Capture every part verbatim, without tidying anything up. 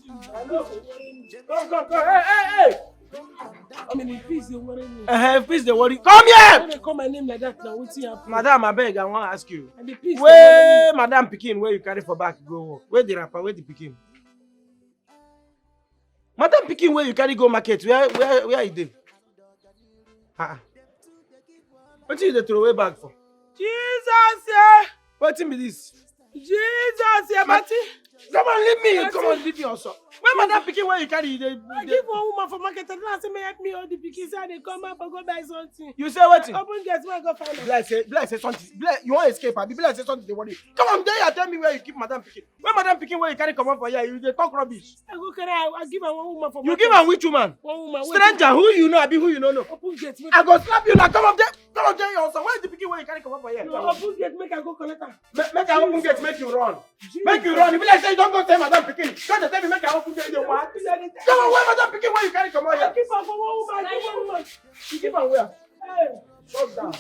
Come, come, come. Hey, hey, hey. I mean, the peace dey worry me. Uh, peace dey worry. Come here. Why they call my name like that now? Wetin happen? Madam, I beg, I wan ask you. And the peace dey worry me. Where madam pikin wey you carry for back go work? Where the wrapper? Where the pikin? Madam pikin wey you carry go market, where, where, where e dey? Ah, ah. Wetin you dey throw away bag for? Jesus, yeah. Wetin be this? Jesus, yeah, Mati. Come on, leave me. Come on, leave me also. Where madam pikin wey you carry, you dey, I give one woman for market, and I say, "May help me hold the pikin, say I dey come up and go buy something." You say wetin? Open gate, make I go find am. Be like say, be like say something. Be like, you wan escape, abi? Be like say something dey worry you. Come on, dey here, tell me where you keep madam pikin. When madam pikin wey you carry comot for here, you dey talk rubbish. I go carry, I, I give am one woman for market. You give am which woman? One woman. Stranger, who you know, abi who you no know? Open gate, make I go slap you now. Come up there, come up there, your son. Where is the pikin wey you carry comot for here? No, open gate, make I go collect am. Ma-, make I open gate, make you run. Jesus. Make you run. E be like say you don go tell madam pikin. Come dey tell me make I open gate, you dey mad? Come on, where madam pikin wey you carry comot here? I keep am for one woman, I give one woman. You keep am where? Hey, shut down.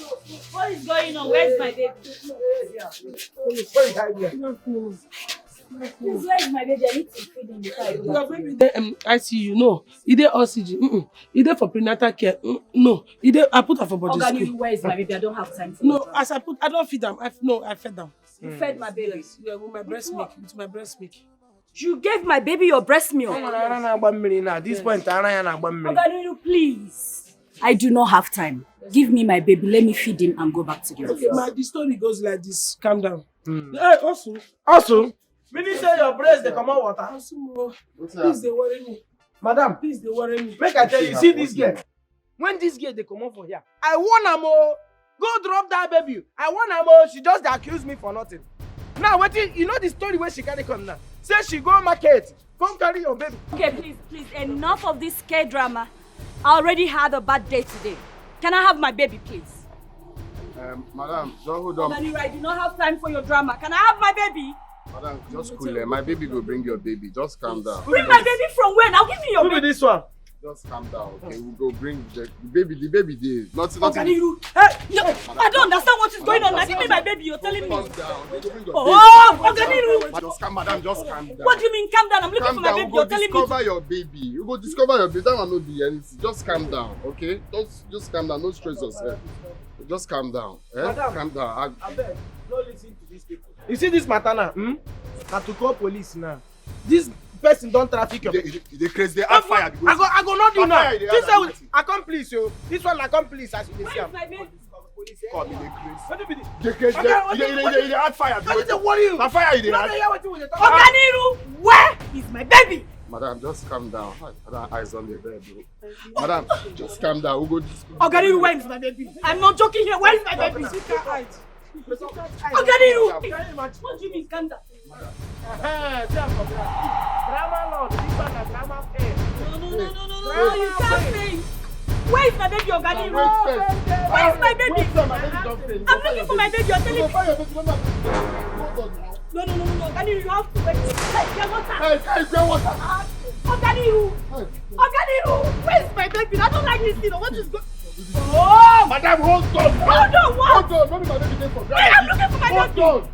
What is going on? Where is my baby? Where is my baby? I need to feed him before I go back to work. Your baby dey, um, I C U. No, e dey oxygen. Mm-mm. E dey for prenatal care. Mm, no, e dey. I put am for boarding school. Oga Niru, where is my baby? I don't have time for that. No, as I put, I don feed am. I, no, I fed am. You fed my baby? Yeah, with my breast milk. With my breast milk. You gave my baby your breast milk? Ara na-agba mmiri na. At this point, ara ya na-agba mmiri. Oga Niru, please. I do not have time. Give me my baby. Let me feed him and go back to the office. Okay, ma, the story goes like this. Calm down. Hmm. Hey, Osu. Osu? Meaning say your breast dey comot water? Osu, mo. Please, dey worry me. Madam, please, dey worry me. Make I tell you, see this girl. When this girl dey comot for here, I warn am o. Go drop that baby. I warn am o. She just dey accuse me for nothing. Now wetin, you know the story wey she carry come now? Say she go market, come carry your baby. Okay, please, please, enough of this K drama. I already had a bad day today. Can I have my baby, please? Um, madam, just hold on. Oga Niru, I do not have time for your drama. Can I have my baby? Madam, just cool, eh. My baby go bring your baby. Just calm down. Bring my baby from where? Now give me your baby. Who be this one? Just calm down, okay? We go bring the, the baby. The baby dey. Nothing, nothing. Oga Niru, eh, yo, I don't understand what is going on. Now give me my baby, you're telling me. Calm down. We go bring your baby. Oh, Oga Niru. Just calm, madam, just calm down. What do you mean, calm down? I'm looking for my baby, you're telling me. Calm down. We go discover your baby. You go discover your baby. That one no be anything. Just calm down, okay? Just, just calm down. No stress yourself. Just calm down. Eh? Madam, calm down. I abeg, no listen to these people. You see this matter now, hmm? Na to call police now. This person don traffic your— You dey, you dey, you dey craze, dey add fire. I go, I go not do now. This one, accomplice, yo. This one, accomplice, as you dey see am. Where is my baby? Come, you dey craze. Wetin be this? You dey craze, you dey, you dey, you dey add fire. Wetin dey worry you? Na fire you dey add. Oga Niru, where is my baby? Madam, just calm down. Madam, eyes on the bed, bro. Madam, just calm down. We go dis— Oga Niru, where is my baby? I'm not joking here. Where is my baby? Oga Niru! What do you mean, calm down? Eh, see am for ground. Drama lord, this one na drama fail. No, no, no, no, no, no, no, you can't say it. Where is my baby, Oga Niru? Where is my baby? I'm looking for my baby, you're telling me. Hold on now. No, no, no, no, no, Oga Niru, you have to wait. Hey, get water. Hey, hey, get water. Oga Niru. Hey. Oga Niru, where is my baby? I don't like this thing. What is go— Oh! Madam, hold on. Hold on, what? Hold on. No be my baby dey for ground. Hey, I'm looking for my baby. Hold on.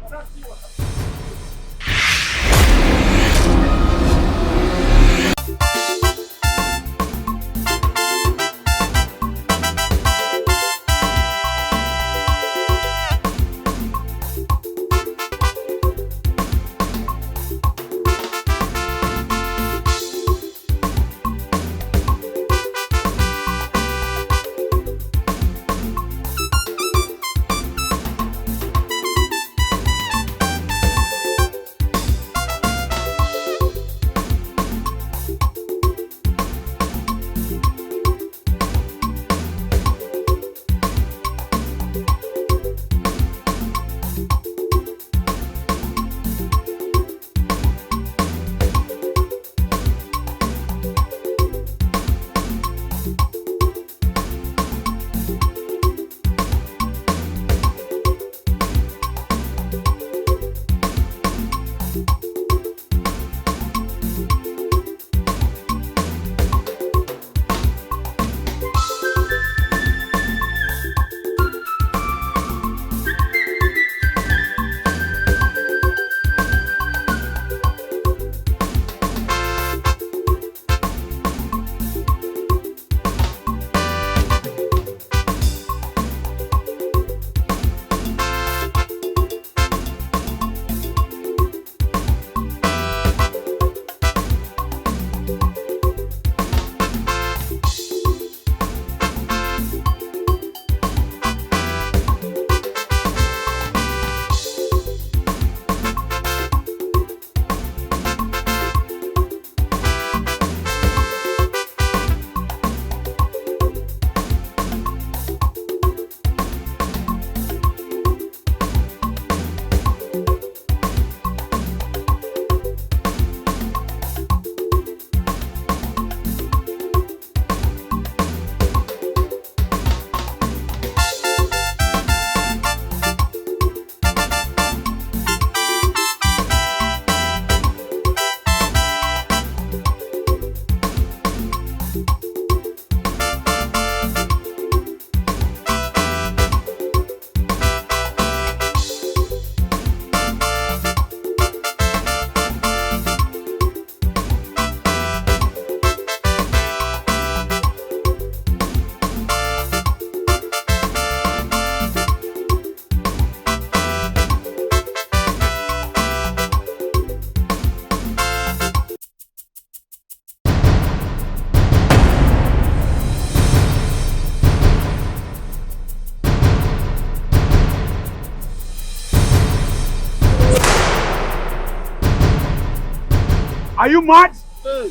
Are you mad? Hey.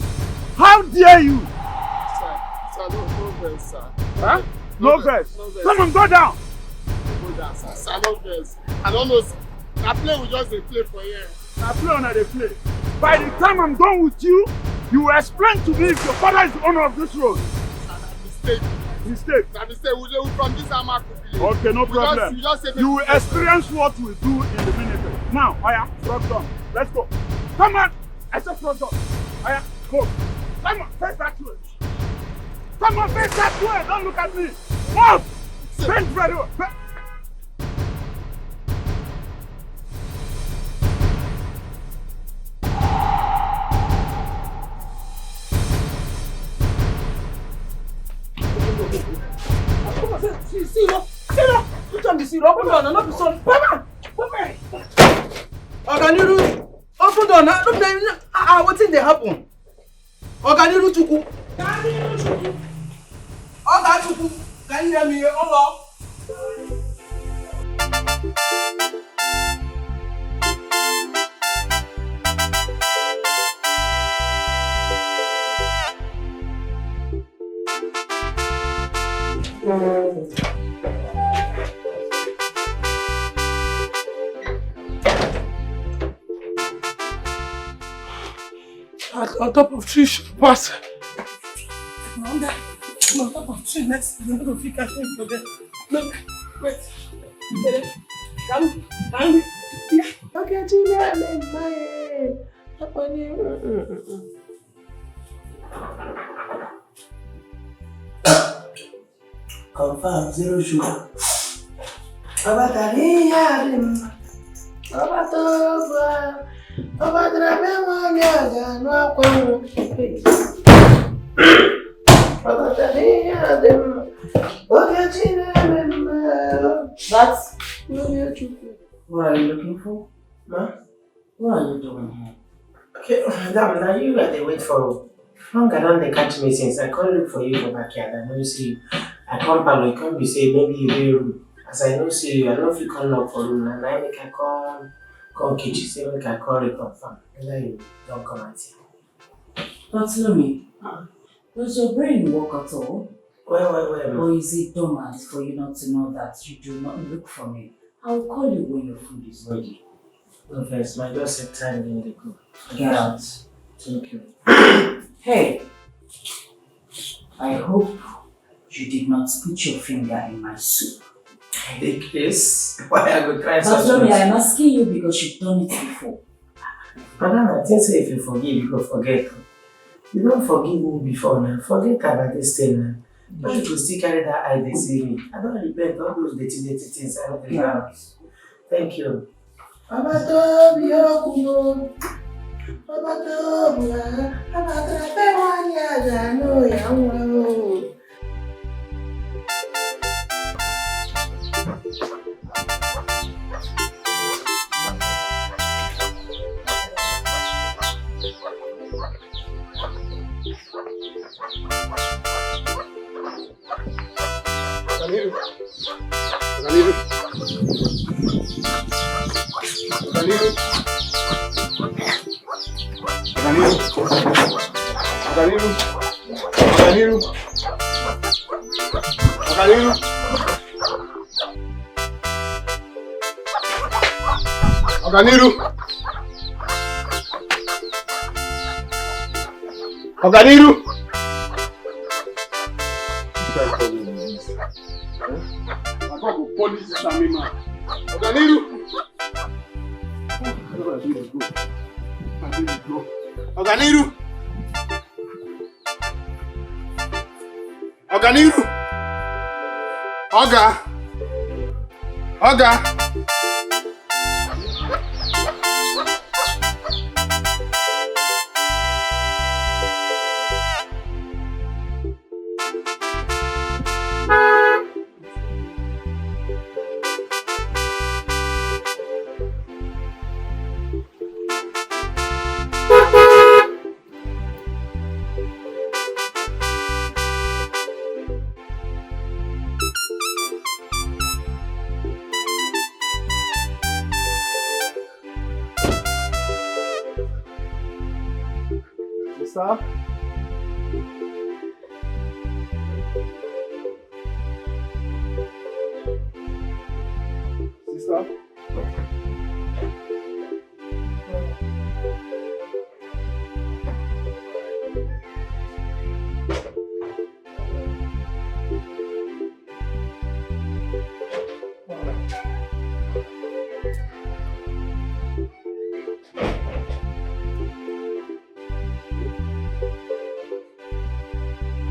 How dare you? Sir, sir, no, no vex, sir. Huh? No vex, no vex. Come on, go down. Go down, sir. Sir, no vex. I don't know, sir. Na play we just dey play for here. Na play una dey play. By the time I'm done with you, you will explain to me if your father is the owner of this road. Sir, na mistake. Mistake. Na mistake. We dey from this Amaku village. Okay, no problem. You will experience what we do in the minute. Now, oya, front door. Let's go. Come on. I said front door. Oya, go. Come on, face that way. Come on, face that way. Don't look at me. Move. Bend very well. Bend. See, see, no, see, no. Which one be see, no? Open door, no, no, be so. Papa, Papa. Oganiru, open door now. Look, now, ah, ah, wetin dey happen? Oganiru Chukwu. Oga Chukwu, can you hear me? Hello. On top of tree should pass. Under, on top of tree next, you no go fit catch me for there. No, wait. Come, come. Okay, Tina, I'm in my head. Confirm, zero sugar. Ọba tara ihe a dị mma. Ọba tọba. Ọba tara be nwanyị a ga-anụ akwa nwụ. Ọba tara ihe a dị mma. Oge chi na-eme mma. That's Onye Chukwu. What are you looking for? Ma? What are you doing here? Okay, madam, now you are the wait for. Hunger don dey catch me since I come look for you for backyard. I no see you. I come parlor, you come be say maybe you dey room. As I no see you, I no fit come knock for room. Na na make I come come kitchen say make I come reconfirm whether you don come out here. Bartholomew, does your brain work at all? Well, well, well. Or is it dormant for you not to know that you do not look for me? I will call you when your food is ready. No vex, my just set time in the go. Get out. Thank you. Hey, I hope you did not put your finger in my soup. I dey craze. Why I go try such things? Bartholomew, I'm asking you because you've done it before. Madam, I think say if you forgive, you go forget. You don forgive me before now. Forget about this thing now. Why you go still carry that eye dey see me? I don repent all those dirty, dirty things I no dey do. Thank you. Ọba tó bí okùn o, ọba tó bùrà, ọba tó fẹ́ wá ní àjà ló yà ń wá o. Ọganiru. Ọganiru. Ọganiru. Ọganiru. Ọganiru. Ọganiru. Ọganiru. Ọganiru. Which kind of problem be this? Eh? I go polish this army man. Ọganiru. Where my baby go? My baby go. Ọganiru. Ọganiru. Oga. Oga. Sister? Sister?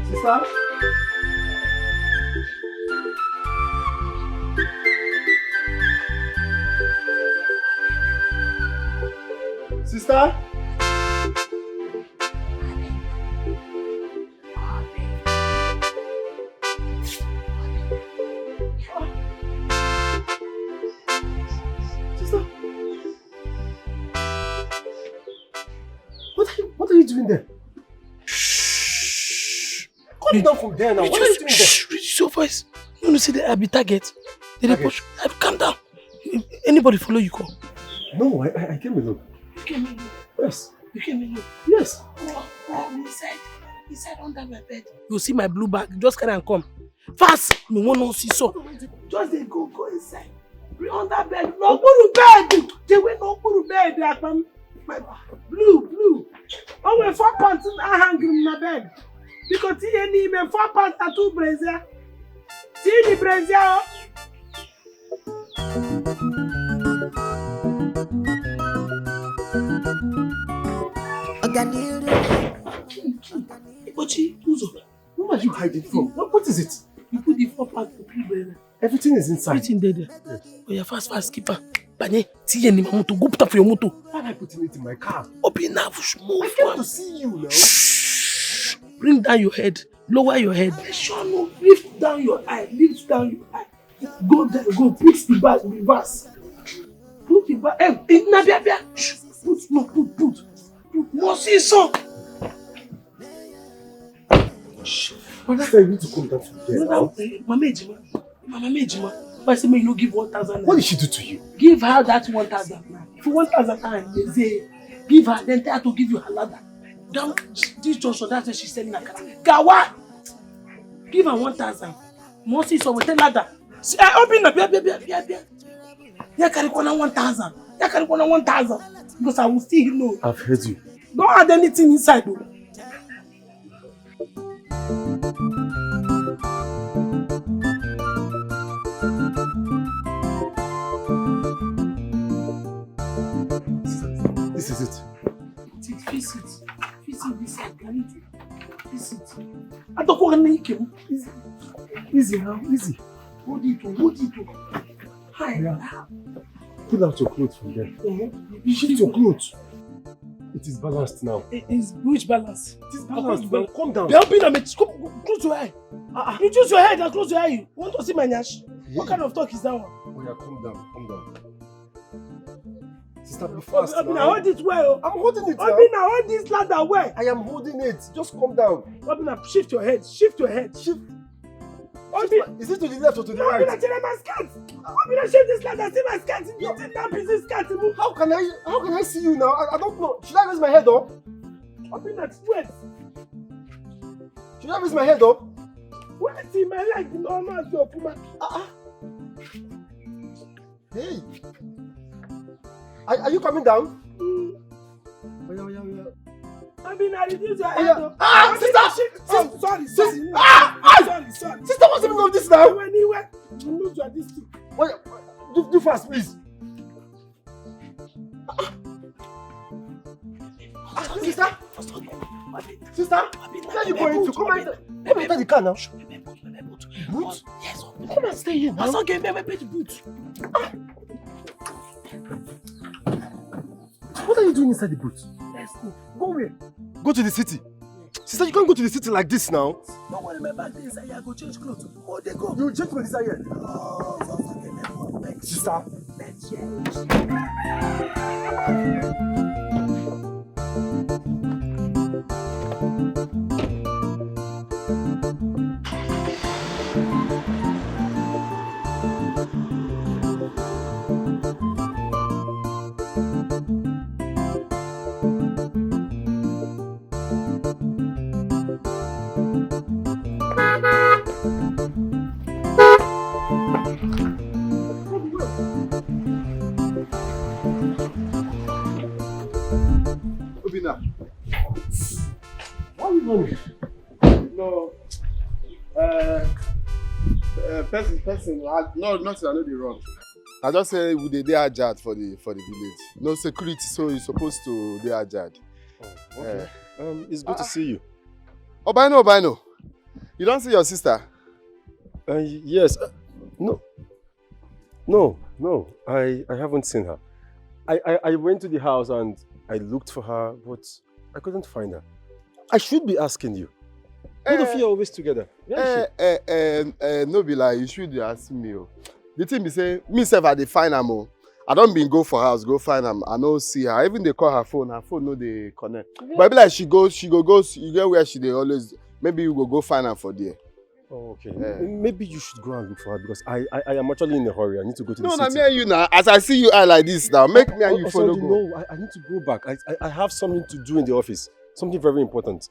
Sister? Sister? Sister? What are you, what are you doing there? Shh. Come down from there now. What are you doing there? Shh, reduce your voice. You know, see, I be target. They dey push. I, calm down. Anybody follow you come? No, I, I, I came alone. You came alone? Yes. You came alone? Yes. Oh, oh, inside, inside under my bed. You see my blue bag? Just carry and come. Fast! Me wan no see so. Just dey go, go inside. Be under bed. No gburu bed. The way no gburu bed, dey akpam. My blue, blue. Oh, we four pants I hang in my bed. Because T N E me four pants tattoo brazier. See the brazier. Oh. Oganiru. Ochi, Uzo, what are you hiding from? What, what is it? You put the four pack for people. Everything is inside. Everything there, there. Oh, yeah, fast, fast, keep on. Banye, see any motor. Go put up for your motor. Why am I putting it in my car? Open now, move. I came to see you now. Shh. Bring down your head. Lower your head. Make sure no lift down your eye. Lift down your eye. Go there, go. Put the bag, reverse. Put the bag. Eh, eh, na bia, bia. Shh. Put, no, put, put. Put. No, see so. Shh. Brother, you need to come down from there now. Eh, Mama Ejima. Mama Ejima. Why say me you no give one thousand naira? What did she do to you? Give her that one thousand naira. If you one thousand naira, you say, give her, then tell her to give you her ladder. Down this junction, that's where she's selling her car. Gawa! Give her one thousand. Mo see so we tell ladder. See, I open up, bia, bia, bia, bia, bia. Yeah, carry corner one thousand. Yeah, carry corner one thousand. Because I will still know. I've heard you. Don't add anything inside, though. This is it. Fix it. Fix it, this side. Fix it. I don't want to make him. Easy. Easy now, easy. Hold it, oh, hold it, oh. Hi. Yeah. Pull out your clothes from there. Uh-huh. Shift your clothes. It is balanced now. It is which balance? It is balanced now. Calm down. Belbina, come, close your eye. Ah, ah. Reduce your head and close your eye. You want to see my nyash? What kind of talk is that one? Oh yeah, calm down, calm down. Sister, be fast now. Obina, hold it well. I'm holding it now. Obina, hold this ladder well. I am holding it. Just calm down. Obina, shift your head. Shift your head. Shift. Obina. Is it to the left or to the right? Obina, check my skirt. Obina, shift this ladder. See my skirt. You think that busy skirt? How can I, how can I see you now? I, I don't know. Should I raise my head up? Obina, wait. Should I raise my head up? Wait, see my leg. No, no, no, Puma. Ah, ah. Hey! Are, are you coming down? Mm. Oya, oya, oya. Obina, reduce your head. Ah, sister! Sorry, sorry, sorry. Ah, ah! Sorry, sorry. Sister, what's the meaning of this now? Anyway, anyway, remove your this thing. Oya, do, do fast, please. Ah, sister? Sister? Where are you going to? Come out. Come out of the car now. Boot? Yes. Come and stay here now. Boot. Ah. What are you doing inside the boot? Let's go. Go where? Go to the city. Sister, you can't go to the city like this now. No worry, my bag dey inside here. I go change clothes. Oh, they go. You change clothes inside here. Oh, okay, my boot. Sister. No, no. Uh, uh, person, person, I, no, nothing, I know the wrong. I just say we dey dey ajad for the for the village. No security, so you supposed to dey ajad. Oh, okay. Eh. Um, it's good to Ah. see you. Obaino, Obaino, you don see your sister? Uh, y- yes. Uh, no. No, no. I, I haven't seen her. I, I, I went to the house and I looked for her, but I couldn't find her. I should be asking you. What if Eh, you are always together? Where is eh, she? Eh, eh, eh, no be like you should dey ask me o. The thing be say, me sef I dey find am o. I don been go for house, go find am. I no see her. I even dey call her phone, her phone no dey connect. But e be like she go, she go go, you get where she dey always. Maybe you go go find am for there. Oh, okay. Eh. M- Maybe you should go and look for her because I, I, I am actually in a hurry. I need to go to the No, na city. Me and you now. As I see you eye like this now, make me and Oh, you oh, follow sorry, go. No, I, I need to go back. I, I, I have something to do in the office. Something very important.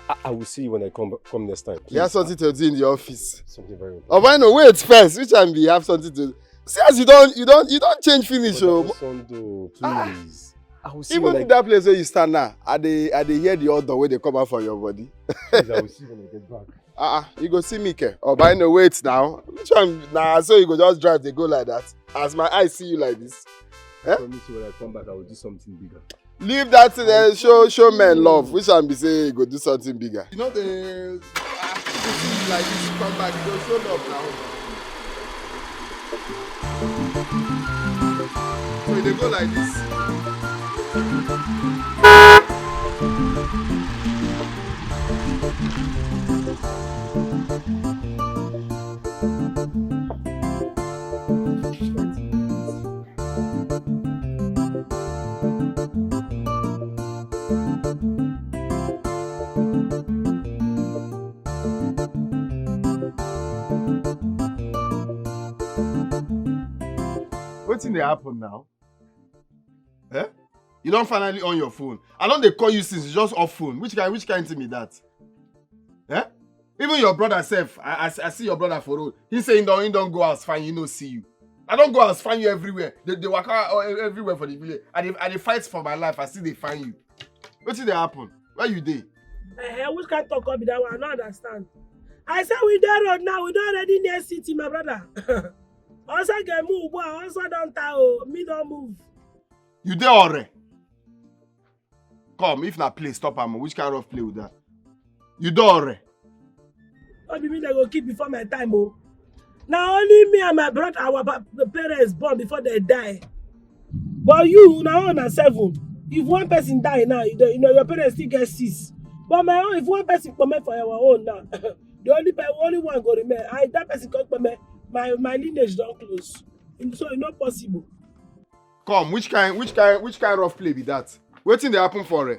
I, I will see you when I come come next time. You have Please. Something to do in the office. Something very important. Obaino, wait first. Which time be you have something to see as you don't you don't you don't change finish Brother oh. Osondo, Ah. Please. I will see Even when I that place where you stand now, I dey I dey hear the odor wey dey come out from your body. Please, I will see when I get back. Ah, uh you go see me ke. Obaino, wait now. Which one? Nah, so you go just drive dey go like that. As my eyes see you like this. Eh? I promise you when I come back, I will do something bigger. Leave that thing there. Show show men love. Which one be say you go do something bigger? You know the ah, you see you like this, you come back, you go show love now. So you dey go like this. Wetin dey happen now? Eh? You don finally on your phone. I don dey call you since, you just off phone. Which kind, which kind thing be that? Eh? Even your brother sef, I, I, I see your brother for road. He say he don, he don go house find you, no see you. I don go house find you everywhere. They, they waka all- everywhere for the village. I dey, I dey fight for my life. I still dey find you. Wetin dey happen? Where you dey? Eh, which kind talk come be that one? I no understand. I say we dey road now. We don already near city, my brother. Also get move, boy. Also don tire o. Me don move. You dey already? Come, if na play, stop am. Which kind of play with that? You don already? No be me they go keep before my time o. Na only me and my brother, our pa- the parents born before they die. But you, na own na seven. If one person die now, you, dey- you know your parents still get six. But my own, if one person comot for our own now, the only pe- only one go remain. I that person come comot, my my lineage don close. And so e no possible. Come, which kind, which kind, which kind rough play be that? Wetin dey happen for eh?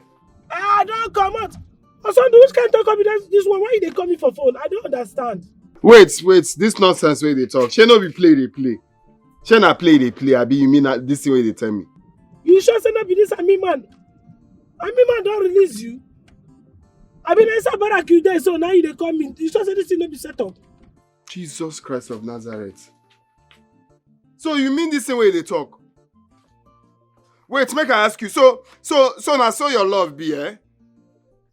I don comot. Osondo, which kind talk be that? This one, why you dey call me for phone? I don't understand. Wait, wait, this nonsense wey you dey talk. Shey no be play dey play. Shey na play dey play. Abi you mean na this thing wey you dey tell me? You sure say no be this Army man? Army man don release you. Abi na inside barrack you dey so now you dey call me. You sure say this thing no be set up? Jesus Christ of Nazareth. So you mean this thing wey you dey talk? Wait, make I ask you. So, so, so na so your love be, eh?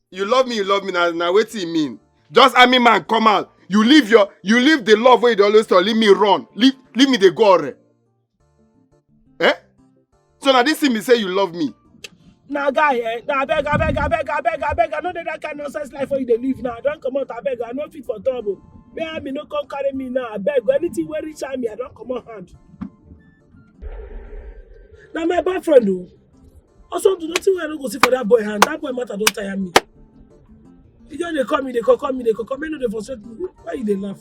You love me, you love me. Now, now wetin e mean? Just army man come out. You leave your, you leave the love wey you dey always talk. Leave me run. Leave, leave me dey go already. Eh? So na this thing be say you love me. Na guy, eh? Na abeg, abeg, abeg, abeg, abeg. I no dey that kind nonsense life wey you dey live now. I don comot, abeg. I no fit for trouble. May army no come carry me now. Abeg, anything wey reach army, I don comot hand. Na my boyfriend o. Also, do nothing wey I no go see for that boy hand. That boy matter don tire me. He just dey call me, dey call, call me, dey call, call me. No dey frustrate me. Why you dey laugh?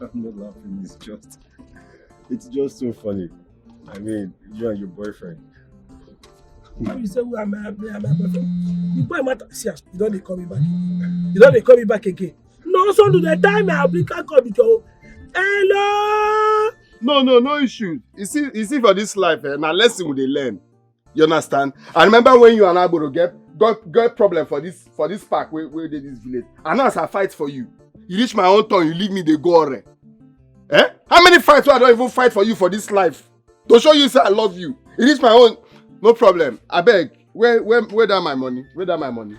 I'm not laughing. It's just, it's just so funny. I mean, you and your boyfriend. How you say we are my, me and my boyfriend? The boy matter. See as you don dey call me back. You don dey call me back again. No, so do the time I bring call because hello. No, no, no issue. You see, you see for this life, eh, na lesson we dey learn. You understand? I remember when you and Agboro get got get problem for this for this park wey wey dey this village. And as I fight for you, you reach my own turn, you leave me dey go already. Eh? How many fights wey I don even fight for you for this life? To show you say I love you. You reach my own, no problem. Abeg, where where where that my money? Where that my money?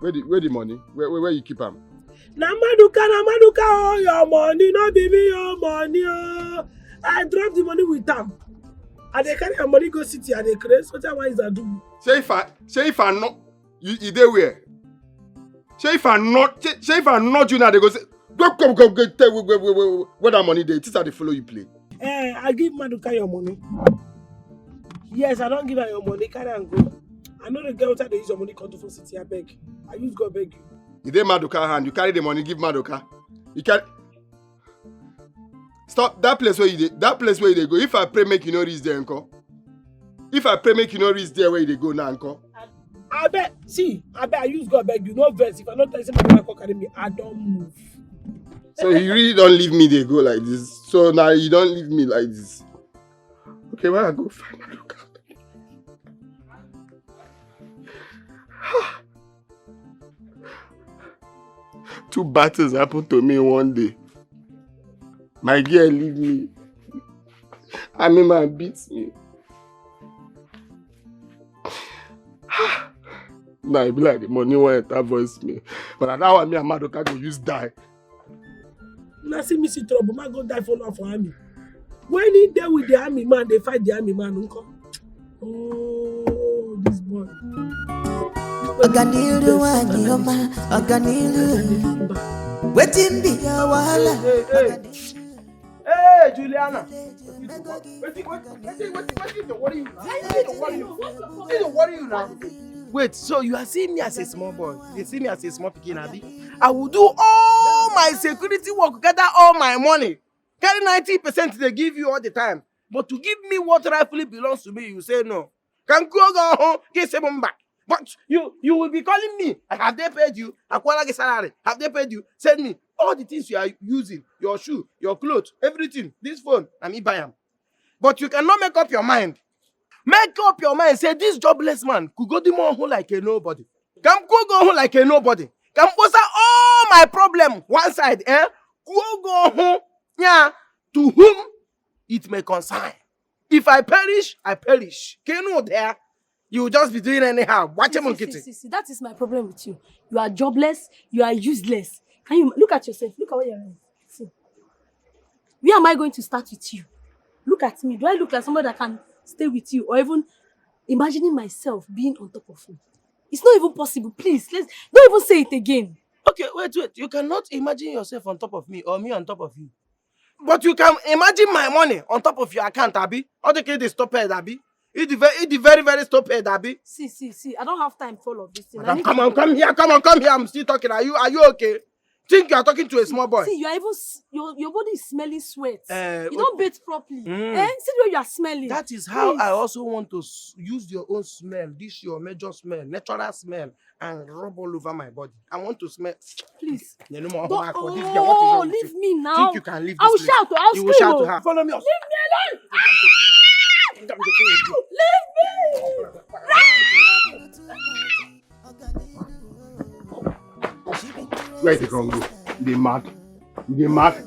Where the where the money? Where where, where you keep am? Na Maduka, na Maduka, oh, your money, no be me, your money, oh. I drop the money with am. I dey carry your money go city, I dey craze. What I want is I do. Say if I say if I not you you dey where? Say if I not say, say if I not you now, they go say go go go go tell where, where, where, where, where that money dey. It is how they follow you play. Eh, I give Maduka your money. Yes, I don't give her your money. Carry and go. I know the girl that they use your money come to for city. I beg. I use God beg you. You dey Maduka hand. You carry the money, give Maduka. You carry. Stop that place where you dey. That place where you dey go. If I pray, make you no reach there, uncle. If I pray, make you no reach there where you dey go now, uncle. I beg. See, I beg. I use God beg you. No verse. If I don't tell you, somebody come carry me. I don't move. So you really don't leave me. They go like this. So now you don't leave me like this. Okay, where I go find Maduka? Two bad things happened to me one day. My girl leave me. I mean, man beats me. Now I be like the money went enter voice me. But I now want me and Maduka go use die. Una see me see trouble, man go die for now for army. When he there with the army man, they fight the army man, uncle. Oh, this boy. Ọganiru nwanyị ọma, ọganiru. Wetin be your wahala? Hey, hey, hey. Hey, Juliana. Wetin, wetin, wetin, wetin, wetin dey worry you now? Wetin dey worry you? Wetin dey worry you now? Wait, so you are seeing me as a small boy? You see me as a small pikin, abi? I will do all my security work, gather all my money, carry ninety percent they give you all the time. But to give me what rightfully belongs to me, you say no. Ka m kwuo gị ọhụ, gị sị m mba. But you, you will be calling me. Have they paid you? Akwala gị salary. Have they paid you? Send me all the things you are using, your shoe, your clothes, everything. This phone, na me buy am. But you cannot make up your mind. Make up your mind. Say this jobless man could go do more like a nobody. Ka m kwuo gị ọhụ like a nobody. Ka m kposa all my problem one side, eh? Kwuo gị ọhụ, yeah, to whom it may concern. If I perish, I perish. Ka ị nụ there, you will just be doing anyhow. Watch him on see, see, kitchen. See, see, that is my problem with you. You are jobless. You are useless. Can you look at yourself? Look at where you're in. See. Where am I going to start with you? Look at me. Do I look like somebody that can stay with you or even imagining myself being on top of you? It's not even possible. Please, let's don't even say it again. Okay, wait, wait. You cannot imagine yourself on top of me or me on top of you. But you can imagine my money on top of your account, abi? All the kid is stop head, abi? It the very, it the very, very stop head, abi? See, see, see. I don't have time for all of this thing. Madam, come on, come here, come on, come here. I'm still talking. Are you, are you okay? Think you are talking to a small boy. See, you are even s- your your body is smelling sweat. Uh, you don't bathe properly. Mm. Eh? See the way you are smelling. That is how I also want to s- use your own smell, this your major smell, natural smell, and rub all over my body. I want to smell. Please. You know, don't, oh, this girl, what is wrong with you? Leave me now. Think you can leave this place? I will shout. I will scream. You will shout to her. Follow me. Leave me alone. Leave me. Where they come go? They mad. They mad.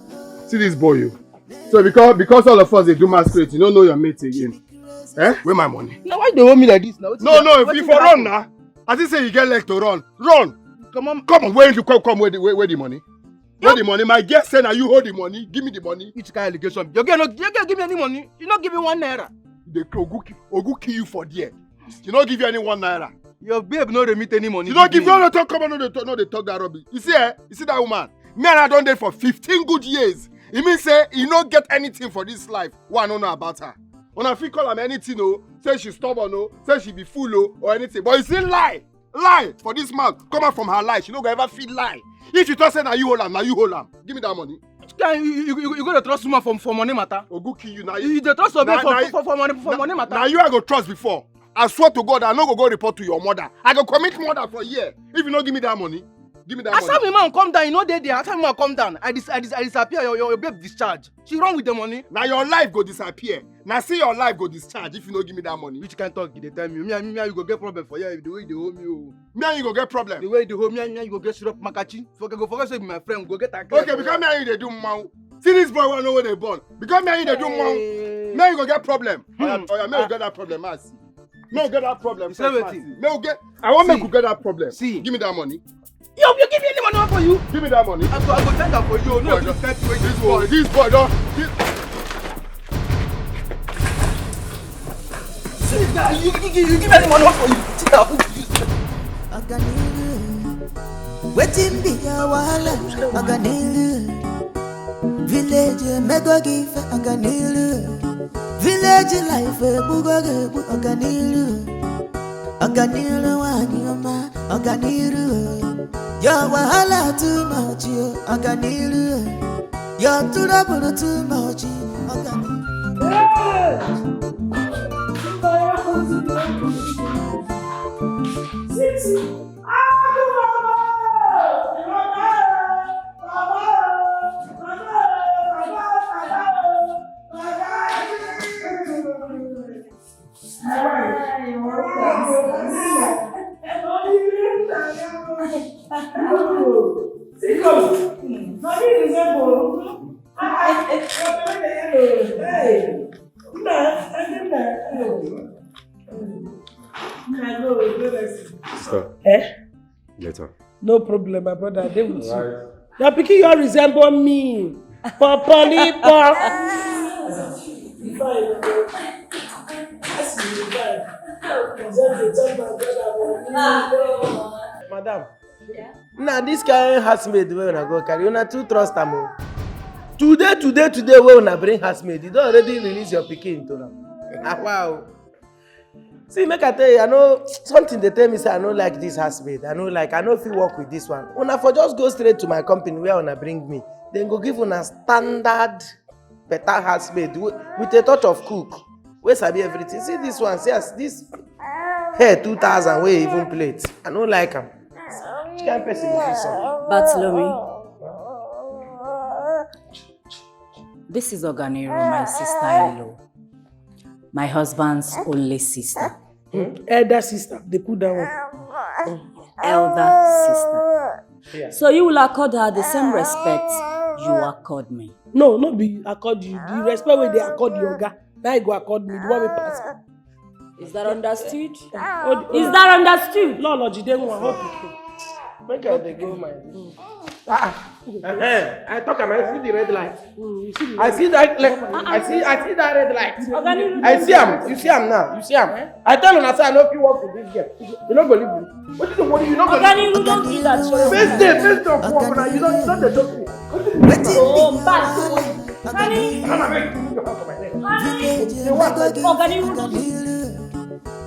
See this boy, you. So because because all of us they do masquerade, you don't know your mate again. Eh? Where my money? Now why they hold me like this now? No, no, if you for run now, I think say you get leg to run. Run. Come on. Come on, where you come, come, where the, where, where the money? Where the money? My guest say now you hold the money. Give me the money. Which kind of allegation? Your girl no, your girl give me any money. You not give me one naira. They go kill you for there. You not give you any one naira. Your babe no remit any money. You not give you no talk, come on, no they talk, no they talk that rubbish. You see, eh? You see that woman? Me and I don't date for fifteen good years. It means say you no get anything for this life. Why I don't know about her? When I feel call am anything, oh, say she stubborn, oh, say she be fool, oh, or anything. But you see lie, lie for this mouth. Come out from her lie. She no go ever feel lie. If you talk say now you hold am, now you hold am. Give me that money. Can you, you, you, you go to trust woman for, for money matter? Ogu kill you now. You, you dey trust your babe for, for, for money, for money matter? Now you I go trust before. I swear to God, I no go go report to your mother. I go commit murder for here if you no give me that money. Give me that money. As time man come down, you know they there. As time man come down, I dis, I dis, I disappear. Your, your, your babe discharge. She run with the money. Now your life go disappear. Now see your life go discharge if you no give me that money. Which kind talk you dey tell me? Me and me, me and you go get problem for here. The way they hold me, oh. Me and you go get problem. The way they hold me, me and you go get syrup makachi. Forget go forget say be my friend. Go get a. Okay, because me and you they do mouth. See this boy, one know where they born. Because me and you they do mouth. Me and you go get problem. Oya, oya, me go get that problem. I see. Me go get that problem. You say first, wetin? Me go get. I wan make we get that problem. See. Give me that money. Yo, you give me any money for you? Give me that money. I go, I go thank am for you. No, this guy wey this boy, this boy don. This... See this guy. You, you, you give me any money for you? See that. Wetin be your wahala? Ọganiru. Village emego gị ife, ọganiru. Village life egbugo gị egbu, ọganiru. Ọganiru nwanyị ọma, ọganiru. Your wahala too much, yo, ọganiru. Your trouble too much, ọganiru. Hey! Sister. Eh? Later. No problem, my brother. I dey with you. Right. Your pikin, you resemble me. Popolipo. Madam. Yeah? Now this kind housemaid wey una go carry, una too trust am o. Today, today, today wey una bring housemaid, you don already release your pikin to am. Ah, wow. See, make I tell you, I know something dey tell me say I no like this housemaid. I no like, I no fit work with this one. Una for just go straight to my company where una bring me. Then go give una standard better housemaid wi-, with a touch of cook. Wey sabi everything. See this one, see as this hair two thousand wey even plait. I no like am. Which kind person be this one? Bartholomew, this is Oganiru, my sister-in-law. My husband's only sister. Hmm? Elder sister, they put that one. Elder sister. Yeah. So you will accord her the same respect you accord me. No, no be accord you. The respect wey they accord your oga, now you go accord me. The one wey pass. Is that understood? Is that understood? No, no, Jide, I hope you. Make I dey go my. Ah, ah. Eh, I talk am, I see the red light. Mm, you see the I see that, like, I see, I see that red light. I see am. You see am now. You see am. I tell una say I no fit work with this girl. You no go leave me. What is the worry? You no go leave me. First day, first day of work, now you don't, you don't dey joke me. Wetin be your wahala? Honey. Honey.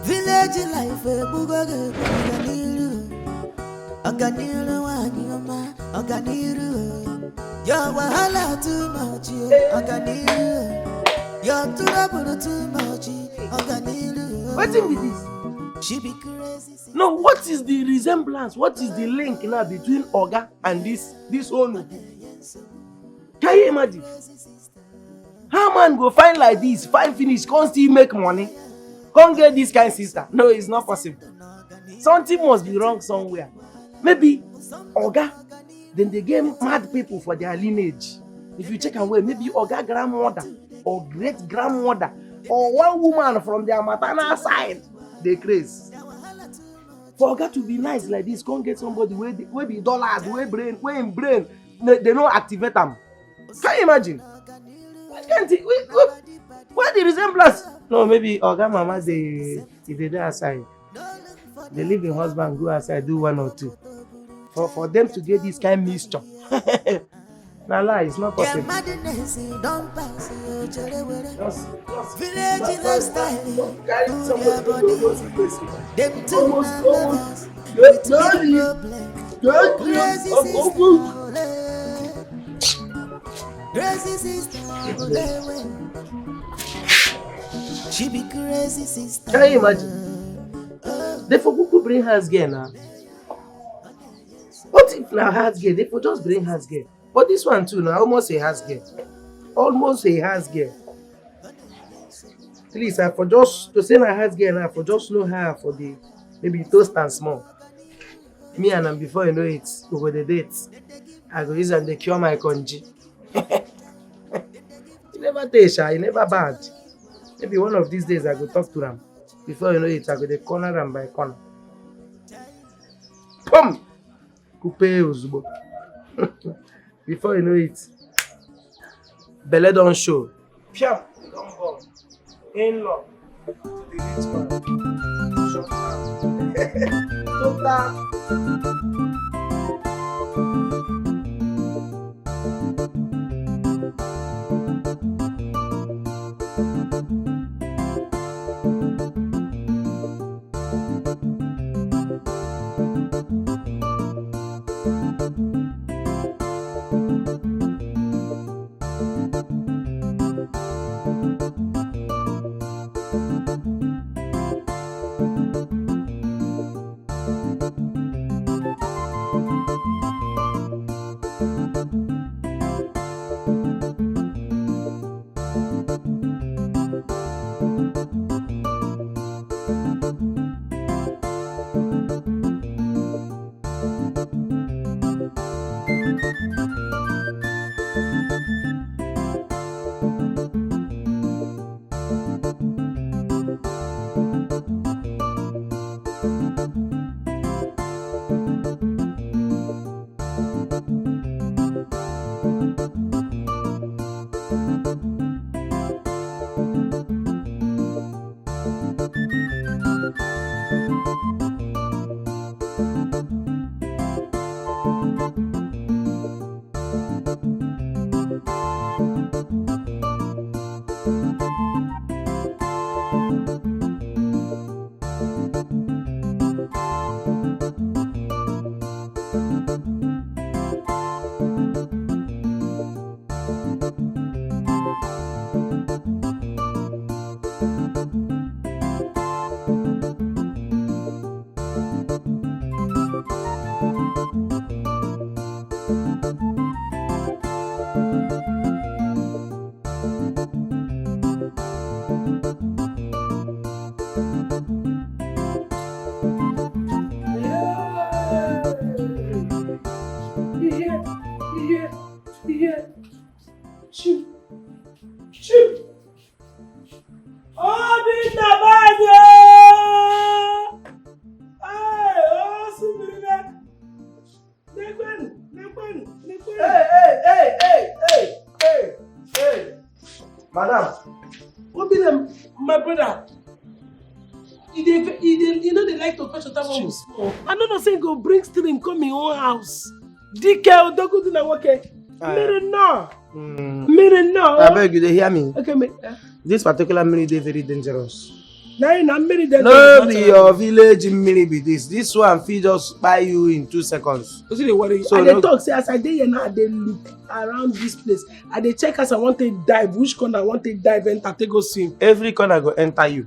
Village life, eh, bugo, eh, bugo, eh. Ọganiru nwanyị ọma, ọganiru. Your wahala too much, yo, ọganiru. Your trouble too much, ọganiru. Wetin be this? She be crazy. No, what is the resemblance? What is the link now between Oga and this, this whole Nuku? Can you imagine? How man go find like this, find finish, come still make money, come get this kind sister? No, it's not possible. Something must be wrong somewhere. Maybe Oga, then they get mad people for their lineage. If you check am well, maybe Oga grandmother or great grandmother or one woman from their maternal side, they craze. For Oga to be nice like this, come get somebody wey dey, wey be dollars, wey brain, wey him brain, they, they no activate am. Can you imagine? Why can't he, we, we, why the resemblance? No, maybe Oga Mama dey, e dey dey outside. They leave im husband go outside do one or two. For, for them to get this kind mixture. Na lie, it's not possible. Just, just, just carry somebody go, go, go see person. Almost, almost. Daddy, daddy, crazy sister. She be crazy sister. Can you imagine? They for kuku bring house girl now. What if na house girl? They for just bring house girl. But this one too, now almost a house girl. Almost a house girl. Please, I for just, to say na house girl now, I for just know her for the, maybe toast and small. Me and am, before you know it, we go dey date. I go use am dey cure my congee. E never dey sha, e never bad. Maybe one of these days I go talk to am. Before you know it, I go dey corner am by corner. Upe ozugbo. Before you know it, belle don show. Piam, don born. In law. The rich man. Shut down. Total. Obinna, bye o. Hey, oh, Sibirine. Nekwenu, nekwenu, nekwenu. Hey, hey, hey, hey, hey, hey, hey. Madam. Obinna, my brother. You dey, you dey, you no dey like to fetch water when we small. I no know say you go bring stream come your own house. Dike Odogudu na woke. Ah. Mmiri nnọọ. Mm. Mmiri nnọọ. Abeg, you dey hear me? Okay, me. Eh? This particular mmiri dey very dangerous. Na, na mmiri dey No dangerous. Be your village mmiri be this. This one fit just kpai you in two seconds. Wetin dey worry you? So I dey no talk say as I dey here now, I dey look around this place. I dey check as I wan take dive, which corner I wan take dive enter, take go swim. Every corner go enter you.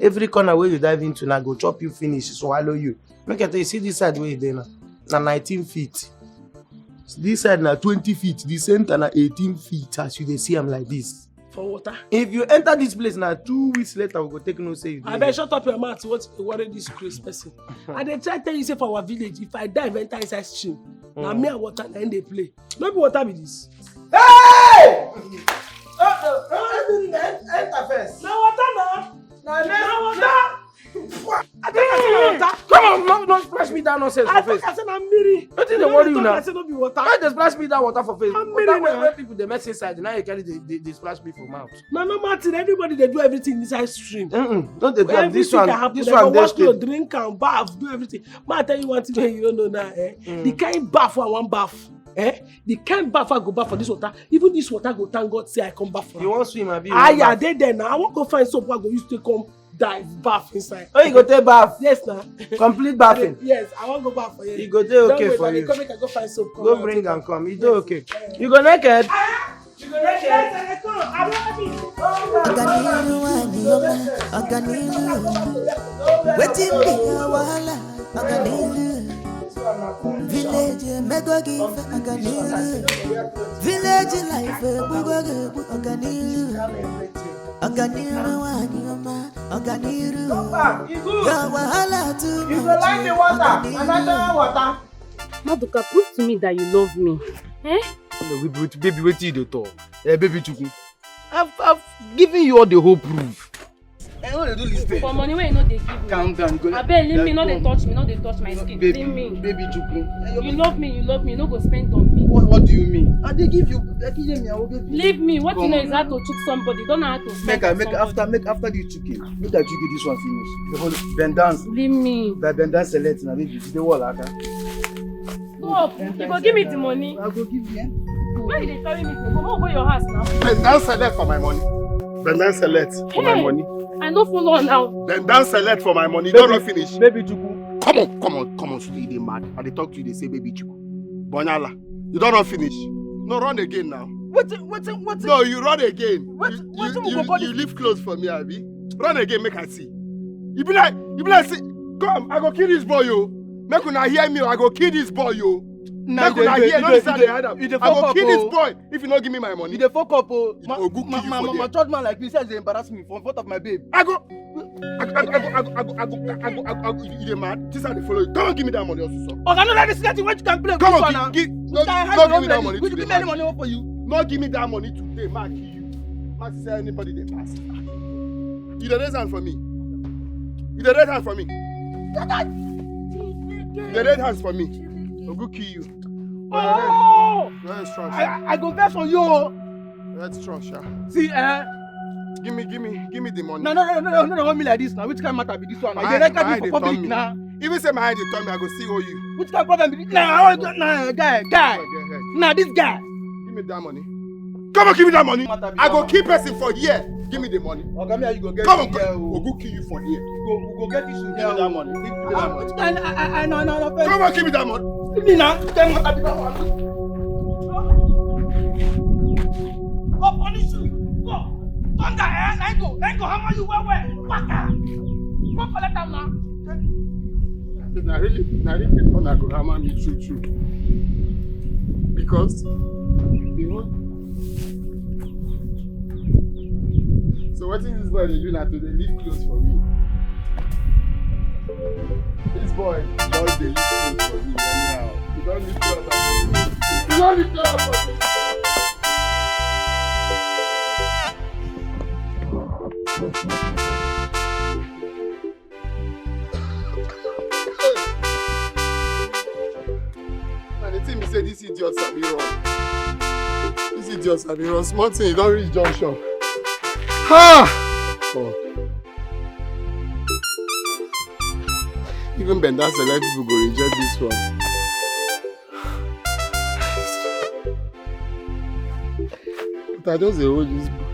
Every corner wey you dive into now go chop you finish, swallow you. Make I tell you, see this side wey you dey now, na nineteen feet. This side na twenty feet. The center na eighteen feet, as you dey see am like this. For water. If you enter this place now, two weeks later, we go take know say you dey Abeg, here. Shut up your mouth. What worry this crazy person? I dey try tell you say for our village, if I dive enter inside stream, na Mm. me and water na im dey play. No be water be this. Hey! Oh, no, no, no, no, enter first. Na water na. Na, na water. I think I say na water. Come on, no, no splash me that nonsense I for face. I think I say na mmiri. Wetin dey worry you now? I say no be water. Why dey splash me that water for face? Na mmiri na. Water wey, wey people dey mess inside, now you carry dey, dey, dey splash me for mouth. Na normal thing. Everybody dey do everything inside stream. Mm-mm. No dey do am. This one, this one dey straight. Everything can happen. Dem go wash clothes, drink am, baff, do everything. Ma, I tell you one thing wey you no know now, eh? Mm. The kind baff wey I wan baff, eh? The kind baff I go baff for this water, even this water go thank God say I come baff for am. You wan swim, abi? Aye, I dey there now. I wan go find soap wey I go use take come dive, baff inside. Oh, you go take baff? Yes, na. Complete baffing? Yes, I wan go baff for here. E go dey okay for you. Don't worry, come make I go find soap, come. Go bring am come. E dey okay. Yes. You go naked? Ah! Ọganiru nwanyị ọma, ọganiru. Wetin be your wahala? Ọganiru. Village emego gị ife, ọganiru. Village life egbugo gị egbu, ọganiru. Ọganiru nwanyị ọma, ọganiru. Your wahala too much, ọganiru. Maduka, prove to me that you love me. Eh? No, baby, wetin you dey talk? Eh, baby Chukwu. I've, I've given you all the whole proof. I no dey do this thing. For money wey you no dey give me. Calm down. Go. Abeg, leave me, no dey touch me, no dey touch my skin. Baby, Leave me. Baby Chukwu. You love me, you love me, you no go spend on me. What, what do you mean? I dey give you. I give you my baby. Leave me. What you Come know on is how now. to chook somebody. Don't know how to spend Make I on make somebody. After make after you chook it. Make I chook this one finish. Bend down. Leave me. Bend down select na baby. You dey wall aka. Stop. You go give me the money. I go give you. Why you dey carry me? Go, go your house now. Bend down select for my money. Bend down select for my Hey. Money. I no follow now. Bend down select for my money. You don run finish. Baby Chukwu. Come on, come on, come on. Stay dey mad. I dey talk to you. They say baby Chukwu. Bonyala. You don run finish. No, run again now. Wetin wetin wetin. No, you run again. What- You, what you, we you, go call you this? Leave clothes for me, abi? Run again, make I see. You be like, you be like, say, come, I go kill this boy, yo. Make una hear me, I go kill this boy, yo. Nah, Make you una dey- hear, you no dey- listen, you dey dey- hide am. you dey I go fuck up, kill this oh. Boy if you no give me my money. You dey fuck up o. I go kill you for there. Matured man like me say dey embarrass me for in front of my babe. I go, I go, I go, I go, I go, I go, I go, I go, I go, you dey mad? This how they follow you. Come on, give me that money also, sir. Oga, no let this thing wey you can play. Come This on, one give, na. give, no, Which kind no hide give me that you money Which today, give me any man. Money for you. No give me that money today, man, kill you. Man, say anybody dey pass. You dey raise hand for me. You dey raise hand for me. You dey raise hands for me. Ogu kill you. Oh, Very strong, sir. I I go vex for you o. Very strong, sir. See eh. Give me, give me, give me the money. No no no no no no hold me like this now. Which kind matter be this one? My You eye- dey my like eye me dey for turn public me. Now. Even say my eye dey turn me, I go still owe you. Which kind problem be this? Nah, I wan go nah guy guy. Go ahead. Nah this guy. Give me that money. Come on, give me that money. Matter be I go that kill person for here. Give me the money. Oga, me and you go get Come on, issue here o. Ogu kill you for here. Go we go get issue Give here me o. that money. Give me that money. Which kind I I I no no no. Come on, give me that money. Give me now. Which kind matter be that one? Go punish you. Go. Thunder, eh? Let go. Let go. Hammer you well, well. Waka. Go collect am now. Na really, na really people na go hammer me true true. Because the whole. So wetin this boy dey do na to dey leave clothes for me. This boy just dey leave clothes for me anyhow. He don leave clothes for me. He don leave clothes for me. And the thing be say this idiot sabi run. This idiot sabi run. Small thing, you don reach junction. Ha! Oh. Even bend down select people go reject this one. But I just dey hold this book.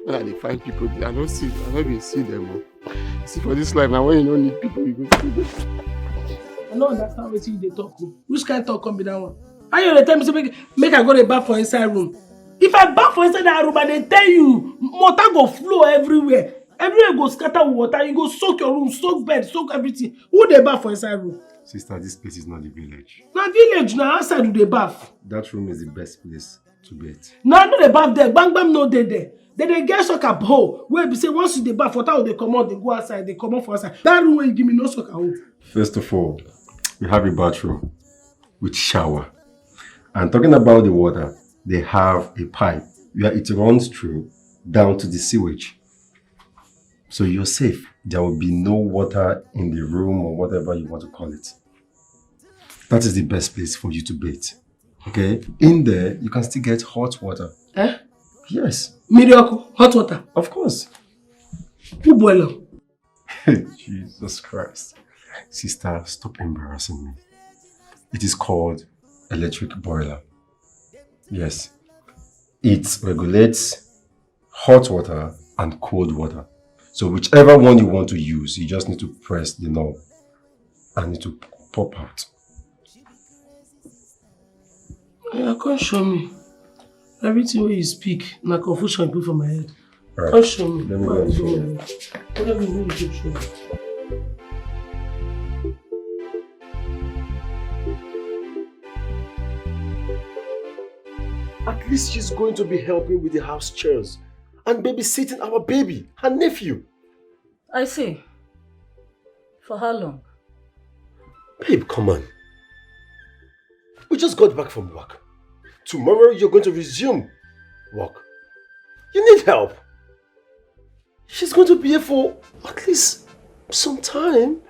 When I dey find people, I no see, I no dey see them. Oh. See for this life, now when you no need people, you go see them. I no understand wetin you dey talk o. Which kind talk come be that one? How you dey tell me say make, make I go dey baff for inside room? If I baff for inside that room, I dey tell you, water go flow everywhere. Everywhere go scatter with water. You go soak your room, soak bed, soak everything. Who dey baff for inside room? Sister, this place is not the village. Na village na, outside we dey baff. That room is the best place to bathe. No, I no dey baff there. Gbam gbam no dey there. They dey get soccer hole wey be say once you dey baff, water go dey comot, dey go outside, dey comot for outside. That room wey you give me no soccer hole. First of all, we have a bathroom with shower. And talking about the water, they have a pipe where it runs through down to the sewage. So you're safe. There will be no water in the room or whatever you want to call it. That is the best place for you to bathe. Okay? In there, you can still get hot water. Eh? Yes, Mmiri ọkụ, hot water. Of course. Who boil am? Jesus Christ. Sister, stop embarrassing me. It is called electric boiler. Yes. It regulates hot water and cold water. So whichever one you want to use, you just need to press the knob and it will pop out. Oya, come show me. Everything wey you speak na confusion you put for my head. Right. Come show me. Let me Come go and show show me. Let me go and show me. At least she's going to be helping with the house chores and babysitting our baby, her nephew. I see. For how long? Babe, come on. We just got back from work. Tomorrow you're going to resume work. You need help. She's going to be here for at least some time.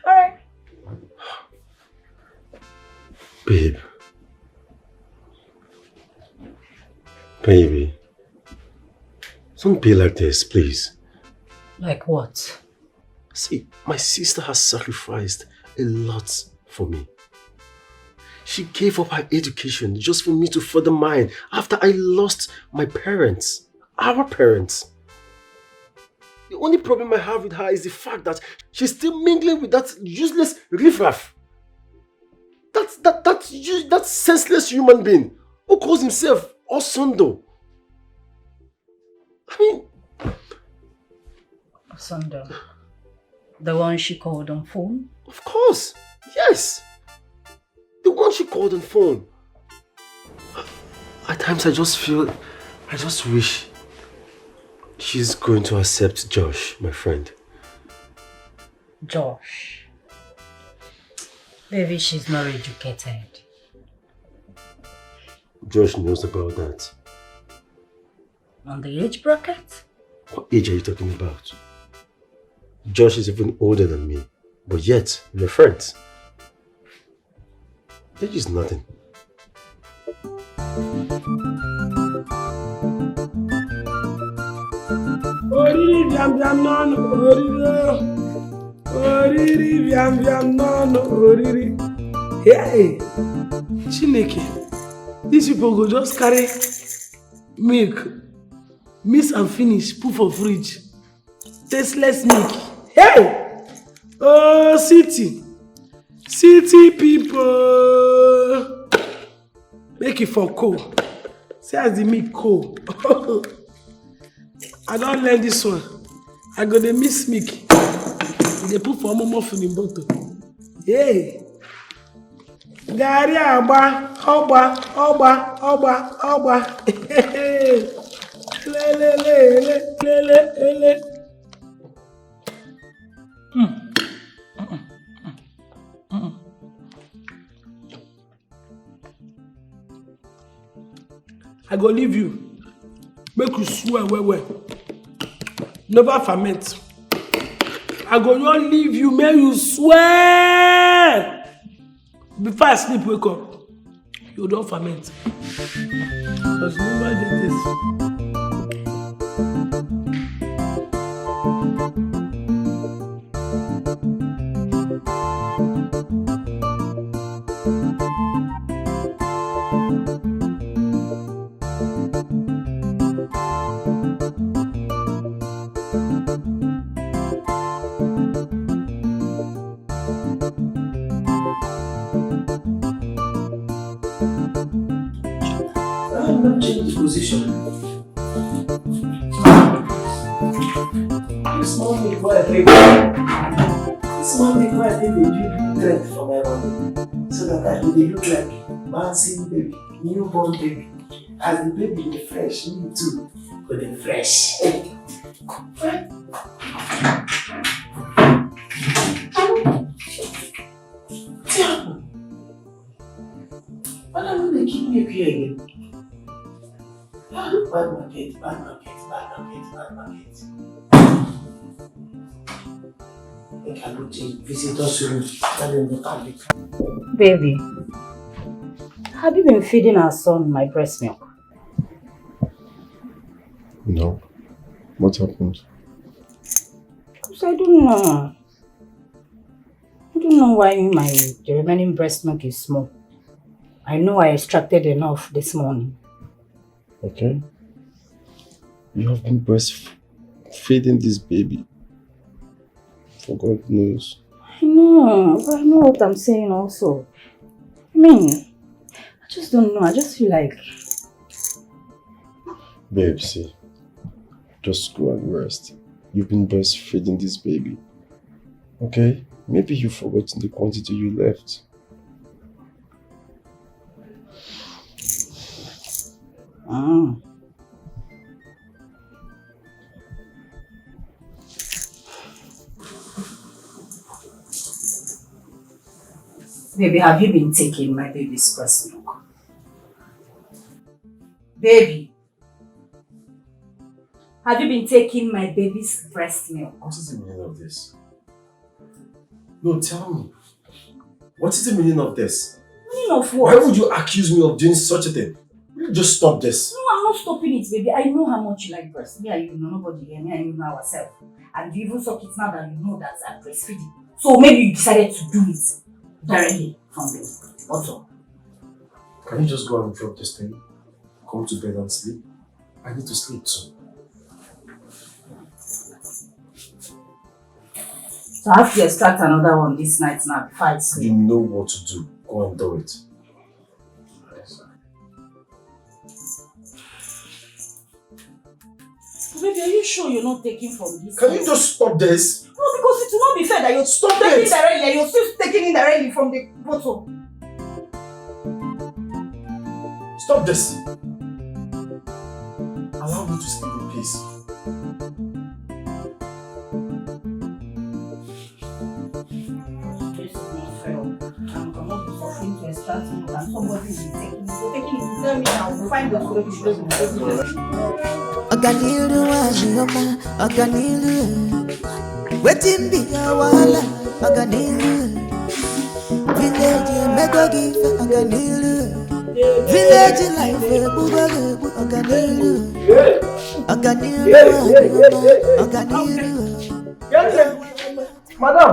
All right. Babe. Baby. Don't be like this, please. Like what? See, my sister has sacrificed a lot for me. She gave up her education just for me to further mine after I lost my parents, our parents. The only problem I have with her is the fact that she's still mingling with that useless riffraff. That, that, that, u- that senseless human being who calls himself Osondo. I mean, Osondo. The one she called on phone? Of course. Yes. The one she called on phone. At times I just feel, I just wish she's going to accept Josh, my friend. Josh. Maybe she's not educated. Josh knows about that. On the age bracket? What age are you talking about? Josh is even older than me, but yet we're friends. Age is nothing. Oriri bịam bịam n'ọnụ oriri o. Oriri bịam bịam n'ọnụ oriri. Hey! Chineke, these people go just carry milk, mix and finish, put for fridge. Tasteless milk. Hey! Oh, city. City people. Make it for cold. See as the milk cold. I don't learn this one. I go the mix milk. They put for more muffin in bottle. Hey. Gari agba, ọgba, ọgba, ọgba, ọgba. Lele, lele, lele, lele. I go leave you. Make you swear well well. Never ferment. I go not leave you. Make you swear. Before I sleep, wake up. You don't ferment. Because never did this. Why not change the position? This morning, boy, I take this morning, boy, I take the drink for my body so that I will look like bouncing baby, newborn baby. As the baby dey fresh, me too go dey fresh. Wetin happen? Madam no dey keep me here again. Ah, bad market, bad market, bad market, bad market. Make I go change visitors room. Tell them the public. Baby, have you been feeding our son my breast milk? No. What happened? Because I don't know. I don't know why my the remaining breast milk is small. I know I extracted enough this morning. Okay. You have been breastfeeding this baby for God knows. I know, but I know what I'm saying also. I mean, I just don't know. I just feel like Babe, see, just go and rest. You've been breastfeeding this baby. Okay? Maybe you've forgotten the quantity you left. Mm. Baby, have you been taking my baby's breast milk? Baby, have you been taking my baby's breast milk? What is the meaning of this? No, tell me. What is the meaning of this? Meaning of what? Why would you accuse me of doing such a thing? Will you just stop this? No, I'm not stopping it, baby. I know how much you like breast. Me and you know, nobody here. Me and you know ourselves. And you even suck it now that you know that I'm breastfeeding. So maybe you decided to do it directly from the bottle. Can you just go and drop this thing? Come to bed and sleep. I need to sleep too. So I have to extract another one this night now before I sleep. You know what to do. Go and do it. Baby, are you sure you're not taking from this? Can you just stop this? No, because it will not be fair that you're Stop taking it! Directly and you're still taking indirectly from the bottle. Stop this! Allow me to sleep in peace. This is not fair. I'm coming to suffering to extract milk and somebody will be taking it. Go take it. Tell me now. We'll find the solution. Ọganiru nwanyị ọma, ọganiru. Wetin be your wahala? Ọganiru. Village emego gị ife, ọganiru. Village life egbugo gị egbu, ọganiru. Ọganiru nwanyị ọma, ọganiru. Madam,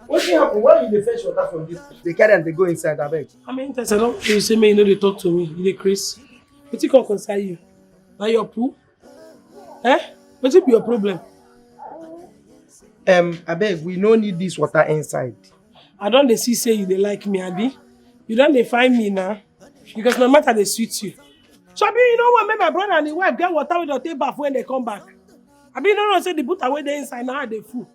wetin happen? Why you dey fetch water from this? Dey carry am dey go inside, abeg. How many times I don tell you say make you no dey talk to me? You dey craze. Wetin come concern you? Na your poo? Eh? Wetin be your problem? Um, abeg, we no need this water inside. I don dey see say you dey like me, abi? You don dey find me now? Because my matter dey sweet you. Shebi you no wan make my brother and him wife get water wey dem take baff when they come back? Abi you no know say the butter wey dey inside now dey full?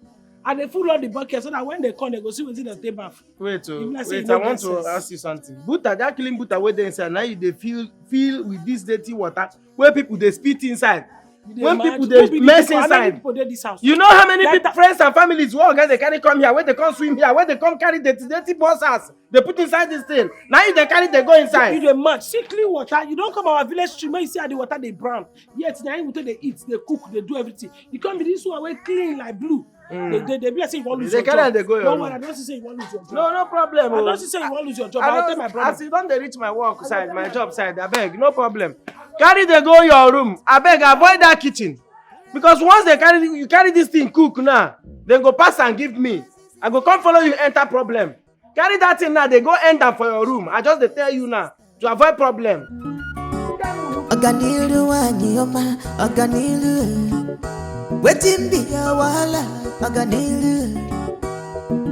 I dey full all the bucket so that when they come, they go see wetin dem take baff. Wait, oh, You be like say you wait, I no want get to sense. ask you something. Butter, that clean butter wey dey inside, now you dey fill, fill with this dirty water wey people dey spit inside. You dey When mad? people Who dey be the mess people? How many inside. people dey this house? You know how many That people, friends and families wey oga dey carry come here, wey dey come swim here, wey dey come carry dirty, dirty boxers, dey put inside this thing. Now you dey carry, dey go inside. You dey mad. See clean water. You don come our village stream, make you see how the water dey brown. Yet na him we take dey eat, dey cook, dey do everything. You come be this one wey clean like blue. Mm. They, they, they be like say you wan lose They your carry job. am dey go your No room. worry, I don see say you wan lose your job. No, no problem, I oh. don see say you wan lose your job. I I don, tell my brother. as you don dey reach my work side, my job side, abeg, no problem. Carry dey go your room. Abeg, avoid that kitchen. Because once they carry, you carry this thing cook now, they go pass and give me. I go come follow you enter problem. Carry that thing now, they go end am for your room. I just dey tell you now to avoid problem. Ọganiru nwanyị ọma, ọganiru. Wetin be your wahala? Ọganiru.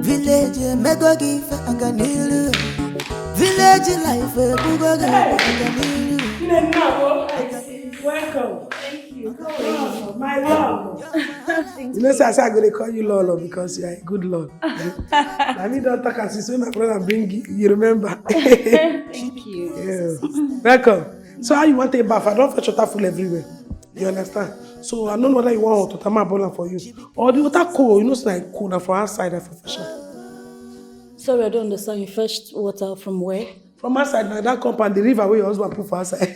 Village emego gị ife, ọganiru. Village life egbugo gị egbu, ọganiru. Nne nna o, I see. Welcome. Thank you. Welcome. My love. You know say I say I go dey call you Lolo because you are a good Lolo. Na me don talk am since when my brother bring you, you remember. Thank you. Yeah. Welcome. So how you want take baff? I don fetch water full everywhere. You understand? So I no know whether you want hot water, ma boil am for you. Or the water cold, you know say na cold, na for outside I for fetch am. Sorry, I don't understand. You fetched water from where? From outside, na that compound, the river wey your husband put for outside.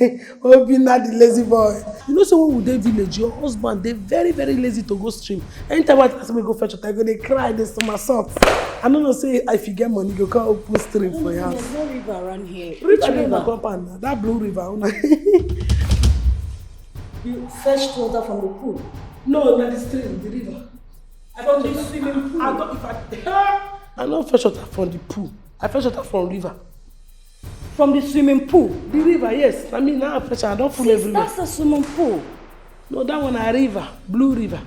Obinna the lazy boy. You know say when we dey village, your husband dey very, very lazy to go stream. Anytime I ask me go fetch water, I go dey cry, dey somersault. I no know say if you get money, you go come open stream for your house. There's no river around here. Which River dey river? my compound na, that blue river. Una You fetched water from the pool? No, na the stream, the river. I From the swimming pool? I don't, if I, I no fetch water from the pool. I fetch water from river. From the swimming pool? The river, yes. I mean, now I fetch, I don full Since everywhere. That's a swimming pool. No, that one na river, blue river.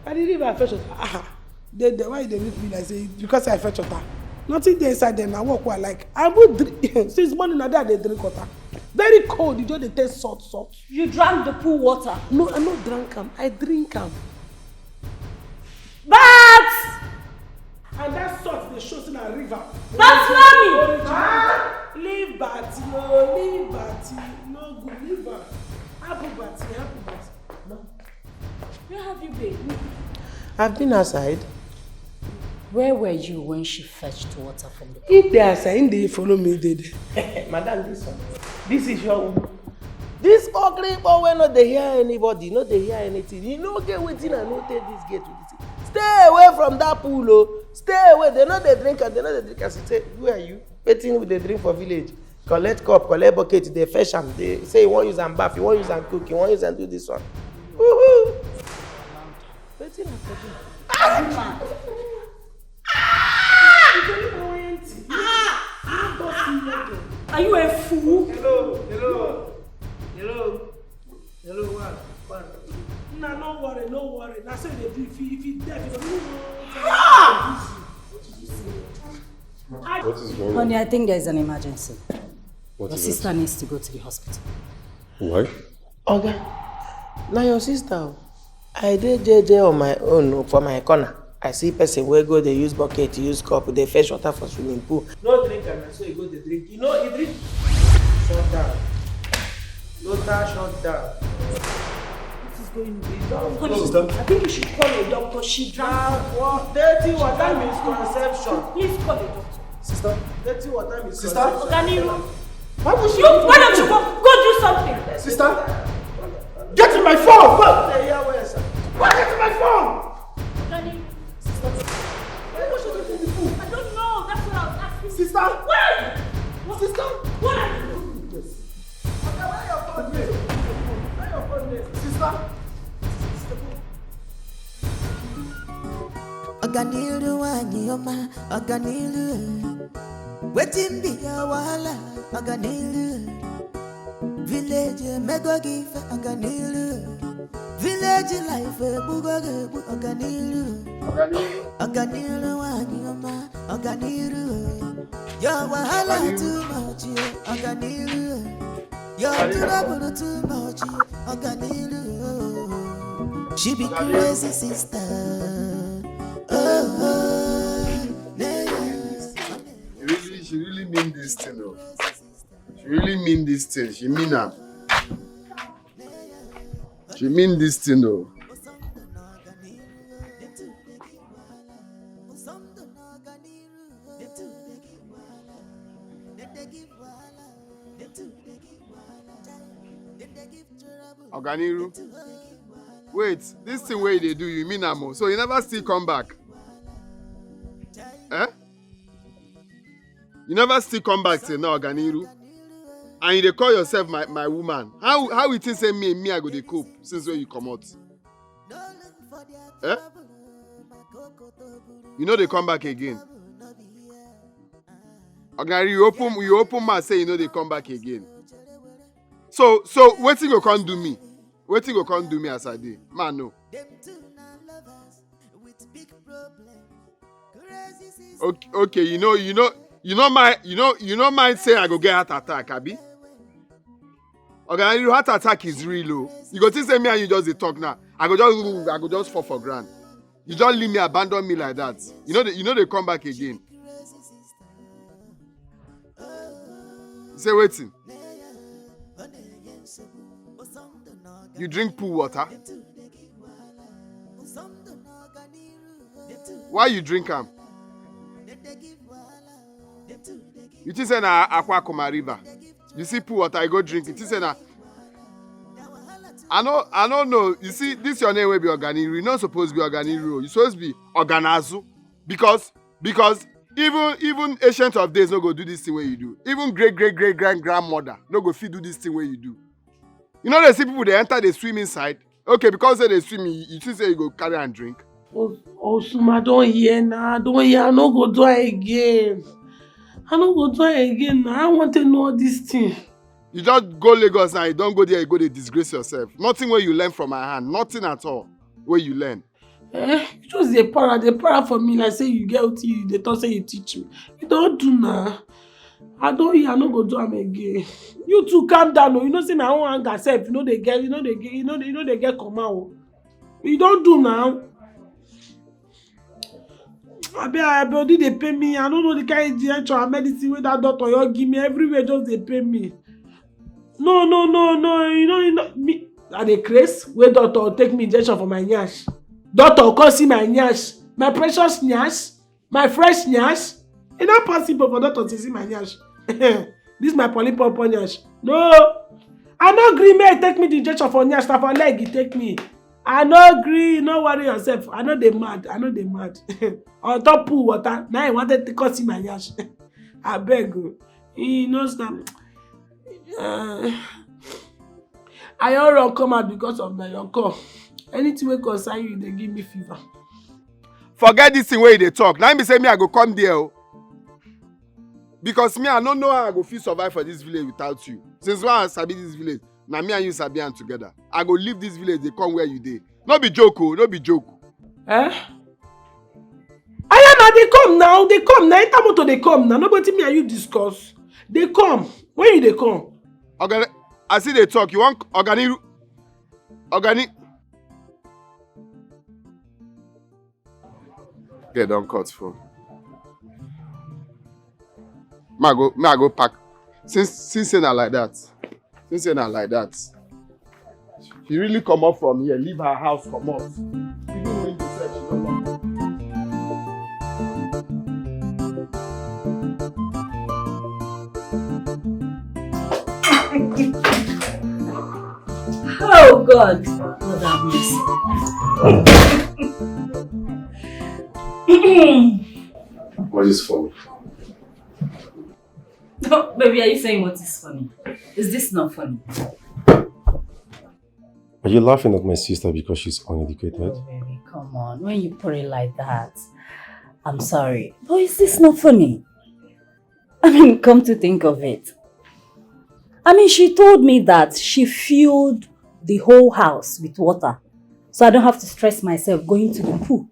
Na the river I fetch water. Ah, they, they, why they make me like say because I fetch water? Nothing dey inside there. Na work wey I like. I go drink since morning. Na there I dey drink water. Very cold. You just dey taste salt, salt. You drank the pool water? No, I no drank am. I drink am. But And that salt dey show say na river. But mommy! Ah, leave Batty o, leave Batty. No good, leave am. Happy Batty, happy Batty. No. Where have you been? I've been outside. Where were you when she fetched water from the If they are saying they follow me, they dey. Madam, this one. This is your own. This okripo wey no dey hear anybody, no dey hear anything. You no get wetin I no take this gate with this thing. Stay away from that pool o. Stay away. They no dey drink and they no dey drink as you say, who are you? Wetin we dey drink for village? Collect cup, collect bucket, dey fetch am, dey say you wan use am baff, you wan use am cook, you wan use am do this one. Woohoo! Wetin I for do? Are you a fool? Hello, hello, hello, hello, one, one. Nah, no worry, no worry. Na so they do if you if you dead, you don't know. What is going on? Honey, I think there's an emergency. What Your is sister needs to go to the hospital. Why? Oga, na your sister o. I dey jeje on my own o, for my corner. I see person wey go dey use bucket, use cup, dey fetch water for swimming pool. No drink am, na so you go dey drink. You know, you drink. Shut down. Lota, shut down. What is going on? You don Honey, go. I think you should call a doctor. She drank. Ah, what? Dirty water misconception. Please call a doctor. Sister? Dirty water Sister? misconception. Oganiru. Why would she? You, why don't you go, go do something? Sister? Get in my phone! Go! Say, yeah, where, sir? Go get in my phone! Oganiru. Why would she do this? I don't know. That's what I was asking. Sister? Where are you? Sister? What are you doing? Okay, where your phone dey? Where your phone dey? Sister? Ọganiru nwanyị ọma, ọganiru. Wetin be your wahala, ọganiru. Village emego gị ife, ọganiru. Village life egbugo gị egbu, ọganiru. Ọganiru nwanyị ọma, ọganiru. Your wahala too much, ọganiru. Your trouble too much, ọganiru. She be crazy sister. Oh, oh, yeah. She really, she really mean this thing, though. She really mean this thing. She mean am. She mean this thing, though. Oganiru. Wait, this thing wey you dey do, you mean am o? So you never still come back? Eh? You never still come back till now, Oganiru? And you dey call yourself my, my woman. How how you think say me me I go dey cope since when you comot? Eh? You no dey come back again. Oganiru, you open you open mouth say you no dey come back again. So so wetin go come do me? Wetin go come do me as I dey? Man no. Okay, okay, you know, you know, you know my, you know, you know mind say I go get heart attack, abi? Okay, your heart attack is real, oh. You go think say me and you just dey talk now. I go just, I go just fall for ground. You just leave me, abandon me like that. You know, you know they come back again. Say wetin? You drink pool water? Why you drink am? You think say na Akwa Akuma river? You see pool water, you go drink. You think say na? I no, I no know. You see, this your name wey be Oganiru. You no suppose be Oganiru. You suppose be Oganazu, because because even even ancient of days no go do this thing wey you do. Even great great great grand grandmother no go fit do this thing wey you do. You know they see people they enter, they swim inside. Okay, because say they swim, you, you think say you go carry and drink. Osuma, I don hear now. I don hear. I no go do am again. I no go do am again now. I want to know this thing. You just go Lagos now. You don't go there. You go dey disgrace yourself. Nothing where you learn from my hand. Nothing at all where you learn. Eh, you just dey para, dey para for me like say you get wetin you dey talk say you teach me. You don do na. I don hear, I no go do am again. You too calm down o. You know say my own anger sef, you no dey get, you no dey get, you no dey, you no dey get comma o. You don do na. Abi, my body dey pain me. I no know the kind injection and medicine wey that doctor just give me. Everywhere just dey pain me. No, no, no, no. You know, you know me. I dey craze wey doctor take me injection for my nyash. Doctor come see my nyash, my precious nyash. My fresh nyash? E no possible for doctor to see my nyash. This my polypompo nyash. No. I no gree make e take me the injection for nyash, na for leg e take me. I no gree, no worry yourself. I no dey mad, I no dey mad. On top pool water, na I wanted to come see my nyash. Abeg o. E no stand. Uh, I don run come out because of na your call. Anything wey concern you dey give me fever. Forget this thing wey you dey talk. Na im be say me I go come there o. Because me I no know how I go fit survive for this village without you. Since when I sabi this village, na me and you sabi am together. I go leave this village dey come where you dey. No be joke o, no be joke. Eh? Aya na dey come now, dey come now. Enter motor dey come now. Nobody me and you discuss. Dey come. When you dey come? Oga, I still dey talk. You wan Oga ni Oga ni. Girl don cut phone. Ma go, ma go pack. Since since say na like that, since say na like that, she really comot from here, leave her house comot. Even when you said she no come. Oh God, God have mercy. What is funny? No, baby, are you saying what is funny? Is this not funny? Are you laughing at my sister because she's uneducated? Oh, baby, come on. When you put it like that, I'm sorry. But is this not funny? I mean, come to think of it. I mean, she told me that she filled the whole house with water. So I don't have to stress myself going to the pool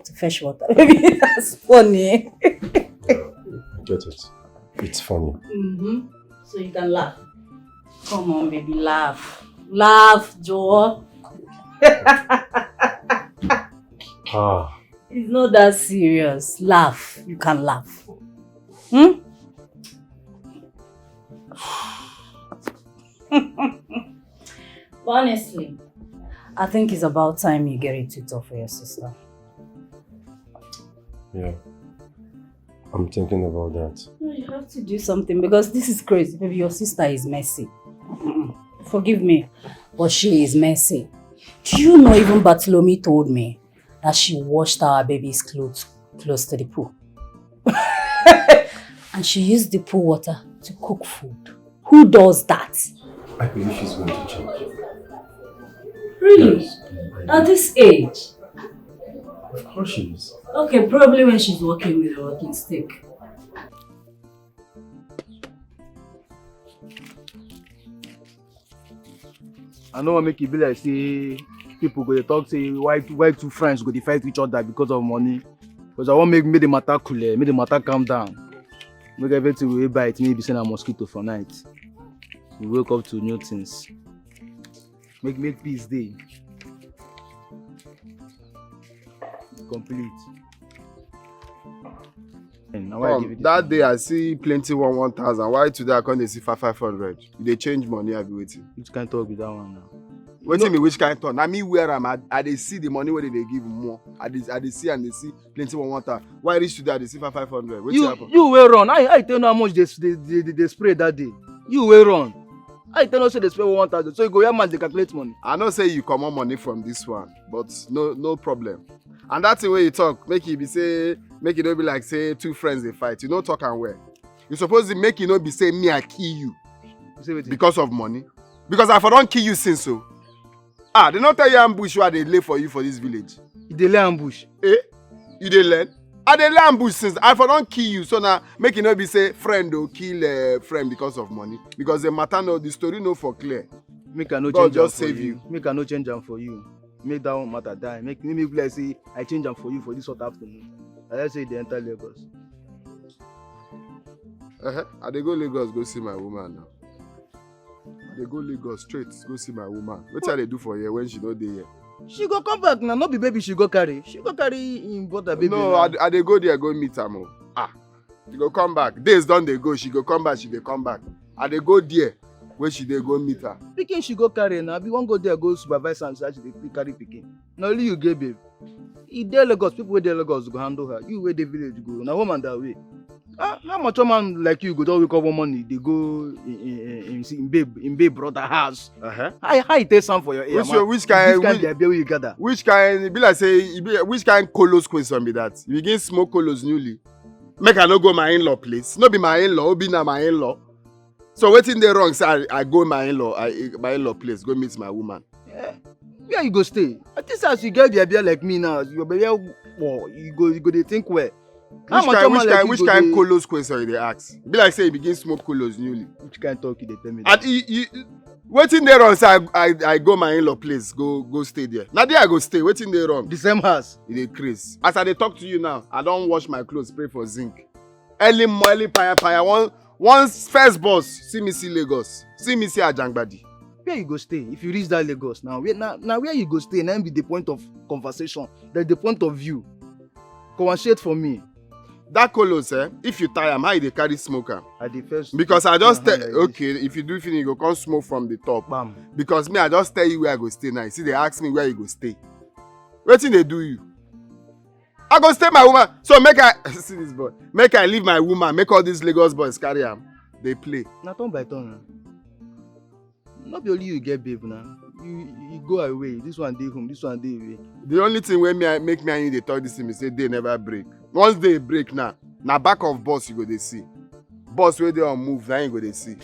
to fetch water. Baby, that's funny. Get it? It's funny. Mm-hmm. So you can laugh. Come on, baby, laugh. Laugh, Joe. Ah. It's not that serious. Laugh. You can laugh. Hmm? But honestly, I think it's about time you get a tutor for your sister. Yeah. I'm thinking about that. No, you have to do something because this is crazy. Baby, your sister is messy. Forgive me, but she is messy. Do you know even Bartholomew told me that she washed our baby's clothes close to the pool? And she used the pool water to cook food. Who does that? I believe she's going to change. Really? Yes. At this age? Of course she is. Okay, probably when she's working with a walking stick. I no wan make e be like say people go dey talk say why why two friends go dey fight each other because of money. Because I wan make make the matter cool, eh, make the matter calm down. Make everything wey bite, make e be say na mosquito for night. We wake up to new things. Make make peace dey. Complete. Come, that day I see plenty one one thousand. Why today I come dey see five five hundred? You dey change money, abi wetin? Which kind talk be that one now? Wetin be which kind talk? Na me wear am. I, I dey see the money wey dey dey give more. I dey I dey see and dey see plenty one one thousand. Why reach today I dey see five five hundred? Wetin happen? You you wey run. I I tell you how much they they they, they spray that day. You wey run. I tell you say they spray one thousand. So you go where man dey calculate money. I know say you comot money from this one, but no no problem. And that thing wey you talk, make e be say, make e no be like say two friends dey fight. You no talk am well. You suppose to make e no be say me I kill you because of money. Because I for don kill you since o. Ah, they no tell you ambush wey I dey lay for you for this village. You dey lay ambush. Eh? You dey learn? I dey lay ambush since. I for don kill you. So now make e no be say friend o kill uh, friend because of money. Because the matter no, the story no for clear. Make I no God change am just for save you. you. Make I no change am for you. Make that one matter die. Make make me be like say I change am for you for this hot afternoon. I just say they enter Lagos. Uh-huh. I dey go Lagos go see my woman now. I dey go Lagos straight go see my woman. Wetin I dey do for here when she no dey here? She go come back now. No be baby she go carry. She go carry him brother baby. No, now. I, I dey go there go meet am o. Ah, she go come back. Days don dey go. She go come back. She dey come back. I dey go there. Where she dey go meet her? Pikin she go carry na, abi wan go there go supervise am say she dey carry pikin? Na only you get babe. E dey Lagos, people wey dey Lagos go handle her. You wey dey village go, na home and away. Ah, how mature man like you go just wake up one morning dey go in, in, in, in, in babe in babe brother house? Uh-huh. How, how e take sound for your ear? Which, man? Which kind, this kind which, babe wey you gather? Which kind? E be like say e be which kind kolos question be that? You begin smoke kolos newly. Make I no go my in-law place. No be my in-law, Obi na my in-law. So wetin dey wrong say I, I go my in-law, I, my in-law place, go meet my woman? Eh, where you go stay? I think say as you get bia bia like me now, your bia war, you go you go dey think well. How much man like you go dey? Which kind kolos question you dey ask? E be like say you begin smoke kolos newly. Which kind talk you dey tell me? And you, you, wetin dey wrong say I, I, I go my in-law place, go go stay there. Na there I go stay. Wetin dey wrong? The same house. You dey craze. As I dey talk to you now, I don wash my clothes, pay for zinc. Early mo early paya paya, one one first bus see me see Lagos, see me see Ajangbadi. Where you go stay if you reach that Lagos now? Where na na where you go stay na im be the point of conversation, the the point of view. Conversate for me. That kolos, eh, if you tie am, how you dey carry smoke am? I dey first. Because I just tell, okay, if you do finish, you go come smoke from the top. Bam. Because me, I just tell you where I go stay now. You see, they ask me where you go stay. Wetin dey do you? I go stay my woman. So make I see this boy. Make I leave my woman. Make all these Lagos boys carry am. They play. Na turn by turn. No be only you get babe na. You you go away. This one dey home. This one dey away. The only thing wey me I make me and you dey talk this thing be say day never break. Once day break now, na back of bus you go dey see. Bus wey dey on move, na you go dey see.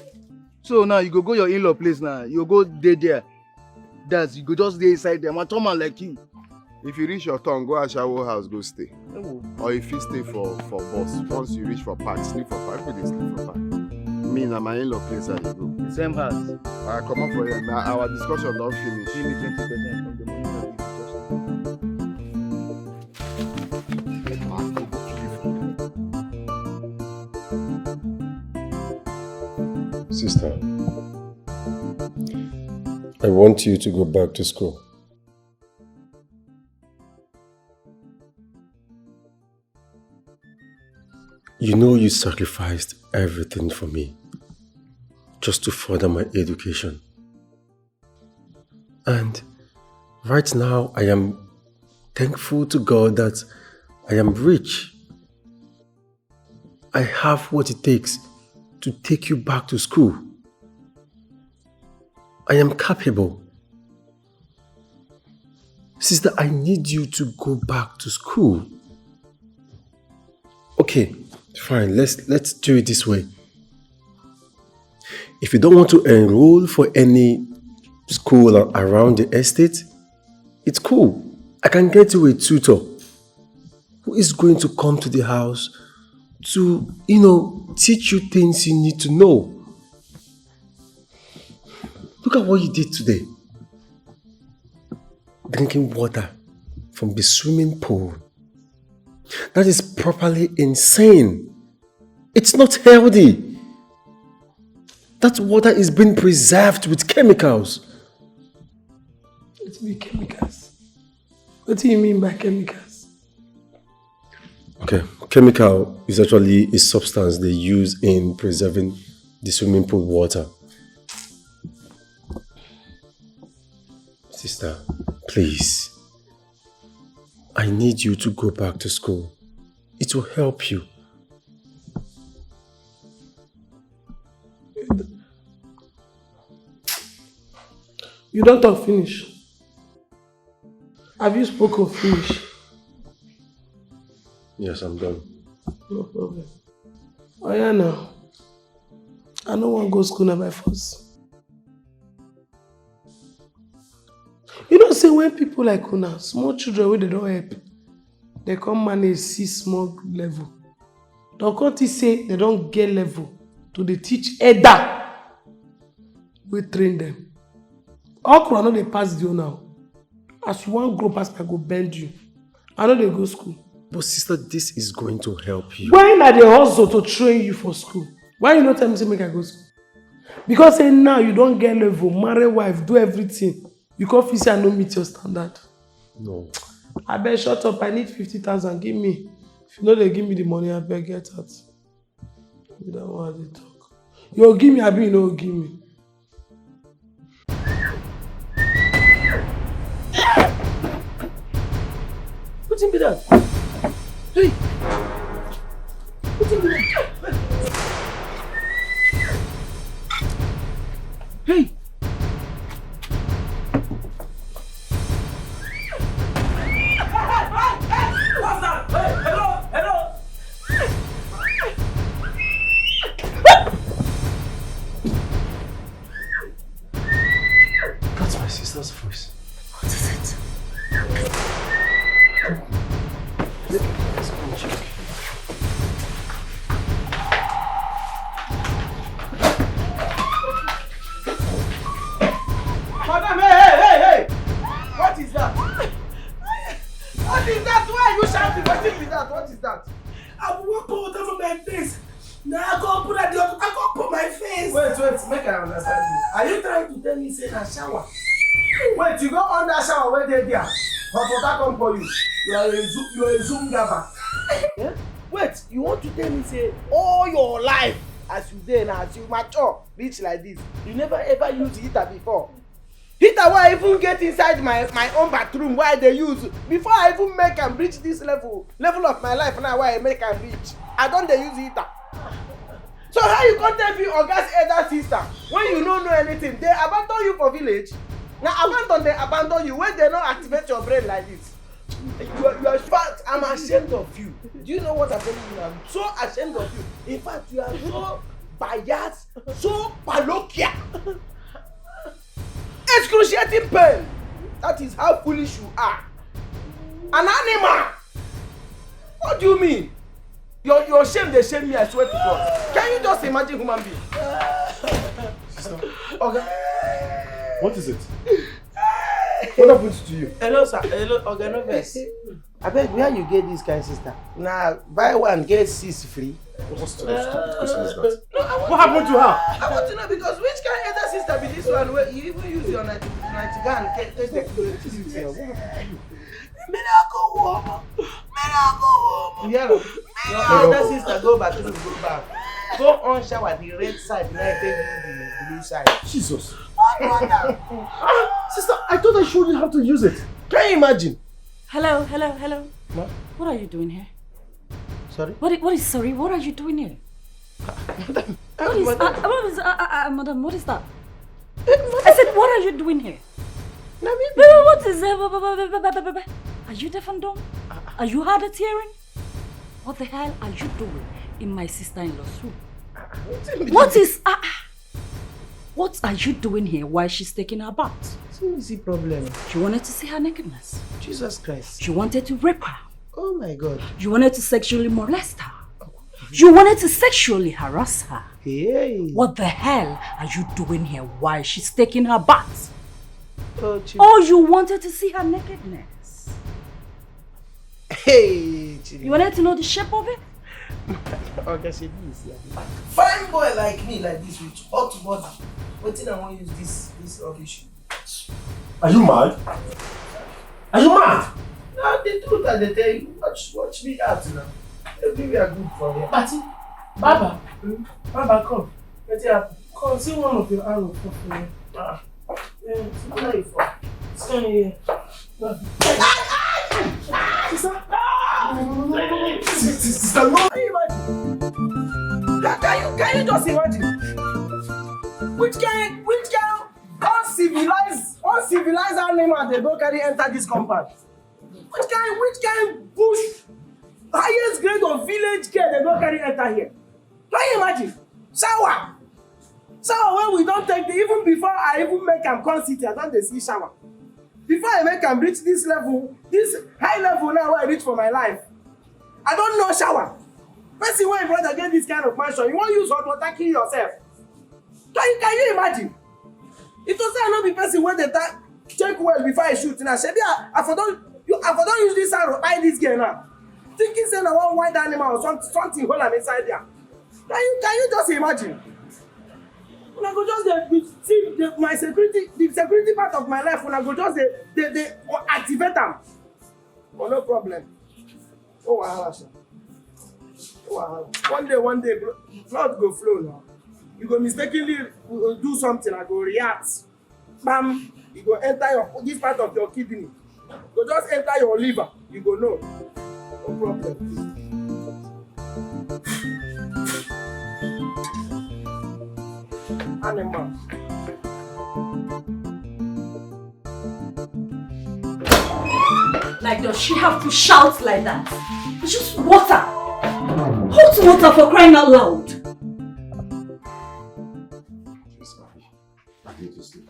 So now you go go your in-law place now. You go go dey there. That's you go just dey inside there. Mature man like you. If you reach your turn, go Ashawo house, go stay. Ewo. Or if you stay for for bus, once you reach for park, sleep for park. People dey sleep for park. Me na my in-law place I dey go. The same house. I comot for here. Na our discussion don finish. Give me twenty percent from the money of the discussion. Sister, I want you to go back to school. You know you sacrificed everything for me just to further my education. And right now, I am thankful to God that I am rich. I have what it takes to take you back to school. I am capable. Sister, I need you to go back to school. Okay, fine. Let's let's do it this way. If you don't want to enroll for any school a- around the estate, it's cool. I can get you a tutor who is going to come to the house to, you know, teach you things you need to know. Look at what you did today. Drinking water from the swimming pool. That is properly insane. It's not healthy. That water is being preserved with chemicals. It be chemicals. What do you mean by chemicals? Okay, chemical is actually a substance they use in preserving the swimming pool water. Sister, please, I need you to go back to school. It will help you. You don't talk finish. Have you spoken finish? Yes, I'm done. No problem. Oh yeah, now. I no wan go school na by force. You know say when people like una, small children wey dem don help, dem come manage see small level, dem come think say dem don get level to dey teach elder wey train dem. Okra no dey pass the owner o. As you wan grow pass, I go bend you. I no dey go school. But sister, this is going to help you. When I dey hustle to train you for school, why you no tell me say make I go school? Because say now you don get level, marry wife, do everything. You come feel say I no meet your standard. No. Abeg shut up, I need fifty thousand, give me. If you no dey give me the money, abeg get out. You don't want to talk. You go give me, abi you no go give me? Wetin be that? Hey! Wetin be that? Hey! What's that? Hey, hello, hello. That's my sister's voice. What is it? Let's go and check. Madam, hey, hey, hey, hey! What is that? What is that? Why are you shouting? What is that? What is that? I will walk water for my face. Now I come put at the I come put my face. Wait, wait, make I understand you. Are you trying to tell me say na shower? Wait, you go under shower wey dey there. Hot water come for you. You are a zoo, you are a zoo gaba. Eh? Wait, you want to tell me say all your life as you dey now, as you mature, reach like this, you never ever use heater before? Heater wey I even get inside my my own bathroom wey I dey use before I even make am reach this level level of my life now wey I make am reach, I don dey use heater. So how you come tell me oga's elder sister wey you no know anything dey abandon you for village? Na abandon dey abandon you wey dey no activate your brain like this. You are, you are in fact, I'm ashamed of you. Do you know what I'm telling you? I'm so ashamed of you. In fact, you are so biased, so parochial. Excruciating pain. That is how foolish you are. An animal. What do you mean? Your your shame dey shame me, I swear to God. Can you just imagine human being? Sister. Oga. What is it? What happened to you? Hello, sir. Hello, Oga, no vex. Abeg, where you get this kind sister? Na buy one get six free. What sort of stupid question is that? No, I want What to happened to her? I want to know because which kind elder sister be this one wey you even use your night night gown take take dey do it? Miracle woman, miracle woman. Yeah, your elder sister go bathroom go bath. Go on shower the red side, now take do the blue side. Jesus. What water? Sister, I thought I showed you how to use it. Can you imagine? Hello, hello, hello. Ma? What are you doing here? Sorry? What is, what is sorry? What are you doing here? Madam, What is, madam. Uh, what is, uh, uh, uh, madam, what is that? Eh, I madam. Said, what are you doing here? Na me be Wait, wait, what is, uh, bu- bu- bu- bu- bu- bu- bu- bu- are you deaf and dumb? Are you hard of hearing? What the hell are you doing in my sister-in-law's room? Wetin be What this? is, uh, uh, what are you doing here while she's taking her bath? Wetin is the problem? You wanted to see her nakedness. Jesus Christ. You wanted to rape her. Oh my God. You wanted to sexually molest her. You wanted to sexually harass her. Hey. What the hell are you doing here while she's taking her bath? Oh, Jesus. Oh, you wanted to see her nakedness. Hey, Chidi. You wanted to know the shape of it? Okay, she is here. Fine boy like me, like this, with hot body. Wetin I wan use this this rubbish? Are you mad? Are you mad? Na the truth I dey tell you. Watch, watch me out now. Everywhere good for here. Party, Baba, Hmm? Baba, come. Wetin happen? Come see one of your arrow for here. Ah. Yeah, see how you fall. Stand here. Sister, sister, no. Can you imagine? Can, can you can you just imagine? Which kind which kind uncivilized uncivilized animal dey go carry enter this compound? Which kind which kind bush highest grade of village girl dey go carry enter here? Can you imagine? Shower. Shower wey we don take dey even before I even make am come city, I don dey see shower. Before I make am reach this level, this high level now wey I reach for my life, I don know shower. Person wey im brother get this kind of mansion, you wan use hot water kill yourself? Can you can you imagine? If to say I no be person wey dey ta- check well before I shoot na shebi I, I for don you I for don use this arrow eye this girl now. Thinking say na one wild animal or something something hold am inside there. Can you can you just imagine? Una go just dey be see the, my security the security part of my life una go just dey dey dey activate am. But no problem. No wahala sha. No wahala. One day one day bro, blood go flow now. You go mistakenly uh, do something I go react. Bam! E go enter your this part of your kidney. Go just enter your liver, you go know. No problem. Animal. Like, does she have to shout like that? It's just water. Hot water, for crying out loud. I need to sleep.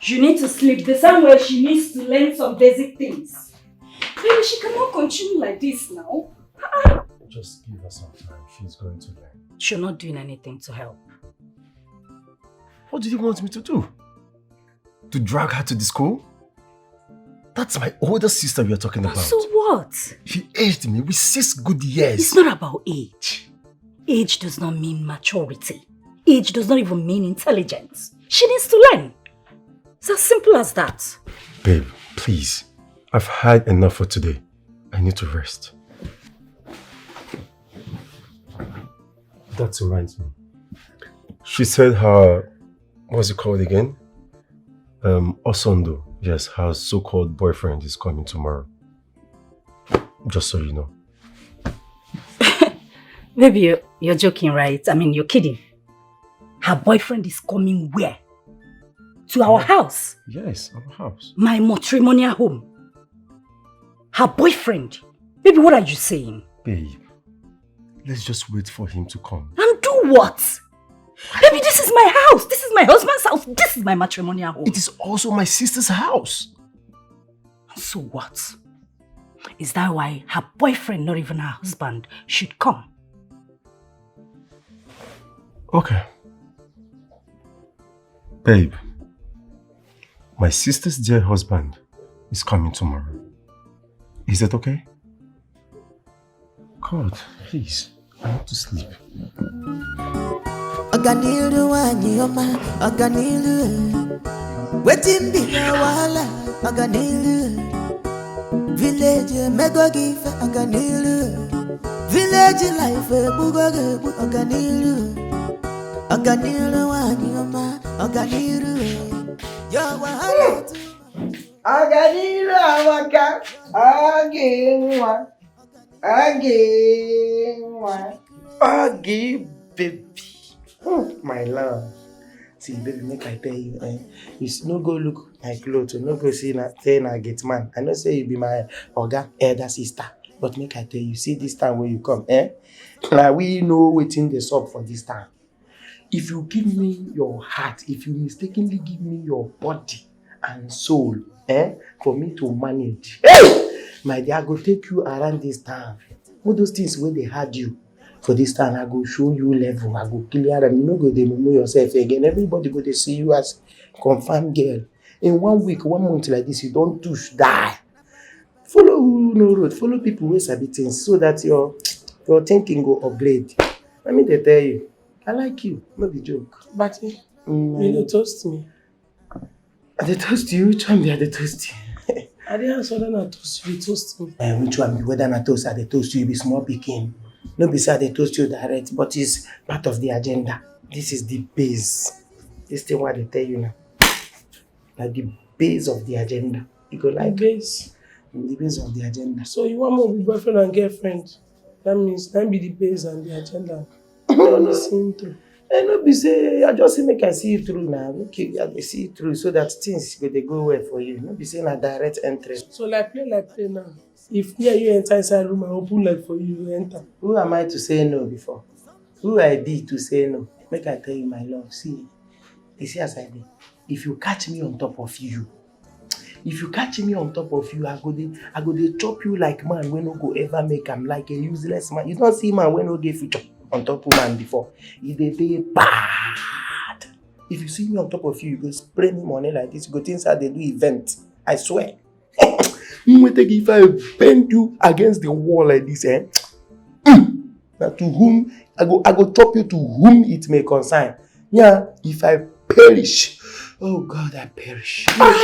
You need to sleep the same way she needs to learn some basic things. Baby, she cannot continue like this now. Just give her some time. She's going to learn. She's not doing anything to help. What do you want me to do? To drag her to the school? That's my older sister we are talking about. So what? She aged me with six good years. It's not about age. Age does not mean maturity. Age does not even mean intelligence. She needs to learn. It's as simple as that. Babe, please. I've had enough for today. I need to rest. That reminds me. She said her, what's it called again? Um, Osondo. Yes, her so-called boyfriend is coming tomorrow. Just so you know. Maybe you're, you're joking, right? I mean, you're kidding. Her boyfriend is coming where? To our house? Yes, our house. My matrimonial home. Her boyfriend? Baby, what are you saying? Babe, let's just wait for him to come. And do what? Baby, this is my house. This is my husband's house. This is my matrimonial home. It is also my sister's house. So what? Is that why her boyfriend, not even her husband, should come? Okay. Babe, my sister's dear husband is coming tomorrow. Is that okay? God, please, I want to sleep. Ọganiru nwanyị ọma, ọganiru. Wetin be your wahala? Ọganiru. Village emego gị ife, ọganiru. Village life egbugo gị egbu, ọganiru. Ọganiru nwanyị ọma, ọganiru. Your wahala too much. Ọganiru amaka, ọ gị nwa, ọ gị nwa, ọ gị baby. Hmm, my love. See, baby, make I tell you, eh? You s- no go look my clothes, no go see na say na gate man. I know say you be my oga elder sister, but make I tell you, see this time wey you come, eh? Na we know wetin dey sup for this town. If you give me your heart, if you mistakenly give me your body and soul, eh, for me to manage, hey, my dear, I go take you around this town. All those things wey dey hard you for this town, I go show you level. I go clear them. You no go dey mumu yourself again. Everybody go dey see you as confirmed girl. In one week, one month like this, you don touch die. Follow who know road. Follow people wey sabi things so that your your thinking go upgrade. Let me dey tell you, I like you. No be joke. But you dey toast me. I dey toast you. Which one be I dey toast you? I dey ask whether na toast you dey toast me. Eh, which one be whether na toast I dey toast you? You be small pikin. No be say I dey toast you direct, but it's part of the agenda. This is the base. This thing wey I dey tell you now, na the base of the agenda. You go like Base. The base of the agenda. So you wan make we be boyfriend and girlfriend? That means that be the base and the agenda. They are the same thing. Eh, no be say I just say make I see you through now. Okay, I dey see you through so that things go dey go well for you. No be say na direct entry. So like play like play now. If me and you enter inside room, I open leg for you, you enter. Who am I to say no before? Who I be to say no? Make I tell you, my love. See, you see as I be. If you catch me on top of you, if you catch me on top of you, I go dey, I go dey chop you like man wey no go ever make am, like a useless man. You don see man wey no get future on top woman before. E dey dey bad. If you see me on top of you, you go spray me money like this. You go think say I dey do event. I swear. Nweta gị, if I bend you against the wall like this, eh? Mm. Na to whom I go, I go chop you to whom it may concern. Yeah, if I perish, oh God, I perish. Ah,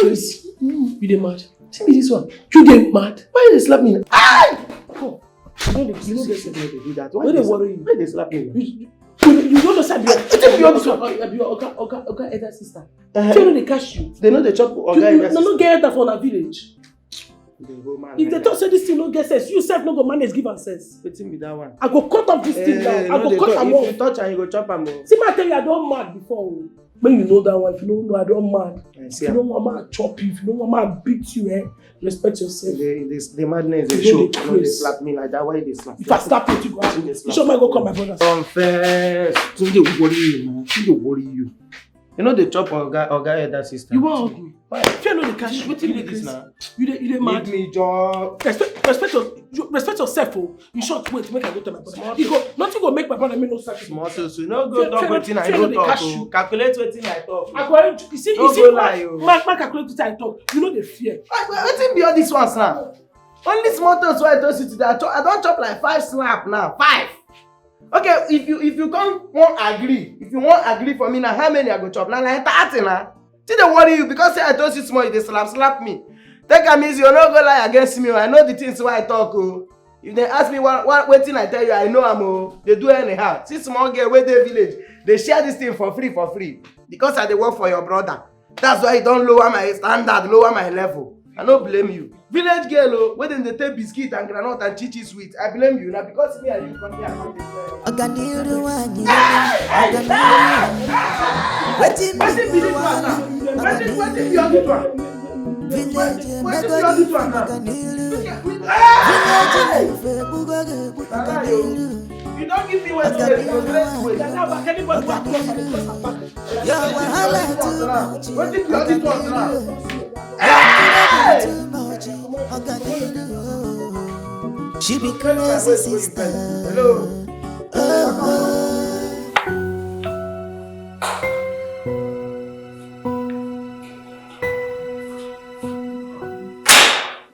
you dey mad. See me this one. You dey mad. Why you dey slap me? Aye! Oh, you no dey, you no dey, you no dey do that. Why you dey worry you? Why you dey slap me? You, you, you, you no know say I be your, I be your oga, oga, oga, oga elder sister. Uh-huh. You no dey catch you. They no dey chop oga elder sister. You no get elder for una village. If they talk say this thing no get sense, you sef no go manage give am sense. Wetin be that one? I go cut off this thing now. I go cut am off. If you touch am, you go chop am o. See, man, tell you, I don mad before o. When you know that one, if you don't know, I don mad. If you don't want man chop you, if you don't want man beat you, eh, respect yourself. The, the, the madness dey show. You no dey slap me like that. Why you dey slap me? If I slap you, you go ask me. You sure man go call my brothers? Confess. Wetin dey worry you, man? Wetin dey worry you? You know they chop oga, oga elder sister. You wan hug me? Why? Fear no dey catch you. Wetin be this now? You dey, you dey mad. Leave me, Joe. Respect, respect your, you respect yourself o. In short, wait, make I go tell my brother. He go, nothing go make my brother make no sacrifice. Small so so. No go talk wetin I no talk o. Calculate wetin I talk. I go, you see, you see, man, man calculate wetin I talk. You no dey fear. Wetin be all these ones now? Only small things wey I toast you today. I don chop like five slap now. Five. Okay, if you, if you come wan agree, if you wan agree for me now, how many I go chop? Na like thirty na. Still dey worry you because say I toast you small, you dey slap slap me. Take am easy, you no go lie against me o. I know the things wey I talk o. If they ask me what, what, wetin I tell you, I know am o. Dey do anyhow. See small girl wey dey village, dey share this thing for free, for free. Because I dey work for your brother. That's why you don lower my standard, lower my level. I no blame you. Village girl o, wey dem dey take biscuit and groundnut and chichi sweet. I blame you na because me and you come here come dey tell you. Ọganiru nwanyị, ọganiru. Wetin be this one now? Wetin, wetin be all this one? Village, wetin be all this one now? Ọganiru. Hey! Village life, ebugo ga-ebu ọganiru. You don give me wetin wey you go vex with. Your wahala too much. Wetin be all this one now? Hey! Too much. She be crazy sister. Hello. Oh, oh.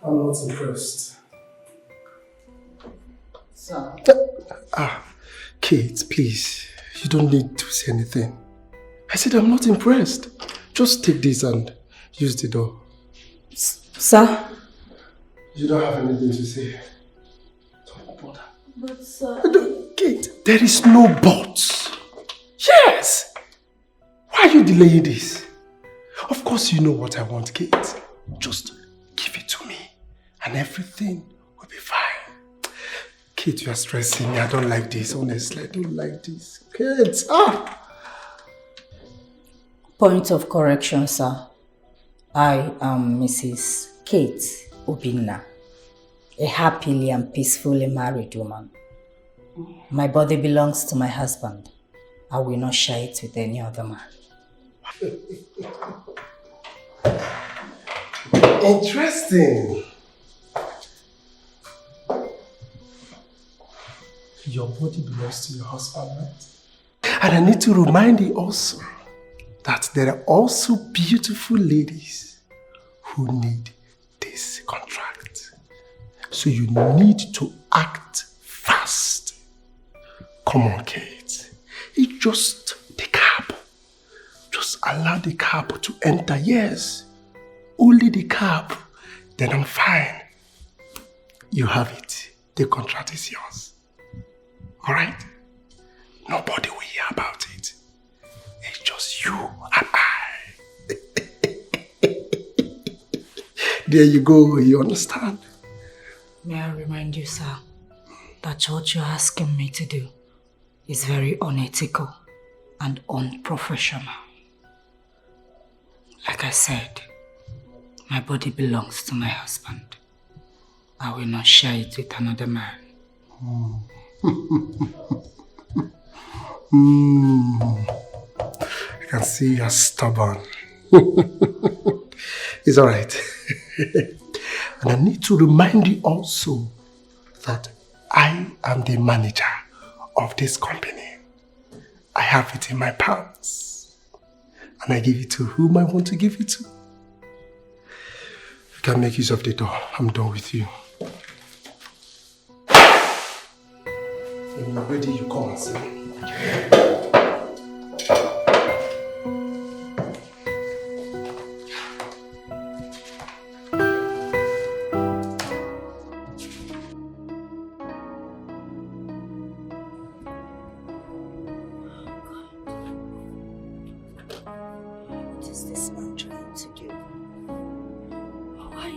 I'm not impressed. Sir. Ah, Kate, please. You don't need to say anything. I said I'm not impressed. Just take this and use the door. S-, sir? You don't have anything to say. Don't bother. But, sir. No, Kate, there is no but. Yes! Why are you delaying this? Of course you know what I want, Kate. Just give it to me and everything will be fine. Kate, you are stressing me. I don't like this. Honestly, I don't like this. Kate, ah! Point of correction, sir. I am Missus Kate Obinna, a happily and peacefully married woman. My body belongs to my husband. I will not share it with any other man. Interesting. Your body belongs to your husband, right? And I need to remind you also that there are also beautiful ladies who need this contract. So you need to act fast. Come on, Kate. It's just the cab. Just allow the cab to enter. Yes. Only the cab. Then I'm fine. You have it. The contract is yours. All right? Nobody will hear about it. It's just you and I. There you go. You understand? May I remind you, sir, that what you're asking me to do is very unethical and unprofessional. Like I said, my body belongs to my husband. I will not share it with another man. Mm. Mm. I can see you're stubborn. It's all right. And I need to remind you also that I am the manager of this company. I have it in my palms. And I give it to whom I want to give it to. You can make use of the door. I'm done with you. When you're ready, you come and see me. What is this man trying to do? Why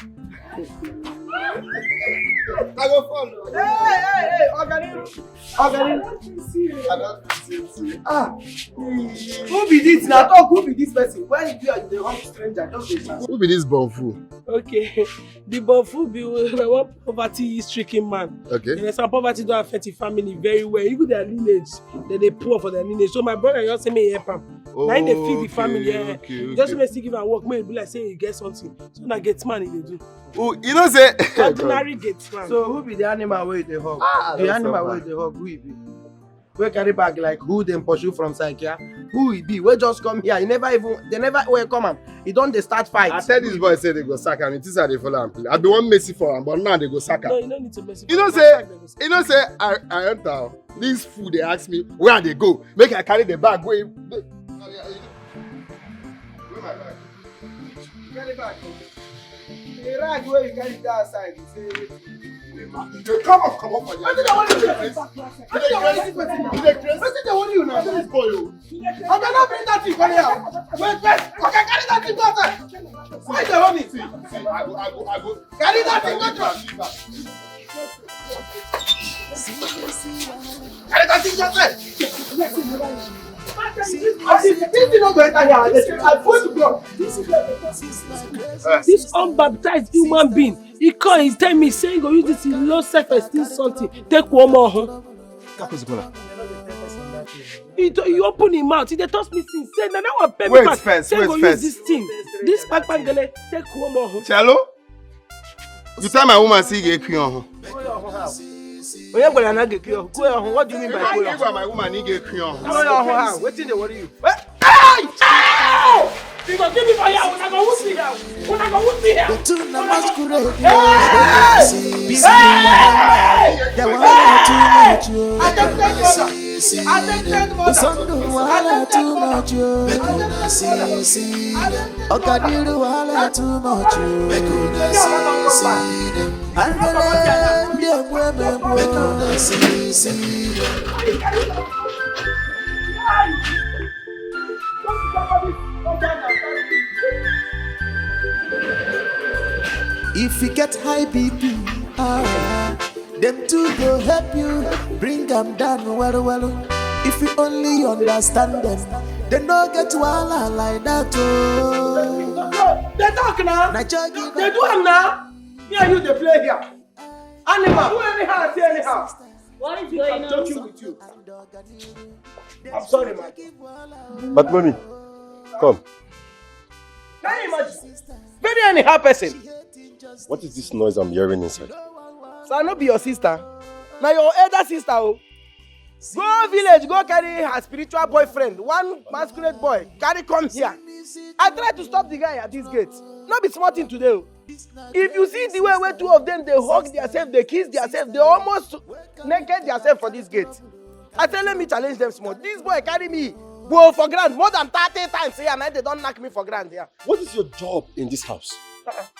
I go follow. Hey, hey, hey, Oganiru. Oganiru. I don't see you. Ah. Who be this? Now talk, who be this person? When you are the hungry stranger, just dey shout. Who be this Bonfu? Okay. The Bonfu be na one poverty stricken man. Okay. You understand? Poverty don't affect the family very well. Even their lineage, they dey poor for their lineage. So my brother just say me help am. Na him dey feed the family. Okay, okay. Just make still give am work, make e be like say e get something. So na gate man e dey do. Oh, you know say ordinary gate man. So who be the animal wey dey hug? Ah, the animal wey dey hug, who e be? Wey carry bag like who dem pursue from Saikia? Who e be? Wey just come here, e never even, they never welcome am. E don dey start fight. I tell this boy say they go sack am. It is how they follow am play. I be one Messi for am, but now they go sack am. No, you no need to Messi. You know say, you know say I, I enter. This fool they ask me where they go. Make I carry the bag. Where, where my bag? Carry bag. The rag wey you carry that side, you say wetin? You dey come up, come up for there. Wetin dey worry you? Wetin dey worry you? Wetin dey worry you now? This boy o. Oga, no bring that thing for here. Wait, wait. Oga, carry that thing go outside. Why you dey hold me? See, see, I go, I go, I go. Carry that thing go outside. Carry that thing go outside. This thing no go enter here. I swear to God. This unbaptized human being, he come, he tell me say he go use this low self-esteem something take one more home. He, to, he open him mouth, he dey toss me since. Say na that one pay me. Wait first, say he go use this thing, this kpakpangele take one more home. Cello? You tell my woman say you get queue on. Onye gwara na get queue? Queue on. What do you mean by queue on? If my woman need get queue on. Queue on how? Wetin dey worry you? Hey! Hey! You go give me for here. Una go wound me here. Una go wound me here. The two na masquerade. Hey! Hey! They want too much. I don't take water. I don't take water. Sunday wahala too much. Make una see, see them. Oganiru wahala too much. Make una see, see them. Andele ndị egbu emegbu. Make una see, see. If you get high B P, ah, them two go help you bring them down well, well. If you only understand them, they no get wahala like that, oh. They talk now. Na jogi They do am now. Me and you dey play here. Animal, do anyhow, say anyhow. What is going I'm on? Joking with you. I'm sorry, man. But mommy, come. Can you imagine? Very anyhow person. What is this noise I'm hearing inside? So I no be your sister. Now your elder sister, oh. Go village, go carry her spiritual boyfriend, one masquerade boy, carry come here. I try to stop the guy at this gate. No be small thing today, oh. If you see the way wey two of them dey hug theirself, dey kiss theirself, dey almost naked theirself for this gate. I say let me challenge them small. This boy carry me go for ground more than thirty times here, and they don knack me for ground here. What is your job in this house?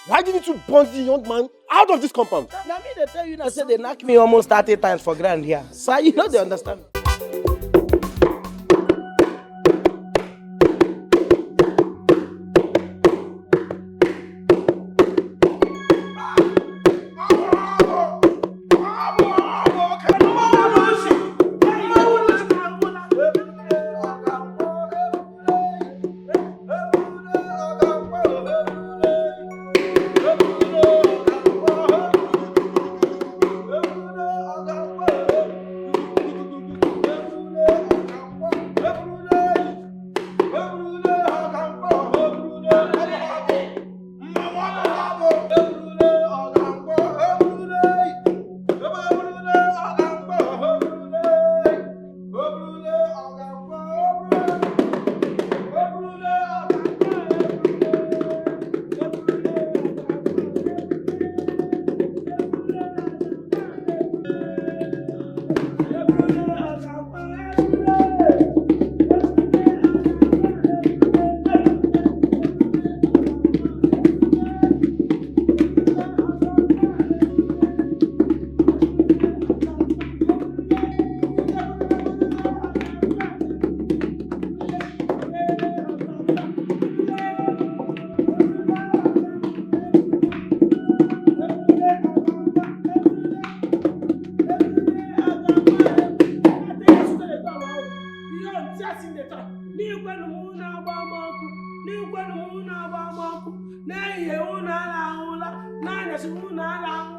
Why didn't you burn the young man out of this compound? Na me dey tell you now say they knack me almost thirty times for ground here. So you no dey understand.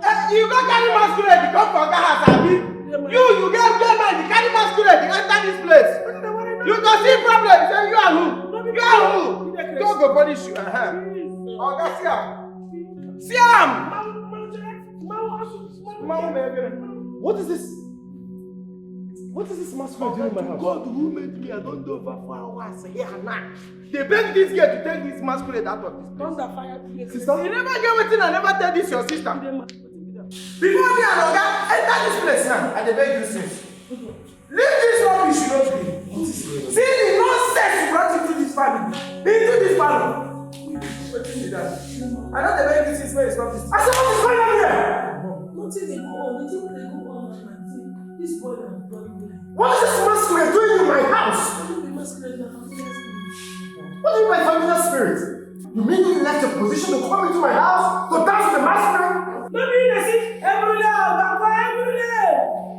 Eh, you go carry masquerade, you come for Oga house, abi? You, you get get mind, you carry masquerade, you enter this place. You go see problem, say you are who? You are who? God go punish you. Uh-huh. Oga, see am. See am. What is this? What is this masquerade doing in my house? God who made me, I don't know over four hours here now. They beg this girl to take this masquerade out of this place. Thunder fire. Sister? You never get wetin I never tell this your sister. Before me and Oga enter this place now, I dey beg you since. Leave this rubbish you don't do. See the nonsense you brought into this family. Into this family. Wetin be that? I no dey beg you since when you stop this. I say what is going on here? Nothing dey go on. Nothing dey go on, my aunty. This boy na problem. What is this masquerade doing in my house? Wetin be masquerade na? What do you mean by familiar spirit? You mean you left your position to come into my house to dance with the masquerade? No be you dey sing Everule Oga Nkwo Everule.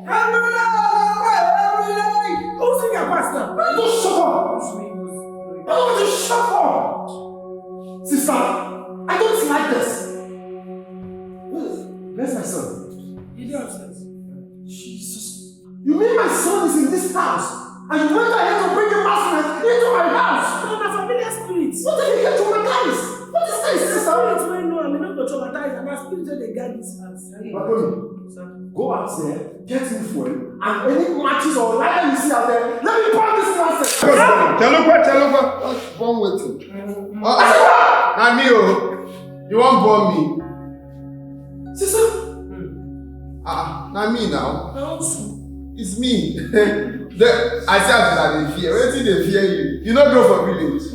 Everule Oga Nkwo Everule. Who sing your pastor? Just shut up. I want you to shut up. Sister, I don't like this. Where's my son? He dey upstairs. Jesus. You mean my son is in this house and you went ahead to bring a masquerade into my house? No, na familiar spirit. What did he get traumatize? What is this, sister? Spirit wey know am, e no go traumatize am. Na spirit wey dey guide this house. Bartholomew, go out there, get me fuel, and any matches or lighter you see out there, let me burn this nonsense. Telugu, Telugu, burn wetin? Uh-uh. Na me o. You wan burn me? Sister. Ah, na me now. It's me. The, I say as una dey fear. Wetin dey fear you? You no grow for village.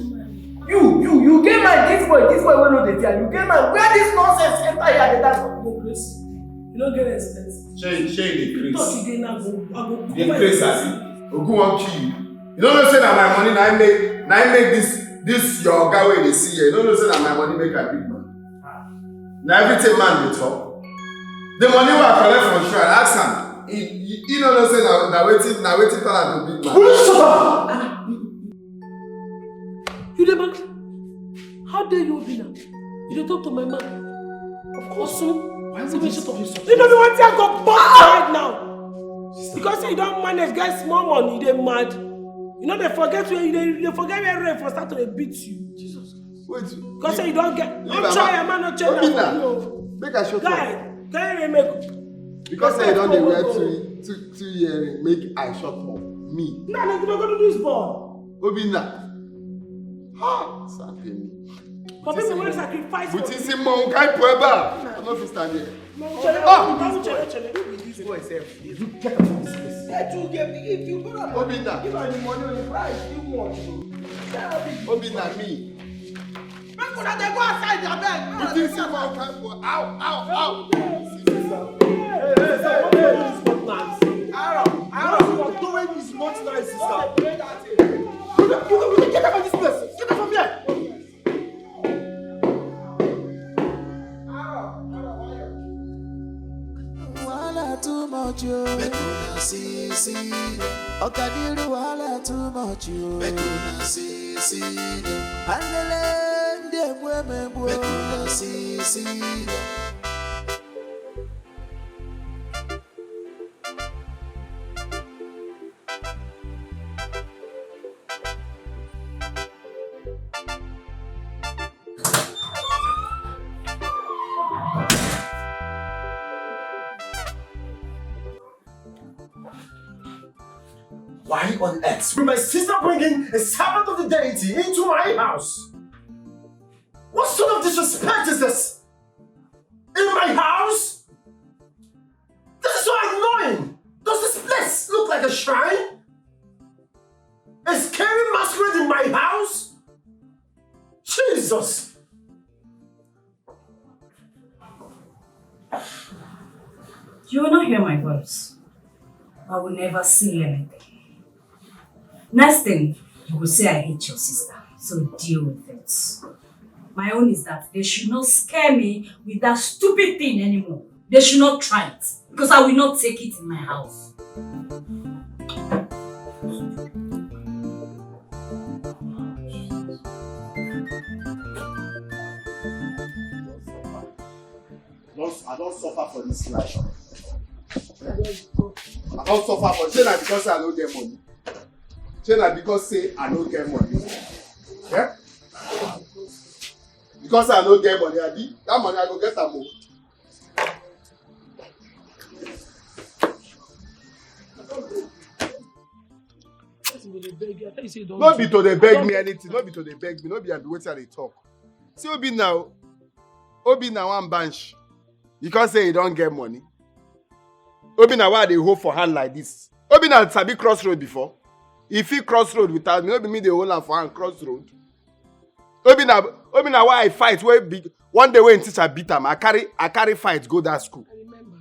You, you, you get mind, this boy, this boy wey no dey fear. You get mind, where this nonsense enter here dey dance for no grace. You don't get respect. Shey, shey you dey craze? Talk again, I go, I go. You dey craze, abi? Ogun wan kill you. You no know say na my money na im make na im make this this your oga wey you dey see here. You no know say na my money make I big man. Na everything man dey talk. The money wey I collect from shrine, ask am. He he he no know say na na wetin na wetin turn am to big man. Will you shut up? You dey mad? How dare you, Obinna? You dey talk to my man. Of course, so. Why would you stop yourself? You know the one thing I go bust right now. Because say you don manage get small money, you dey mad. You no dey forget where you dey you dey forget where rain for start to dey beat you. Jesus Christ. Wait. Because say you don get no try am, man, no change am for you. Make I shut up. Guy, carry rain make. Because say you don dey wear two two two earring, make I shut up. Me. Na na you go do this ball. Obinna. Ha! Safe me. For people wey sacrifice for. With this monk, I put back. I no fit stand here. Ah! Obinna, me. Make una dey go outside, abeg. Wetin see man kind for ow ow ow. Hey, hey, sir, what you doing is not nice. Arrow, arrow. What you are doing is not nice, sister. Get out of this place. Get out from here. Wahala too much, yo. Make una see, see. Okadiru wahala too much, yo. Make una see, see. Angele, ndị egbu emegbu. Make una see, see. Why on earth will my sister bring in a servant of the deity into my house? What sort of disrespect is this? In my house? This is so annoying! Does this place look like a shrine? A scary masquerade in my house? Jesus! You will not hear my voice. I will never say anything. Next thing, you will say I hate your sister. So deal with it. My own is that they should not scare me with that stupid thing anymore. They should not try it because I will not take it in my house. I don suffer for this life. I don suffer for say na because I no get money. Say na because say I no get money. Yeah? Because I no get money, abi that money I go get am o. No be to dey beg me anything, no be to dey beg me, no be I be wetin I dey talk. See Obi now, Obi na one bansh. You can't say you don't get money. Obi na why I dey hold for hand like this. Obi na sabi cross road before. If he cross road without me, no be me dey hold am for hand cross road. Obi na Obi na why I fight wey be one day when teacher beat am, I carry I carry fight go that school. I remember.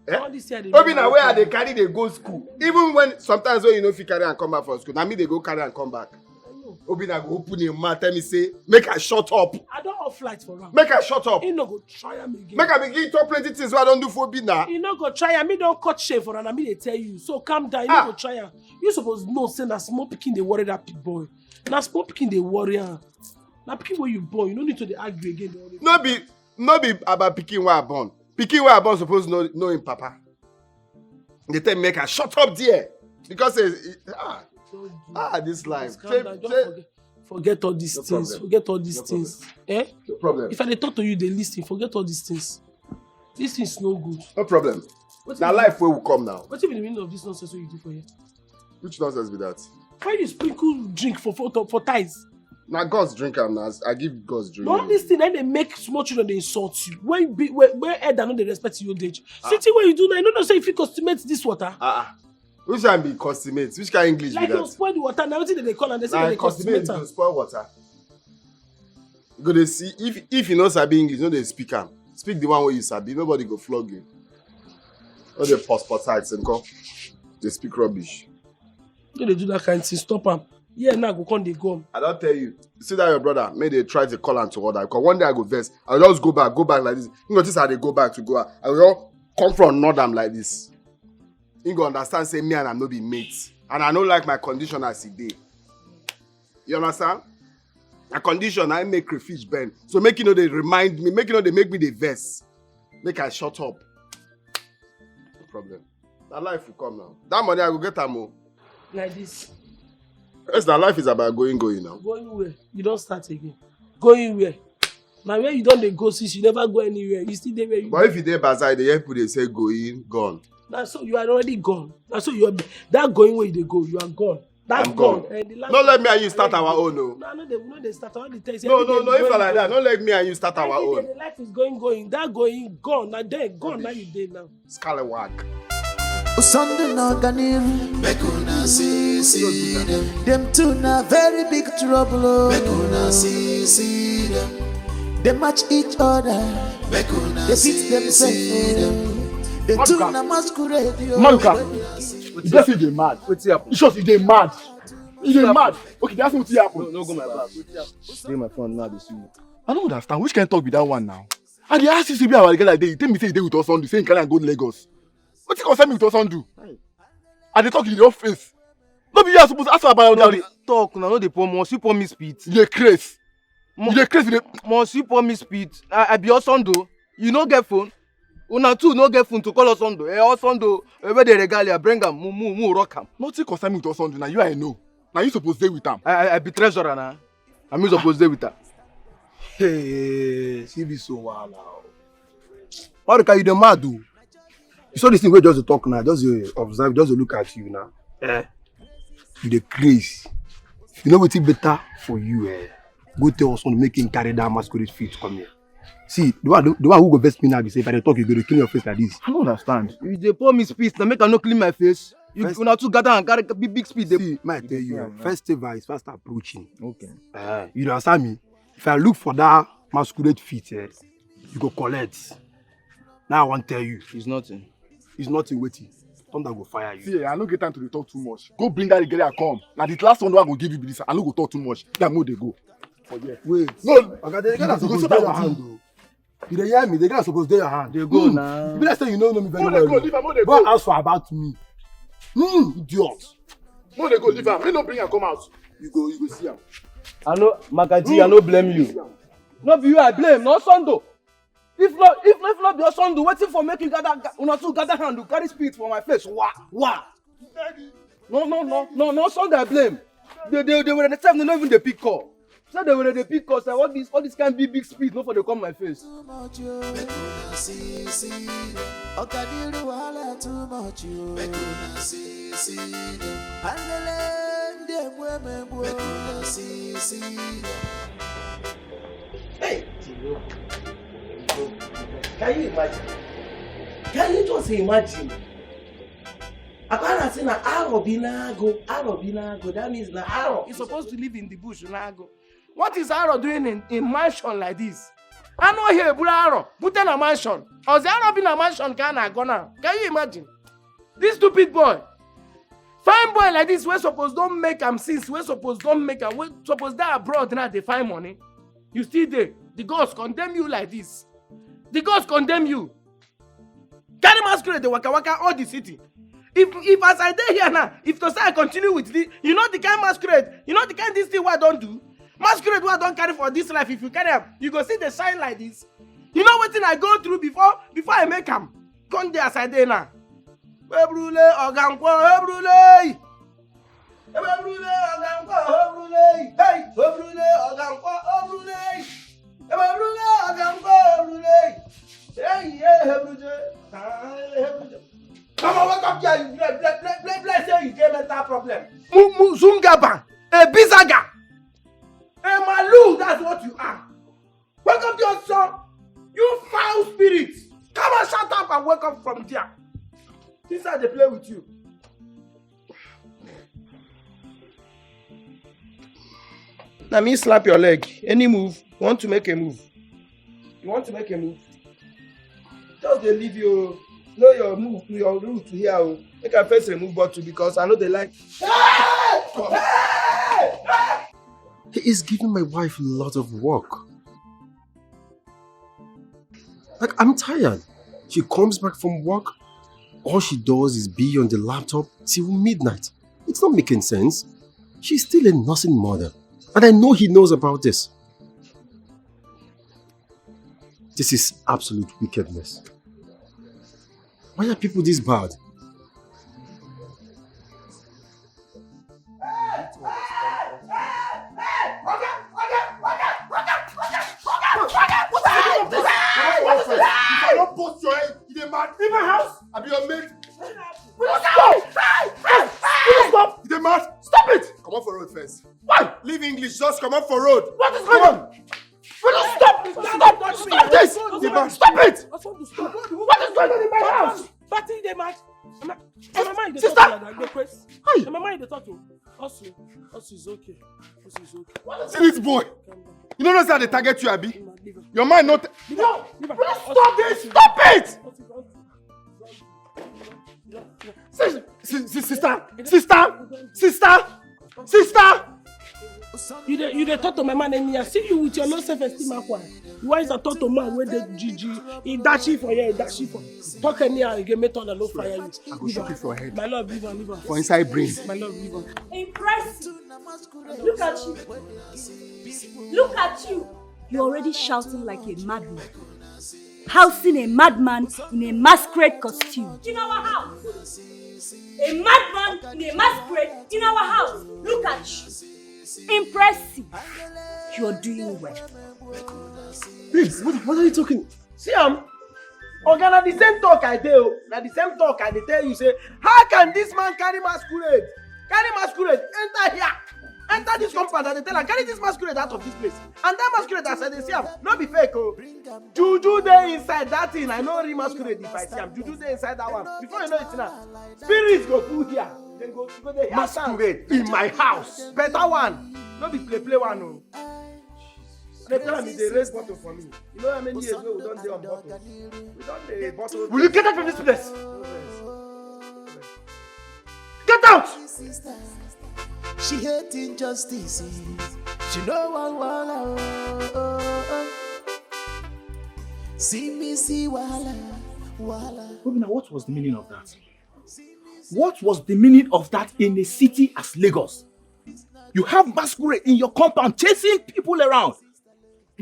Eh? All this year they Obi na remember where I dey carry dey go school. Even when sometimes when you no fit carry am come back from school, na me dey go carry am come back. I know. Obi na go open him mouth tell me say make I shut up. I don off light for am. Make I shut up. He no go try am again. Make I begin talk plenty things wey I don do for Obi na. He no go try am. He don cut shame for am. Na me dey tell you. So calm down. He no Ah. go try am. You suppose know say na small pikin dey worry that big boy. Na small pikin dey worry am. Na pikin wey you born. You no need to dey argue again. Dey worry. No be no be about pikin wey I born. Pikin wey I born suppose know know him papa. Dey tell me make I shut up there because say ah ah this life. Calm Say- down. Just say- forget, forget all these No things. problem. Forget all these No problem. things. Eh? No problem. If I dey talk to you, dey listen. Forget all these things. These things no good. No problem. Wetin Na be- life wey we come now. Wetin be the meaning of this nonsense wey you do for here? Which nonsense be that? Why you sprinkle drink for for for ties? Na gods drink am na. I give gods drink. Na all this thing na dey make small children dey insult you. When be when when elder no dey respect your old age. Ah. See thing wey you do now, you no know say you fit consummate this water. Ah ah. Which one be consummate? Which kind English like be that? Like you spoil the water, na wetin dem dey call am? Dem say dem dey consummate am. Spoil water. You go dey see if if you no sabi English, no dey speak am. Speak the one wey you sabi. Nobody go flog you. No dey pause for side, Sinko. Dey speak rubbish. No dey do that kind thing. Stop am. Yeah, now go come dey go. I don tell you. See that your brother, make dey try to call am to order. Because one day I go vex. I go just go back, go back like this. You know, this I dey go back to go out. I go just come from north am like this. He go understand say me and am no be mates. And I no like my condition as e dey. You understand? My condition, I make crayfish bend. So make you no dey remind me, make you no dey make me dey vex. Make I shut up. No problem. Na life will come now. That money I go get am o. Like this. Yes, na life is about going, going now. Going where? You don start again. Going where? Na where you don dey go since, you never go anywhere. You still dey where you But if you dey bazaar, you dey hear people dey say going, gone. Na so you are already gone. Na so you are, that going where you dey go, you are gone. That I'm gone. Gone. Eh, the last No let me and you start our own o. No, no, they, no, they start. All the things. No, no, no, if I like that, no let me and you start our own. The life is going, going. That going, gone. Na there, gone. Now you dey now. Scallywag. Sunday no ganim. Make una see, see them. Them two na very big trouble. Oh. Make una see, see them. They match each other. Make una They fit see, themselves. See them. Oh. They two na masquerade. Oh. Manuka. You just see dey mad. Wetin happen? You sure you dey mad? You dey mad. Okay, that's wetin happen. No, no go my back. Wetin happen? Dey my phone now, dey see you. I don't understand. Which kind of talk be that one now? I dey ask you, say be our girl like dey. You tell me say you dey with us on the same carry and go Lagos. Wetin concern me with us on do? I dey talk in your face. No be you are supposed to ask about No, that. Talk now, no dey pour more. You pour me spit. You dey craze. Mo- You dey craze. You dey Must you pour me spit? I, I be Osondo. You no get phone? Una two no get phone to call Osondo. Eh, Osondo, eh, where the regalia? Bring am, mu, mu, mu, rock am. Nothing concern me with Osondo. Now you I know. Now you supposed to stay with am. I, I, I be treasurer now. I mean supposed to stay with her. Hey, she be so wild now. Maruka, you dey mad o. You saw this thing wey just dey talk now, just dey observe, just dey look at you now. Eh? You dey craze. You know wetin better for you, eh? Go tell us make him carry that masquerade fit come here. See, the one, the one who go vex me now be say if I dey talk, you go dey clean your face like this. I don't understand. You dey pour me spit, now make I no clean my face. You First- una two gather and carry big, big spit. Dey See, my tell you, Yeah, yeah. Festival is fast approaching. Okay. Eh, you understand me? If I look for that masquerade fit, eh, you go collect. Now I wan tell you. It's nothing. It's nothing wetin. Thunder go fire you. See, eh, I no get time to dey talk too much. Go bring that girl come. Na the last one wey I go give you be this. I no go talk too much. Yeah, mo dey go. For here. Wait. No. Oga, the girl You go suppose dey your hand o. You dey hear me? The girl suppose dey your hand. Dey go Hmm. now. You be like say you no know me very Mo dey well go, o. Leave am, mo dey Go go. Ask for about me. Hmm, idiot. Mo dey go, leave am. Me no bring am come out. You go, you go see am. I no, Makaji, I no blame you. No be you I blame, no Osondo. If no, if no, if no be Osondo, wetin for make you gather, ga- una two gather hand, you carry spit for my face. Wah, wah. No, no, no, no, no Osondo I blame. They, they, they were the same, they no even dey pick call. So they were dey pick call. So all this, all this kind big, big spit, no for dey come my face. Too much, oh. Make una see, see them. Okadiru wahala too much, oh. Make una see, see them. Angele, ndị egbu emegbu. Make una see, see them. Hey, Jehovah. Can you imagine? Can you just imagine? Apparently, na Aro bi n'ago, Aro bi n'ago. That means na Aro is supposed to live in the bush, n'ago. What is Aro doing in, in mansion like this? I know here, Bula Aro, put in a mansion. Or the Aro be in a mansion, can I go now? Can you imagine? This stupid boy. Fine boy like this, wey suppose don make am since, wey suppose don make am, wey suppose dey abroad now dey find money. You still dey. The gods condemn you like this. The gods condemn you. Carry masquerade dey waka waka all the city. If if as I dey here now, if to say I continue with this, you know the kind masquerade, you know the kind this thing wey I don do? Masquerade wey I don carry for this life, if you carry am, you go see the shine like this. You know wetin I go through before before I make am? Come dey as I dey now. Ebrule ogankwo, ebrule. Ebe ebrule ogankwo, ebrule. Hey, ebrule ogankwo, ebrule. Ebe ebrule ogankwo, ebrule. Hey, yeah, ebrule. Ah, ebrule. Come on, wake up here, you bless, bless, bless, bless, bless, say you get mental problem. Mu, mu, zungaba, a bizaga, a malu, that's what you are. Wake up your son. You foul spirit. Come and shut up and wake up from there. This how they play with you. Na me slap your leg. Any move? You want to make a move? You want to make a move? Just dey leave you. Know your move, your route here o. Make I first remove bottle because I no dey like. He is giving my wife a lot of work. Like, I'm tired. She comes back from work, all she does is be on the laptop till midnight. It's not making sense. She's still a nursing mother, and I know he knows about this. This is absolute wickedness. Why are people this bad? If I don't bust your head, you dey mad? In my house? I be your maid. Will you stop? Will you stop? You dey mad? Stop it! Comot for road first. Why? Leave English, just comot for road. What is going on? Will you stop? Stop! Stop this! Stop it! What is going on in my house? Party dey mad. Am I, am I mind dey Sister! Talk to you like this? Hi. Am I mind dey talk to you? Also, also is okay. Also is okay. See this boy. Calm down. You know say I dey target you, abi? Leave am, leave am. Your mind not. Leave am, leave am. Will you stop this? Stop it! Also, also, also, also, also. Sis-, sis-, sis-, sister, sister, sister, sister. You dey, you dey talk to my man anyhow. See you with your low self-esteem, Akwa. You want to talk to man wey dey G G? He dash you for here, he dash you for. Talk anyhow again, make thunder no fire you. I go shoot you for head. My love, leave am, leave am. For inside brain. My love, leave am. Impressive. Look at you. Look at you. You're already shouting like a madman. Housing a madman in a masquerade costume. In our house. A madman in a masquerade in our house. Look at you. Impressive. You're doing well. Babes, what, what are you talking? See am, oga, na the same talk I dey o. Na the same talk I dey tell you say, how can this man carry masquerade? Carry masquerade, enter here. Enter this compound, I dey tell am, carry this masquerade out of this place. And that masquerade, as I dey see am, no be fake o. Juju dey inside that thing. I know real masquerade if I see am. Juju dey inside that one. Before you know it now, spirits go full here. Dem go, go dey hear sound. Masquerade in my house. Better one. No be play play one o. They tell me they raise bottle for me. You know how many years wey we don dey on bottle? We don dey bottle. Will you get out from this place? No vex. Get out! She hate injustice. She no wan wahala. Oh, oh, oh. See me see wahala, wahala. Obina, what was the meaning of that? What was the meaning of that in a city as Lagos? You have masquerade in your compound chasing people around.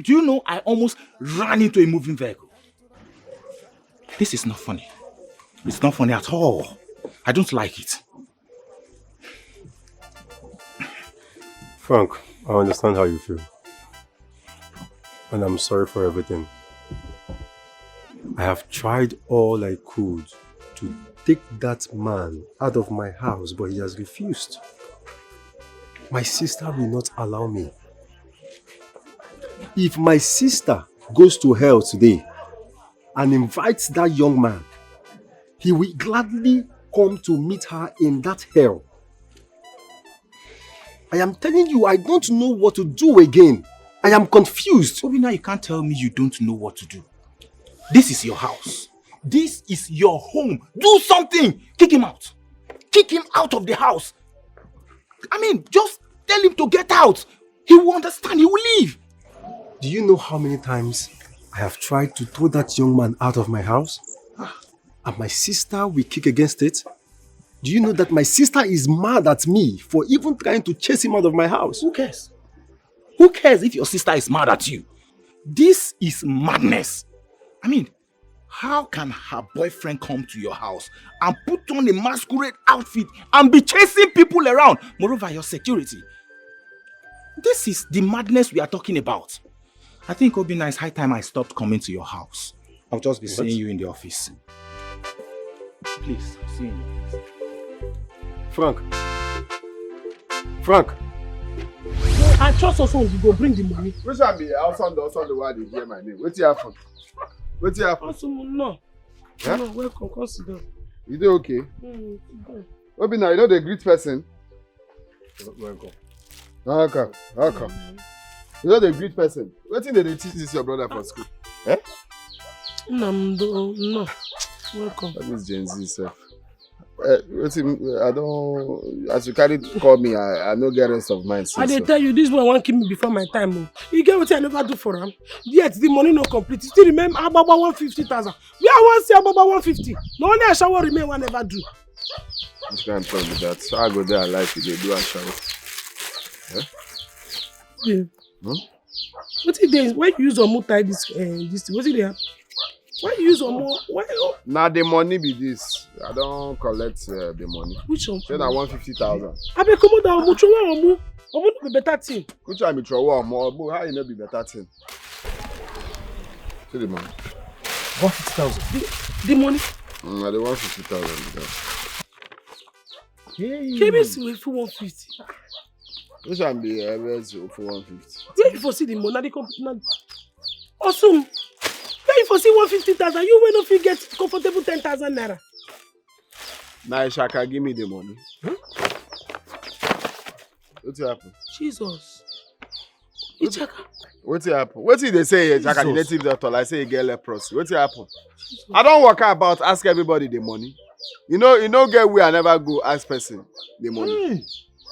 Do you know I almost ran into a moving vehicle? This is not funny. It's not funny at all. I don't like it. Frank, I understand how you feel. And I'm sorry for everything. I have tried all I could to take that man out of my house, but he has refused. My sister will not allow me. If my sister goes to hell today and invites that young man, he will gladly come to meet her in that hell. I am telling you, I don't know what to do again. I am confused. Obina, you can't tell me you don't know what to do. This is your house. This is your home. Do something. Kick him out. Kick him out of the house. I mean, just tell him to get out. He will understand. He will leave. Do you know how many times I have tried to throw that young man out of my house? And my sister will kick against it? Do you know that my sister is mad at me for even trying to chase him out of my house? Who cares? Who cares if your sister is mad at you? This is madness. I mean, how can her boyfriend come to your house and put on a masquerade outfit and be chasing people around? Moreover, your security. This is the madness we are talking about. I think, Obina, it's high time I stopped coming to your house. I'll just be seeing you in the office. Please, see you in the office. Frank. Frank. I trust also you go bring the money. Which one be outside the outside the world dey hear my name? Wetin happen? Wetin happen? Awesome, no. Yeah? No, welcome. Come sit down. You dey okay? Mm, sit down. Obina, you no dey greet person? Welcome. Welcome. Welcome. You no dey greet person. Wetin dem dey teach this your brother for school? Eh? Nnamdi, no. Welcome. All this Gen Z sef. Uh, wetin I don, as you carry call me, I, I no get rest of mind. I dey tell you, this one wan kill me before my time o. You get wetin I never do for am? Yet the money no complete. You still remember agbagba one fifty thousand? Where I wan see agbagba one fifty? Na only ashawo remain wey I never do. Which kind of talk be that? So I go dey alive, you dey do ashawo. Eh? Yeah. Hmm? Wetin dey? Why you use omu tie this uh, this thing? Wetin dey happen? Why you use omu? Why? Oh. Na the money be this. I don collect uh, the money. Which one? Say na one fifty thousand. Abeg comot that omu, throw away omu. Omu no be better thing. Which one be throw away omu? Omu, how e no be better thing? See the money. One fifty thousand. The, the money. Mm, na the one fifty thousand be that. Hey. Kebe si we fi one fifty. Which one be uh, where's for one fifty? Where you for see the money? Na the comp- na Osun. Where you for see one fifty thousand? You wey no fit get comfortable ten thousand naira. Na Ishaka give me the money. Wetin happen? Jesus. Ichaka. Wetin happen? Wetin you dey say here, Ishaka, the native doctor, like say you get leprosy. Wetin happen? I don waka about, ask everybody the money. You know, you no get where I never go ask person the money.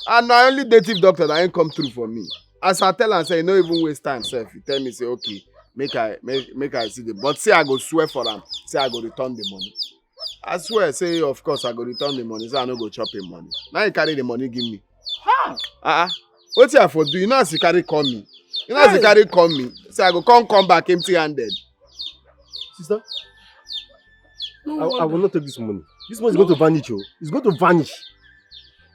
And na only native doctor na him come through for me. As I tell am say, you no even waste time sef. He tell me say, okay, make I make, make I see the, but say I go swear for am, say I go return the money. I swear say, of course I go return the money, so I no go chop him money. Now he carry the money give me. Ah, ah. Wetin I for do? You know as he carry call me. You know as he carry call me. Say I go come come back empty handed. Sister, no I, I will not take this money. This money is going to vanish. Oh. It's going to vanish.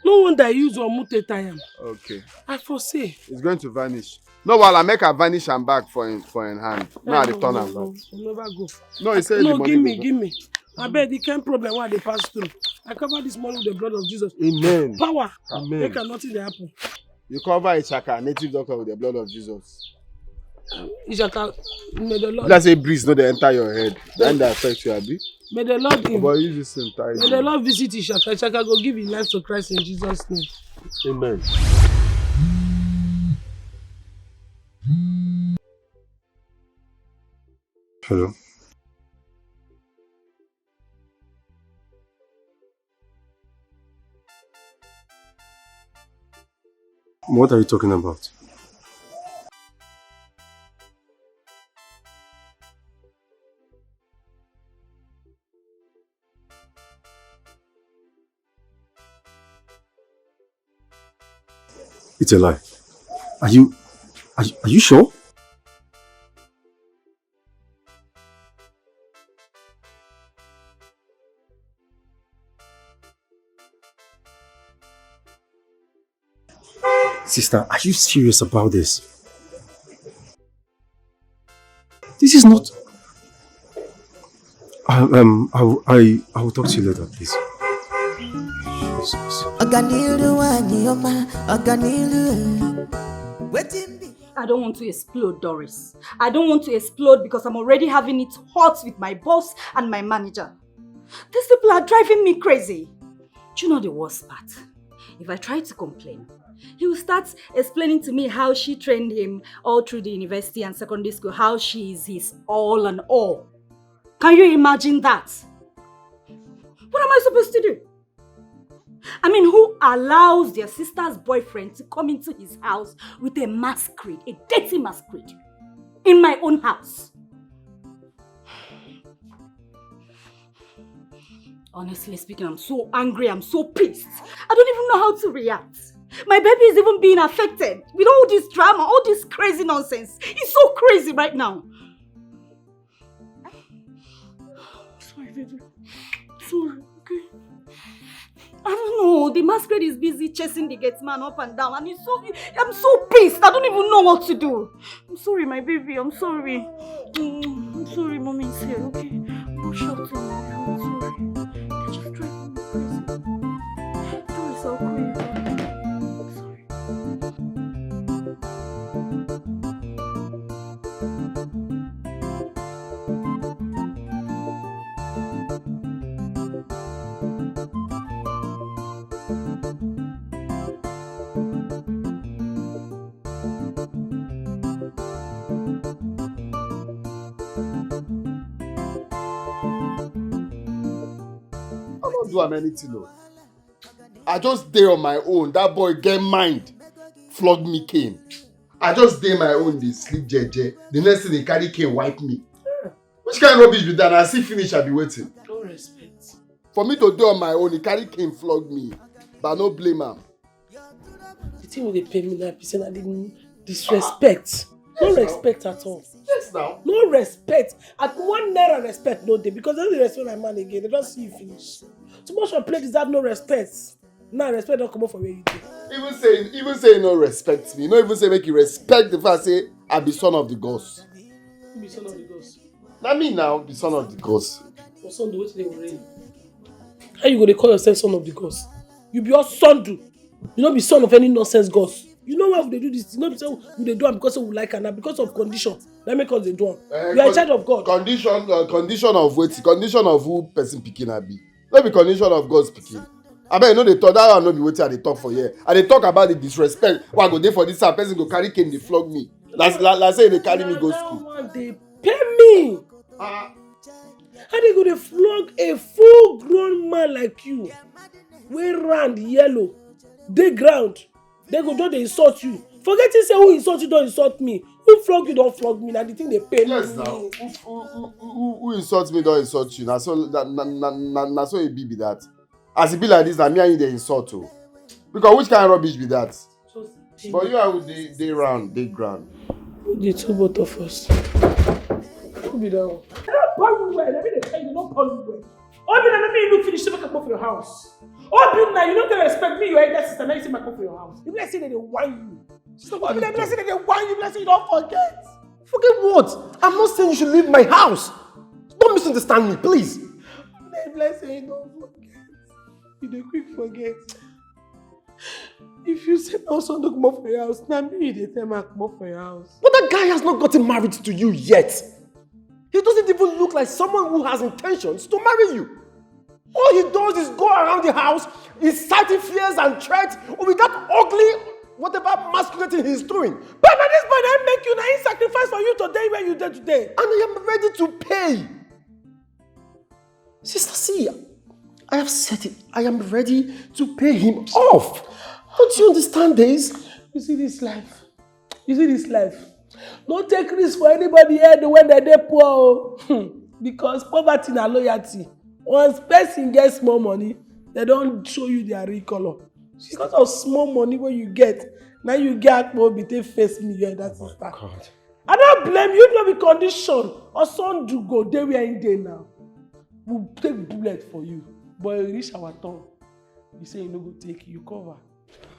No wonder I use Omute tie am. Okay. I for say. It's going to vanish. No, while I make her vanish and back for him for him hand. No, I return am back. No, never go. No, he said no, give me, give me. I bet the kind problem why they pass through. I cover this money with the blood of Jesus. Amen. Power. Amen. Make nothing they happen. You cover Ishaka, native doctor, with the blood of Jesus. Ishaka, may the Lord. Let's say breeze, no, they enter your head. Then they affect you, Abi. May the Lord him. But use this same time. May the Lord visit Ishaka. Ishaka go give his life to Christ in Jesus' name. Amen. Hello. What are you talking about? It's a lie. Are you, are you, are you sure? Sister, are you serious about this? This is not. I, um, I, I, I will talk to you later, please. Jesus. I don't want to explode, Doris. I don't want to explode because I'm already having it hot with my boss and my manager. These people are driving me crazy. Do you know the worst part? If I try to complain, he will start explaining to me how she trained him all through the university and secondary school, how she is his all and all. Can you imagine that? What am I supposed to do? I mean, who allows their sister's boyfriend to come into his house with a masquerade, a dirty masquerade, in my own house? Honestly speaking, I'm so angry, I'm so pissed. I don't even know how to react. My baby is even being affected with all this drama, all this crazy nonsense. It's so crazy right now. Sorry, baby. Sorry, okay? I don't know. The masquerade is busy chasing the gate man up and down, and he's so. I'm so pissed. I don't even know what to do. I'm sorry, my baby. I'm sorry. Mm, I'm sorry, mommy is here, okay? No shouting. I'm sorry. They just drive me crazy. Please, I'll call you back. I'm sorry. do am anything o. I just dey on my own. That boy get mind. Flog me cane. I just dey my own, dey sleep jeje. The next thing, they carry cane, wipe me. Which kind of rubbish be that? I see finish, I be waiting. No respect. For me to do on my own, he carry cane, flog me. But I no blame am. The thing wey dey pain me now be say na the disrespect. No respect at all. Yes now. No respect. At one naira respect no dey, because dem no dey respect my man again. Dem don see you finish. Too much of play deserve no respect. Now respect don comot for where you dey. Even say, even say you no respect me. No even say make you respect the fact say I be son of the gods. You be son of the gods. Na me now be son of the gods. For son, wetin dey worry you? How you go dey call yourself son of the gods? You be Osondu. You no be son of any nonsense gods. You know why we dey do this thing? No be say we dey do am because we like am, na because of condition. Na make us dey do am. Eh, you are in charge of God. Condition, uh, condition of wetin? Condition of who person pikin I be? No be condition of God's pikin. Abeg, no dey talk. That one no be wetin I dey talk for here. I dey talk about the disrespect wey I go dey for this side. Person go carry cane dey flog me. Like, like, like say they carry me go school. That one dey pain me. Ah. How they go dey flog a full grown man like you, wey round, yellow, dey ground? They go just dey insult you. Forgetting say who insult you don insult me. Who flog you don flog me. Na the thing dey pain me. Yes now. Who, who, who, who, who insult me don insult you. Na so, na, na, na, na, na so e be, be that. As e be like this, na me and you dey insult o. Because which kind of rubbish be that? But you and who dey, dey round, dey ground. The two both of us. Who be that one? I don't born you well. I mean, they tell you, don't born you well. Obinna, let me look finish, make I come for your house. Obinna, you no get respect. Me, your elder sister, now you see my come for your house. If I say that they want you. Sister, what Obinna, if I say that they want you, if I say you don't forget. Forget what? I'm not saying you should leave my house. Don't misunderstand me, please. If I say you don't forget. You dey quick forget. If you say no son no comot for your house, na me you dey tell me comot for your house. But that guy has not gotten married to you yet. He doesn't even look like someone who has intentions to marry you. All he does is go around the house, inciting fears and threats with that ugly, whatever masquerading he's doing. But na this boy na make you, na him sacrifice for you today where you dey today. And I am ready to pay. Sister, see, I have said it. I am ready to pay him off. Don't you understand this? You see this life? You see this life? No take risk for anybody head when they dey poor o. Hmm. Because poverty na loyalty. Once person get small money, they don show you their real color. Because of small money wey you get, na you get akpo obi take face me, your elder sister. God. I don't blame you, no be condition. Osondu go dey where he dey now. We take bullet for you. But e reach our turn. You say you no go take, you cover.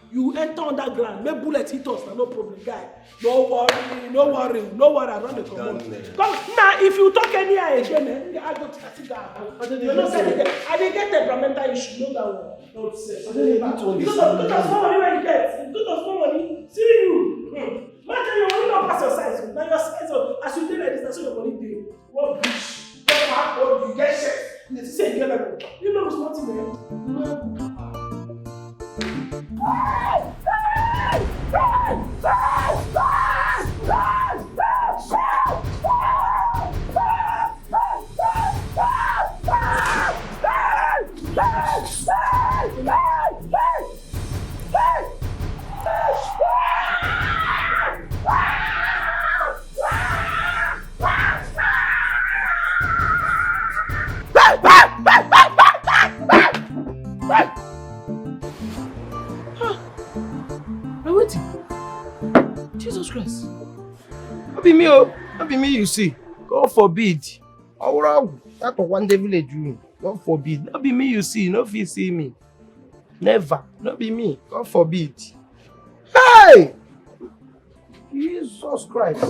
You enter underground, make bullet hit us, na no problem, guy. No worry, no worry, no worry, I don dey comot. Come, now if you talk anyhow again, eh, I go take sit down. You know say I dey get, I dey get temperamental issue, no that one. Nonsense. I don't need to understand. Because of, because of small money wey you get, because of small money, see you. Hmm. Man, tell you, money no pass your size o. Na your size o. As you dey like this, na so your money dey. What bitch? Get back, what you get shit. You dey say you get level. You know something, man. Na wetin? Jesus Christ. No be me o. No be me you see. God forbid. Ọwụrụ ọgwụ, that of one day village room. God forbid. No be me you see. No fit see me. Never. No be me. God forbid. Hey! Jesus Christ.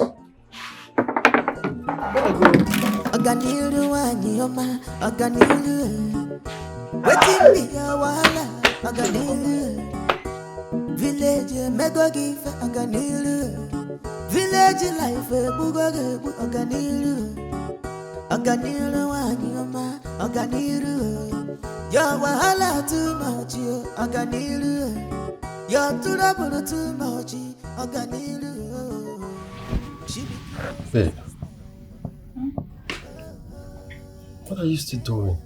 Ọganiru nwanyị ọma, ọganiru. Wetin be your wahala, ọganiru. Village emego gị ife, ọganiru. Village life egbugo gị egbu, ọganiru. Ọganiru nwanyị ọma, ọganiru. Your wahala too much, yo, ọganiru. Your trouble too much, ọganiru. Babe, what are you still doing?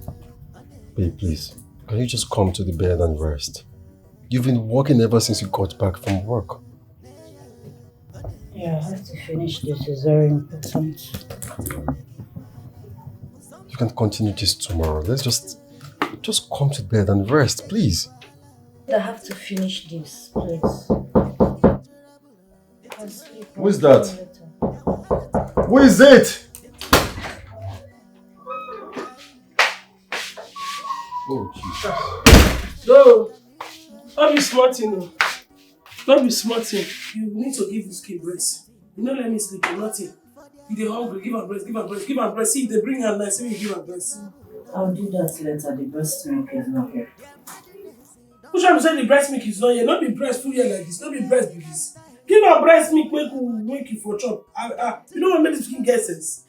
Babe, please, Can you just come to the bed and rest? You've been working ever since you got back from work. Yeah, I have to finish this. It's very important. You can continue this tomorrow. Let's just just come to bed and rest, please. I have to finish this, please. Who is that? Who is it? Oh, Jesus. No, don't be smart, you know. Don't be smart, you. You need to give this kid rest. You know, let me sleep or nothing. You dey hungry, give am breast, give am breast, give am breast. See, they bring am nice, so you give am breast. I'll do that later. The breast milk is not here. Who shall say the breast milk is not here? Not be breast full here like this. Not be breast be this. Give am breast milk, make you make you for chop. Ah, ah, you don't want make this pikin get sense.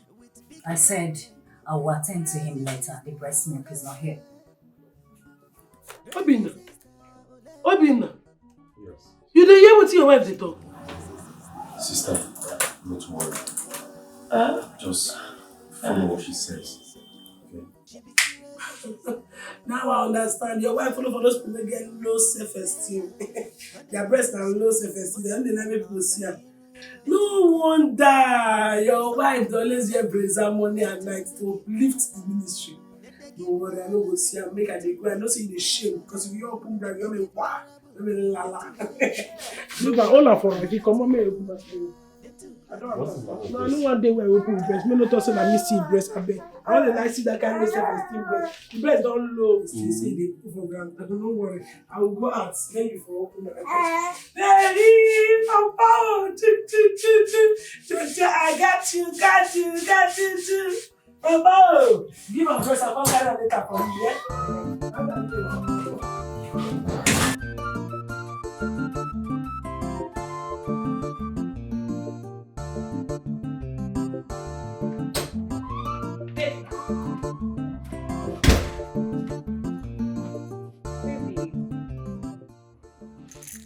I said I will attend to him later. The breast milk is not here. Obinna, Obinna, Yes. You dey hear wetin your wife dey talk? Sister, not worry. Uh, Just follow what she says. Okay? Now I understand. Your wife follow for those people wey get low self-esteem. Their breast na low self-esteem. They no dey like make people see am. No wonder your wife dey always wear brazier morning and night to uplift the ministry. No worry, I no go see am. Make I dey go. I know say you dey shame because if you open ground, you make wa, you make lala. Look at all for me. If you come on, make you open my. I don't understand. No, I no wan dey where I open breast. Me no talk say na me see breast abeg. I no dey like see that kind of self-esteem breast. The breast don low. See say e dey put for ground. I don't know worry. I will go out. Then you for open my breast. Baby, papa, oh, choo, choo, choo, choo. Choo, choo, I got you, got you, got you too. Papa, oh, give am breast. I come carry am later for you, yeah?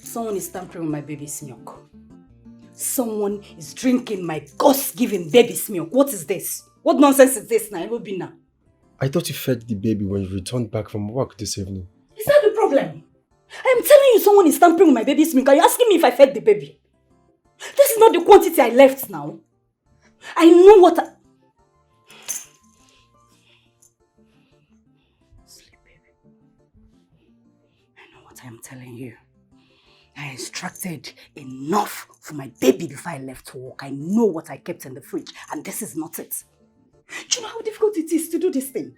Someone is tampering with my baby's milk. Someone is drinking my God-given baby's milk. What is this? What nonsense is this now, Obinna? I thought you fed the baby when you returned back from work this evening. Is that the problem? I am telling you someone is tampering with my baby's milk. Are you asking me if I fed the baby? This is not the quantity I left now. I know what I... Sleep, baby. I know what I am telling you. I extracted enough for my baby before I left to work. I know what I kept in the fridge, and this is not it. Do you know how difficult it is to do this thing?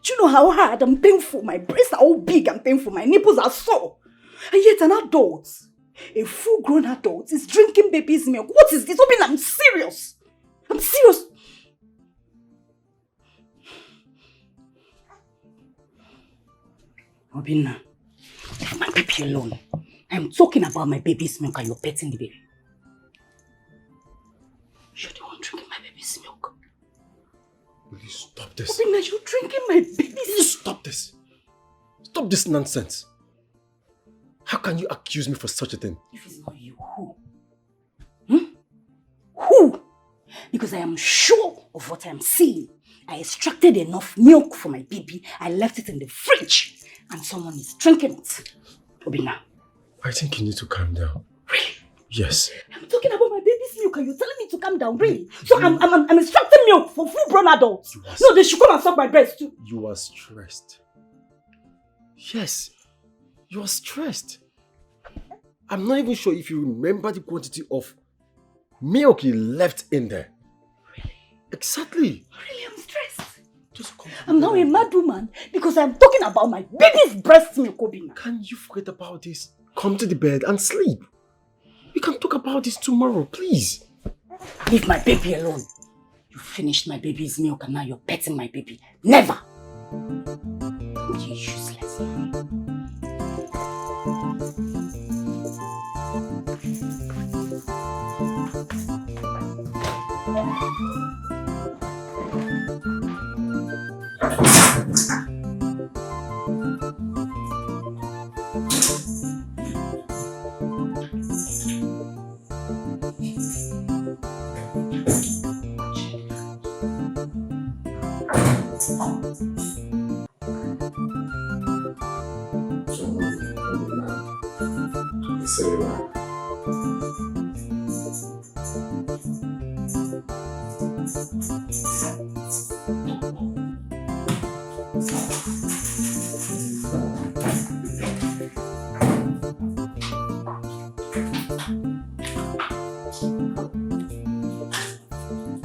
Do you know how hard and painful my breasts are all big and painful, my nipples are sore? And yet an adult, a full-grown adult, is drinking baby's milk. What is this? Obinna, I'm serious. I'm serious. Obinna, leave my baby alone. I'm talking about my baby's milk and you're petting the baby. You're the one drinking my baby's milk. Will you stop this? Obinna, you're drinking my baby's... Will you stop this? Stop this nonsense. How can you accuse me for such a thing? If it's not you, who? Hmm? Who? Because I am sure of what I am seeing. I extracted enough milk for my baby. I left it in the fridge. And someone is drinking it. Obinna. I think you need to calm down. Really? Yes. I'm talking about my baby's milk and you're telling me to calm down, really? So I'm, I'm, I'm extracting milk for full-grown adults. No, they should come and suck my breast too. You are stressed. Yes. You are stressed. I'm not even sure if you remember the quantity of milk you left in there. Really? Exactly. Really, I'm stressed. Just come. I'm now a mad woman because I'm talking about my baby's breast milk, Obinna. Can you forget about this? Come to the bed and sleep. We can talk about this tomorrow, please. Leave my baby alone. You finished my baby's milk and now you're petting my baby. Never! You useless. Sarah.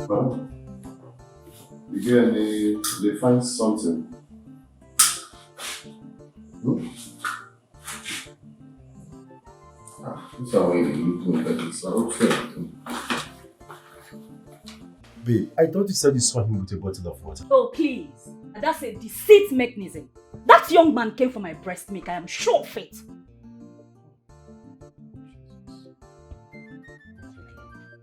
Well, again, they, they find something. Hmm? Ah, this is how you look like this. I hope so. Babe, I thought you said you saw him with a bottle of water. Oh, please. That's a deceit mechanism. That young man came for my breast milk. I am sure of it.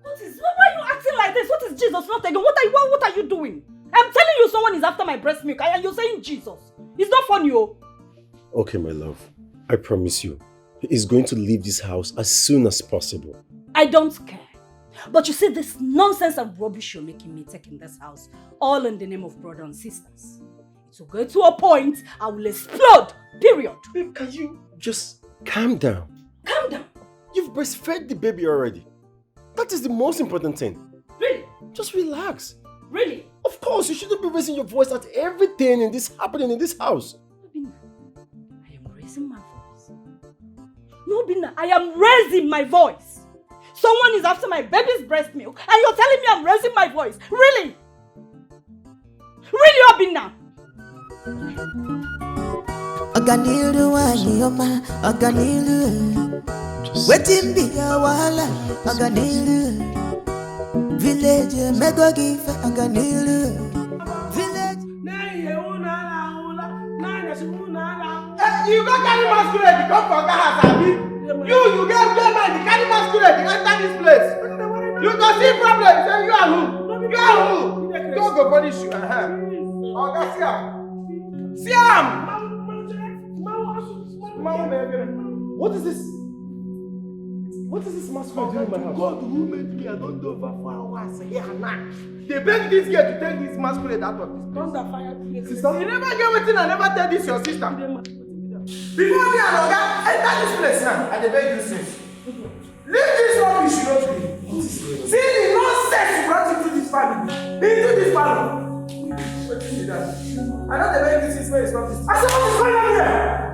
What is, why are you acting like this? What is Jesus not again? What are you, what, what are you doing? I'm telling you, someone is after my breast milk, and you're saying Jesus. It's not funny, oh. Okay, my love. I promise you, he is going to leave this house as soon as possible. I don't care. But you see, this nonsense and rubbish you're making me take in this house, all in the name of brother and sisters. It will go to a point I will explode. Period. Babe, can you just calm down? Calm down. You've breastfed the baby already. That is the most important thing. Really? Just relax. Really? Of course, you shouldn't be raising your voice at everything in this happening in this house. Obinna, I am raising my voice. No, Obinna, I am raising my voice. Someone is after my baby's breast milk, and you're telling me I'm raising my voice. Really? Really, Obinna? Ọganiru nwanyị ọma, ọganiru. Wetin be your wahala? Ọganiru. Village emego gị ife, ọganiru. Village. N'ehihie unu arahụla, n'anyasị unu arahụla. Eh, you go carry masquerade come for Oga house, abi? You, you get, get mind, you carry masquerade, you enter this place. You go see problem, say you are who? You are who? God go punish you. Uh-huh. Oga, see am. See am. What is this? What is this masquerade doing in my house? God who made me, I don't know over four hours here now. They beg this girl to take this masquerade out of this place. Thunder fire this place. Sister? You never get wetin I never tell this your sister. Before me and Oga enter this place now, I dey beg you since. Leave this rubbish you don't do. See the nonsense you brought into this family. Into this family. Wetin be that? I no dey beg you since when you stop this. I say what is going on here?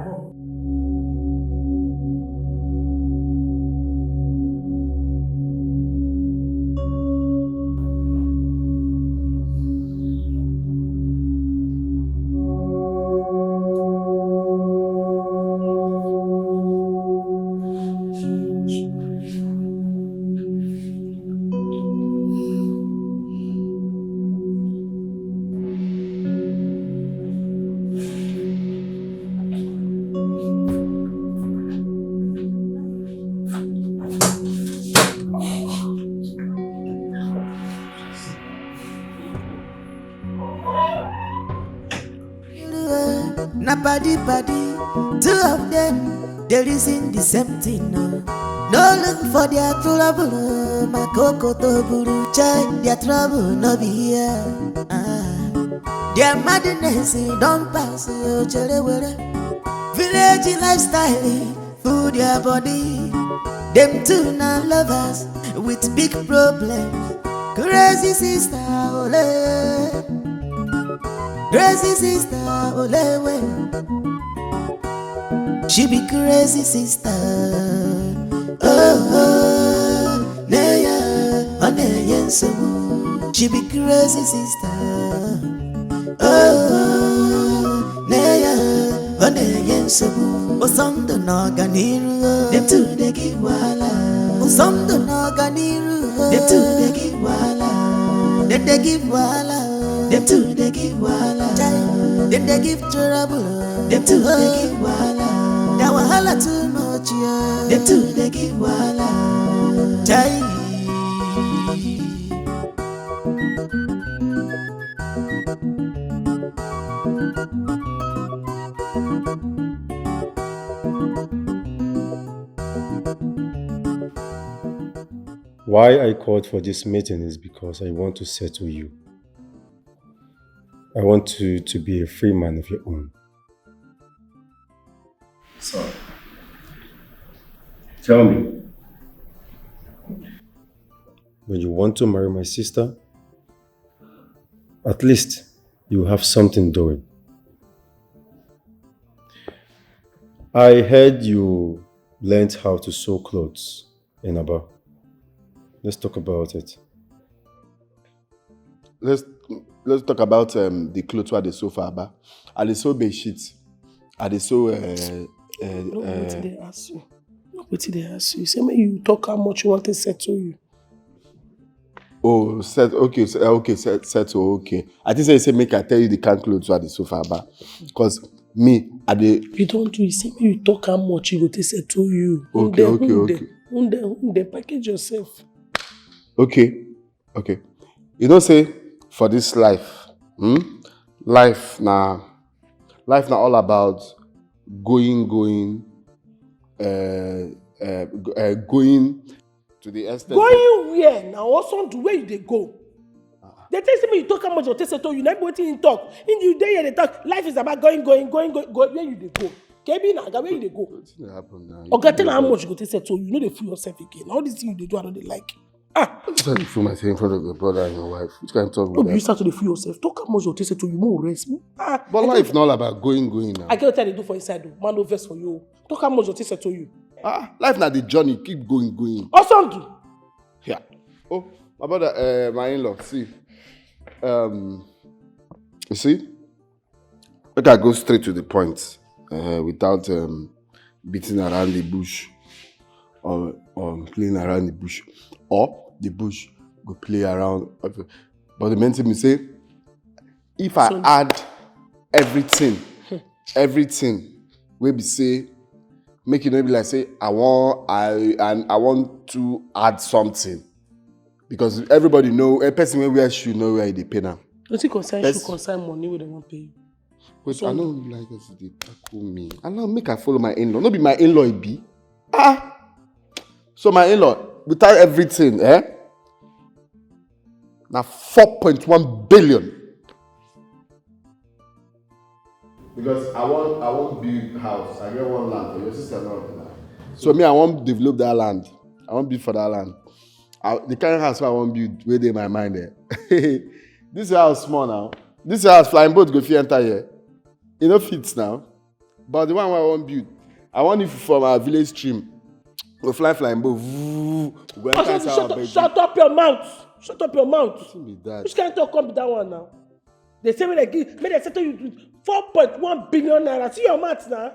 Na body body, two of them they reason the same thing. No, no look for their trouble, oh, my coco to buru chai. Their trouble no be here. Ah. Their madness, eh, don pass, oh, chere were. Village lifestyle, eh, full their body. Them two na lovers with big problems. Crazy sister, ole. Crazy sister, ole we. She be crazy sister. Oh, oh, neya, oh, neya, so she be crazy sister. Oh, neya, ọ na-enye nsogbu. Ụsọ ndụ na ọganiru, oh. Dem too dey give wahala. Ụsọ ndụ na ọganiru, oh. Dem too dey give wahala. Dem dey give wahala, oh. Dem too dey give wahala. Chai, dem dey give trouble, oh. Dem too dey give wahala. Their wahala too much, yeah. Dem too dey give wahala. Chai. Why I called for this meeting is because I want to settle you. I want you to be a free man of your own. Sir, Tell me. When you want to marry my sister, at least you have something doing. I heard you learned how to sew clothes in Aba. Let's talk about it. Let's let's talk about um, the clothes wey I dey sew for Aba. I dey sew bed sheet. I dey sew. Uh, uh, No uh, wetin dey ask you. No wetin dey ask you. Say make you talk how much you want to settle you. Oh, set okay, set, okay, set, settle okay. I think say you say make I tell you the kind clothes wey I dey sew for Aba, cause me I dey. You don do it. Say make you talk how much you go take settle you. Okay, Hunde, okay, hunde, okay. Hunde, hunde, package yourself. Okay, okay. You know say for this life, hmm, life na life na all about going, going, uh, uh, uh, going to the extent. Going where na also the way you dey go. They tell say make you talk how much you take settle you. Na be wetin he talk. In the day you dey talk, life is about going, going, going, going, go where you dey go. Kebi na aga where you dey go. Wetin dey happen now? Oga tell am how much you go take settle you. You no dey fool yourself again. All this thing you dey do, I no dey like. Ah, Sorry for myself in front of your brother and your wife. Which kind of talk no be be you that? Start to dey fool yourself. Talk how much you take settle you. More rest. Ah, But life not all about going, going now. I get what I dey do for inside o. Man no vex for you. Talk how much you take settle you. Ah, life now the journey keep going, going. Osondu. Yeah. Oh, my brother, uh, my in-law. See, um, you see, let I go straight to the point uh, without um, beating around the bush or, or playing around the bush, or the bush go play around. But the main thing is say, if I So- add everything, everything, we be say, make it not be like say I want I and I want to add something, because everybody know a person wey wear shoe know where they pay now. Wetin concern Yes. shoe concern money wey dem wan pay you. Wait, So- I don't like as they tackle me. I now make I follow my in-law. No be my in-law it be. Ah. So my in-law, without everything, eh? Now four point one billion. Because I want I want build house. I get one land for your sister now. So me I want develop that land. I want build for that land. I, the kind of house I want build where they my mind there. This house small now. This house flying boat go fit enter here. E no fit now. But the one wey I wan build, I wan if from our village stream, we fly flying boat. Voo, we go enter Oga, inside shut, our up, bedroom. Shut up your mouth. Shut up your mouth. Wetin be that? Which kind of talk come be that one now? They say make they give, make they settle you four point one billion naira. See your mouth now.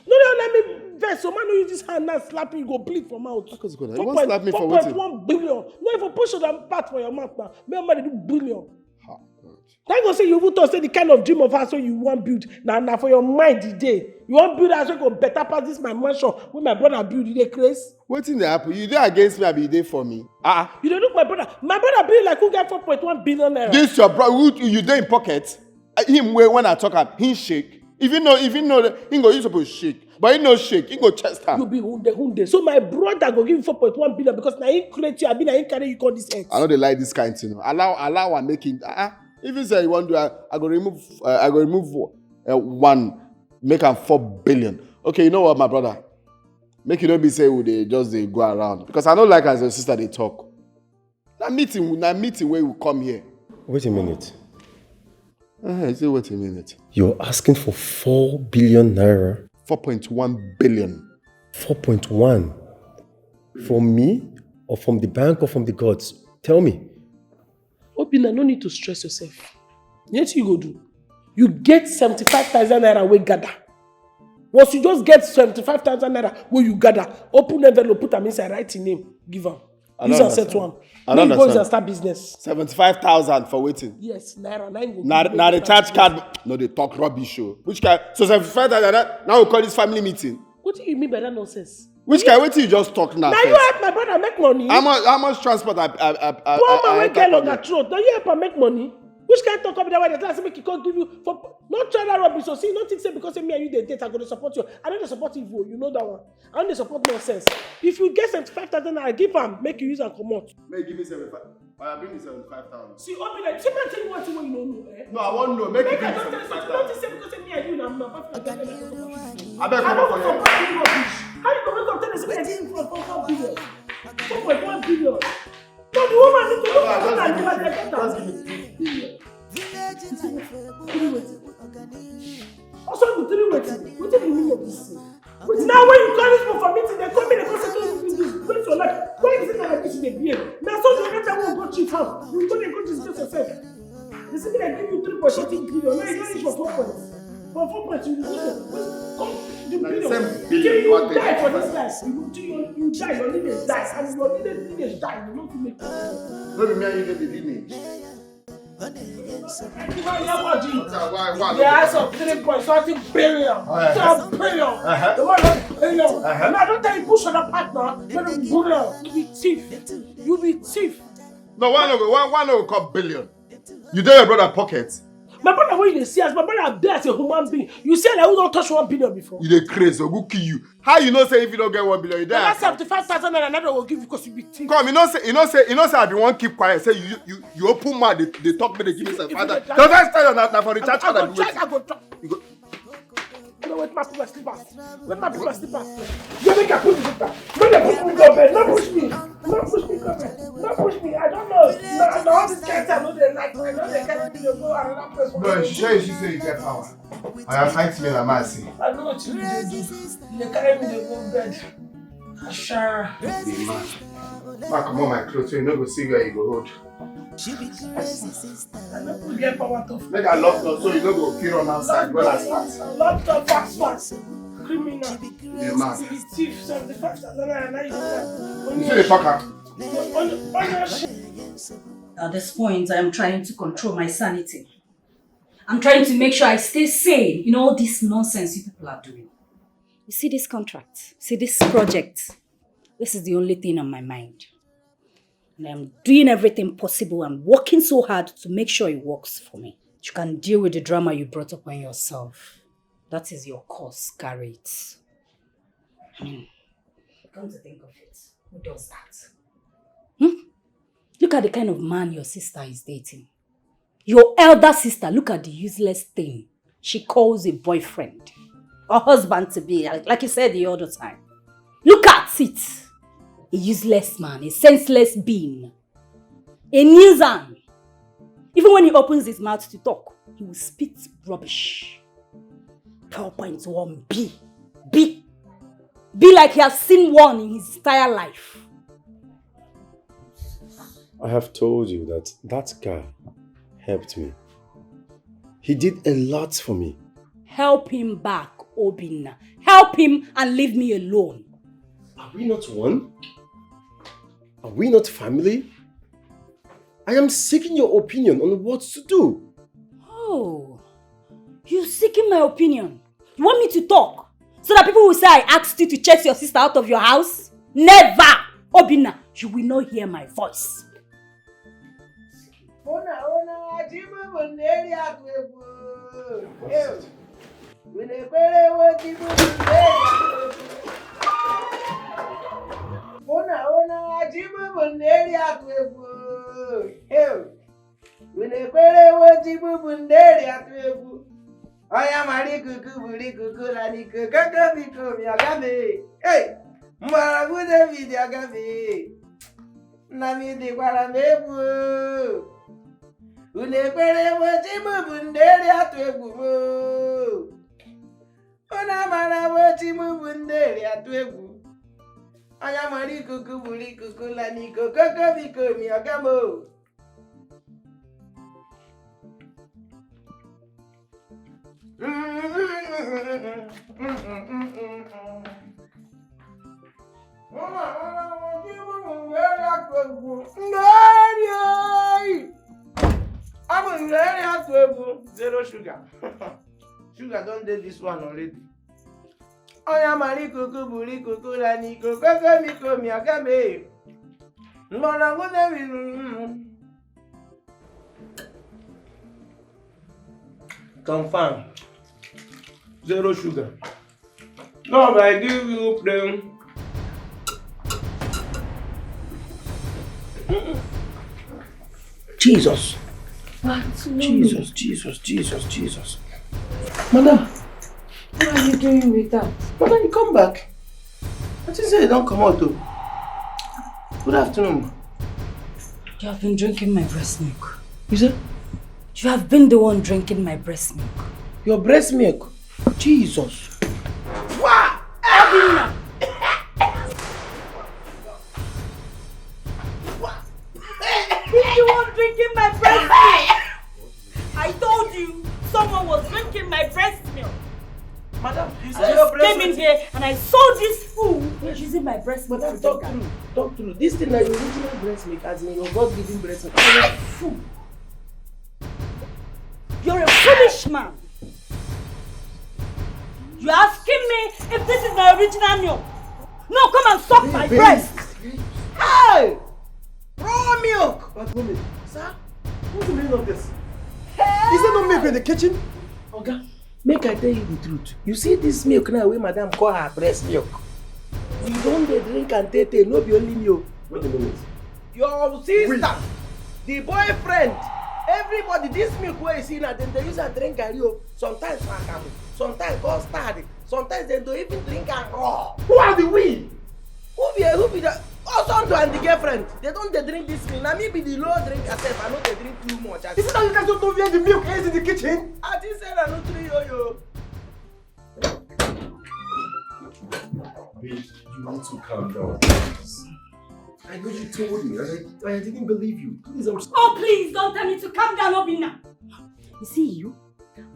No, no, let me vex. So man, no use this hand now slap you, you go bleed for mouth. Because you go, you wan slap me for wetin? Four point one billion. No, if you push that part for your mouth now, make man dey do billion. Ha, God. Thank God say you even talk say the kind of dream of house wey you wan build na na for your mind e dey. You wan build house wey go better pass this my mansion wey my brother build, you dey craze? Wetin dey happen? You dey against me, abi you dey for me? Ah, You dey look my brother. My brother build like who get four point one billion naira. This your bro? Who, you dey in pocket? Uh, him wey when I talk am, he shake. If you know, if you know, he go you suppose shake. But he no shake. He go chest You am. Be hunde hunde. So my brother go give you four point one billion because na him create you. Abi na him carry you come this earth. I no dey like this kind thing. Allow, allow am make him. Ah, ah. If you say you wan do, I, I go remove. Uh, I go remove uh, one, make am four billion. Okay, you know what, my brother? Make you no be say we dey just dey go around, because I no like as your sister dey talk. Na meeting, na meeting wey we come here. Wait a minute. Uh, say wait a minute. You're asking for four billion naira? Four point one billion. four point one? From me or from the bank or from the gods? Tell me. Obinna, no need to stress yourself. Wetin you go do? You get seventy-five thousand naira wey gather. Once you just get seventy-five thousand naira wey you gather, open envelope, put am inside, write your name, give am. I Use don't am settle understand. am. I Make don't you go use am understand. Start business. Seventy-five thousand for wetin? Yes, naira. Na him go Na, give you na go recharge start card. business. No, dey talk rubbish o. Which kind? So seventy-five thousand naira. Now we call this family meeting. Wetin you mean by that nonsense? Which kind? Wetin you just talk now? Na you First? Help my brother make money. How much? How much transport? I, I, I, I, Poor I, man I wey enter get from longer here? Throat. Na you help am make money. Which kind talk come be that one? Dey tell am say make he come give you for no try that rubbish. So see, you no think say because say me and you dey date, I go dey support you. I no dey support evil. You know that one. I no dey support nonsense. If you get seventy-five thousand naira, give am, make you use am comot. May you give me seventy-five. I bring you seventy-five thousand. See, Obinna, see man tell you one thing wey you no know, eh? No, I wan know. Make you Make give I me just tell you, seventy-five you no thousand. Think say because say me and you na na. Abeg, I no comot go for here. Support you rubbish. How you go wake up tell me say make I give you for You go dey go disgrace yourself. You see, dem give you three point something billion. Now you don reach for four point. For four point, you reach for come the Na the billion. same Till billion you you want die to for this life. You go till you, you die, your lineage die, and your lineage lineage die. You no fit make it. No be me and you dey the lineage. Everybody, everybody. Why, why, The house of three point something billion. Some billion. The one not billion. And I don't tell you push on that partner. You be thief. You be thief. No, why no go? Why, why no go call billion? You dey your brother pocket. My brother, when you dey see as my brother dey as a human being, you see like who don touch one billion before. You dey craze, or go kill you. How you know say if you don't get one billion, you That die? seventy-five thousand naira never go give you because you be thief. Come, you know say you know say you know say I be one keep quiet. Say you you you open mouth dey dey talk me dey give me seventy five thousand. If you dey The first time na na for the I church go, I card I go be check, waiting. I go drop. You go You know, wait my people slippers. Wait my people slippers. You make I put the slippers. Don't dey push me go bed. Don't push me. Don't push me go bed. Don't push me. I don't know. No, no, all this kind of thing I no dey like. I no dey carry me dey go another place. But she say she say you get power. I am fight me like man see. I know what you dey do. You dey carry me dey go bed. Asha. Be man. Back comot my clothes so you no go see where you go hold. I no go get power to Make I lock door so you no go fit run outside when I start. Lock door fast fast. Criminal. Be man. You be thief. Seventy-five thousand naira now you dey. You see the packer? At this point, I'm trying to control my sanity. I'm trying to make sure I stay sane in all this nonsense you people are doing. You see this contract, see this project. This is the only thing on my mind. And I'm doing everything possible. I'm working so hard to make sure it works for me. You can deal with the drama you brought upon yourself. That is your cause, carry it. I mean, come to think of it, who does that? Hmm? Look at the kind of man your sister is dating. Your elder sister, look at the useless thing she calls a boyfriend. Or husband to be, like, like you said the other time. Look at it. A useless man, a senseless being. A nuisance. Even when he opens his mouth to talk, he will spit rubbish. Twelve point one B. B. Be like he has seen one in his entire life. I have told you that that guy helped me. He did a lot for me. Help him back, Obinna. Help him and leave me alone. Are we not one? Are we not family? I am seeking your opinion on what to do. Oh, you seeking my opinion? You want me to talk so that people will say I asked you to chase your sister out of your house? Never! Obinna, you will not hear my voice. Ona ona ajibu bunderi atwebu. Unu ekwere wo tibu bunderi atwebu. Ona ona ajibu bunderi atwebu. Unu ekwere wo tibu bunderi atwebu. Onye mara ikuku buru ikuku na n'ikuku koko biko mi ọga m. Hey! Mgbọrọgwụ David ọga m. Nna m dịkwara m egwu. Unu ekwere wo tibu bunderi atwebu. Unu amara wo tibu bunderi atwebu. Onye mara ikuku buru ikuku na n'ikuku koko biko mi ọga m. Zero sugar. Sugar don dey this one already. Onye mara ikuku buru ikuku na n'ikuku koko biko mi ọga m. Mgbọrọgwụ David. Confirm. Zero sugar. Love, I give you prayer. Jesus. Jesus, Jesus, Jesus, Jesus. Madam. What are you doing with that? Madam, you come back. I think say you don comot o. Good afternoon. You have been drinking my breast milk. You say? You have been the one drinking my breast milk. Your breast milk? Jesus. Obinna! If you All this fool is using my breast milk. Madam, talk true. Talk true. This thing na your original breast milk, as in your God-given breast milk. Fool. You're a foolish man. You're asking me if this is my original milk. No, come and suck my breast. Hey! Raw milk! But woman, sir, what's the meaning of this? Hey! Is there no milk in the kitchen? Oga, make I tell you the truth. You see this milk now wey madam call her breast milk? We don dey drink am tey tey, no be only me o. Wait a minute. Your sister, the boyfriend, everybody, this milk wey you see now, dem dey use am drink garri o. Sometimes for akamu, sometimes custard, sometimes dem dey even drink am raw. Who are the we? Who be who be the Osondo and the girlfriend? They don dey drink this milk. Na me be the low drinker sef. I no dey drink too much. Is it that you guys don't know where the milk is in the kitchen? I think say na no three yo yo. Babe, you need to calm down, please. I know you told me, and I, I didn't believe you. Please, I'm sorry. Oh, please, don't tell me to calm down, Obinna. You see you,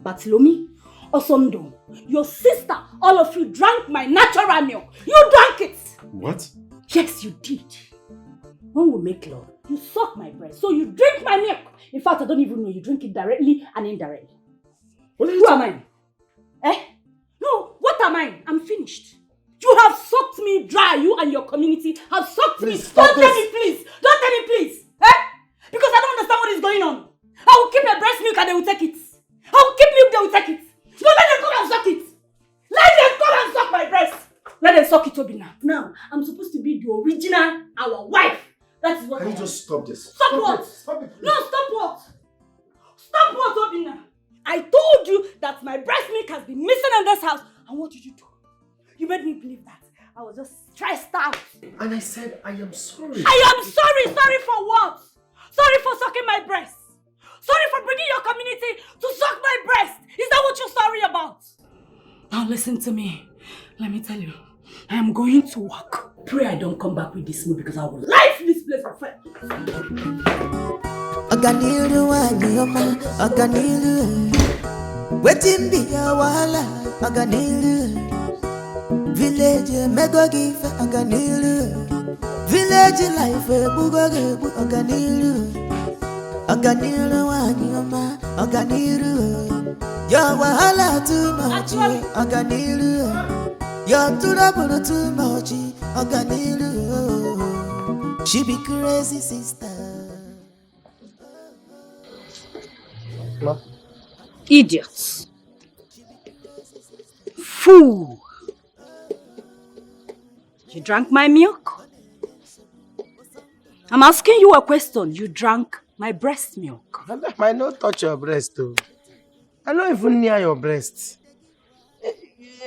Bartholomew, Osondo, your sister, all of you drank my natural milk. You drank it. What? Yes, you did. When we make love, you suck my breast, so you drink my milk. In fact, I don't even know. You drink it directly and indirectly. What are you Who am I? Eh? No, what am I? I'm finished. You have sucked me dry. You and your community have sucked me. Please, stop this. Don't tell me please. Don't tell me please. Eh? Because I don't understand what is going on. I will keep a breast milk and they will take it. I will keep milk, they will take it. No, let them come and suck it. Let them come and suck my breast. Let them suck it, Obinna. Now, I'm supposed to be the original, our wife. That is what I am. Can you just stop this? Stop what? Stop it, please. No, stop what? Stop what, Obinna? I told you that my breast milk has been missing in this house. And what did you do? You made me believe that I was just stressed out. And I said, I am sorry. I am sorry. Sorry for what? Sorry for sucking my breast. Sorry for bringing your community to suck my breast. Is that what you're sorry about? Now listen to me. Let me tell you, I am going to work. Pray I don't come back with this mood because I will light this place on fire. Ọganiru nwanyị ọma, ọganiru. Wetin be your wahala? Ọganiru. Village emego gị ife, ọganiru. Village life egbugo gị egbu, ọganiru. Ọganiru nwanyị ọma, ọganiru. Your wahala too much, ọganiru. Your trouble too much, ọganiru. She be crazy sister. Idiots. Fool. You drank my milk? I'm asking you a question. You drank my breast milk. Madam, I no touch your breast o. I no even near your breast. Eh,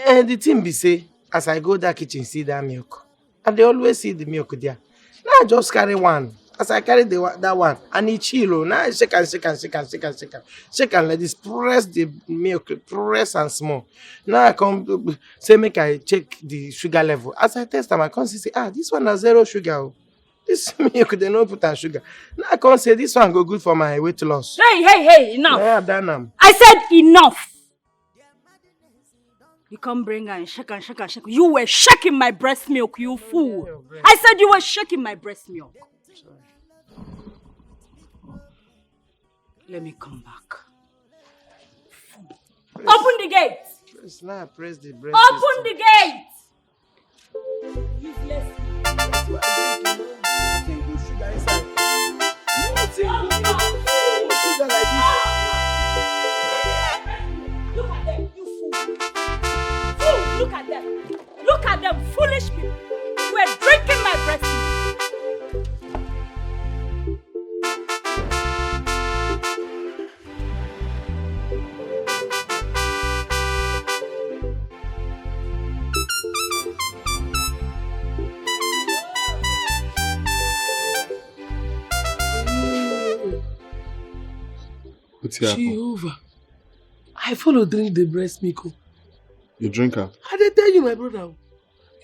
eh, the thing be say, as I go that kitchen, see that milk. I dey always see the milk there. Now I just carry one. As I carry the, that one, and e chill o. Now I shake and shake and shake and shake and shake and shake and like this. Press the milk, press and small. Now I come, uh, say make I check the sugar level. As I test am, I come see say, ah, this one na zero sugar o. This milk, they no put am sugar. Now I come say this one go good for my weight loss. Hey, hey, hey, enough. Yeah, I done am. I said enough. You come bring and shake and shake and shake. You were shaking my breast milk, you fool. I said you were shaking my breast milk. Let me come back. Open the gate. Press now, press the breast. Open the gate. Useless. That's why I drink, you know, nothing good sugar inside. Nothing good sugar like this. Look at them, you fool. Fool, look at them. Look at them, foolish people. You were drinking my breast milk. Wetin happen? Jehovah, I follow drink the breast milk o. You drink am? I dey tell you, my brother o.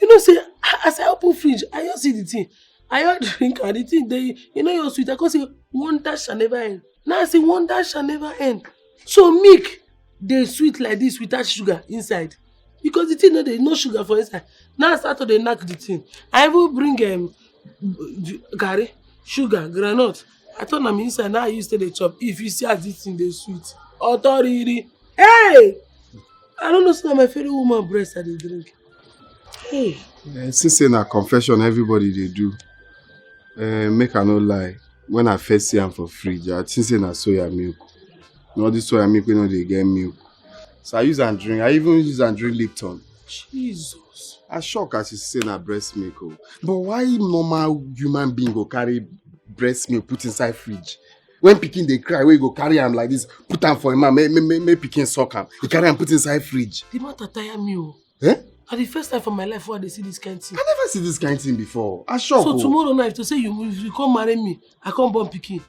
You know say, a-, as I open fridge, I just see the thing. I just drink am, the thing dey, you know, your sweet. I come say, wonder shall never end. Now I say, wonder shall never end. So milk dey sweet like this without sugar inside. because the thing no dey, no sugar for inside. Now I start to dey knack the thing. I even bring um, garri, sugar, groundnut. I turn am inside. Now I use take dey chop. If you see as this thing dey sweet, otoriri. Hey! I don't know say na my fellow woman breast I dey drink. Hey! Eh, since say na confession everybody dey do, eh, make I no lie, when I first see am for fridge, I think say na soya milk. Na all this soya milk wey no dey get milk. So I use am drink. I even use am drink Lipton. Jesus. I shock as you say na breast milk o. But why normal human being go carry breast milk put inside fridge? When pikin dey cry, wey you go carry am like this, put am for him mouth, make, make, make, make pikin suck am. You carry am put inside fridge. The matter tire me o. Eh? Na the first time for my life wey I dey see this kind thing. I never see this kind thing before. I shock So o. Tomorrow night, to say you, if you come marry me, I come born pikin.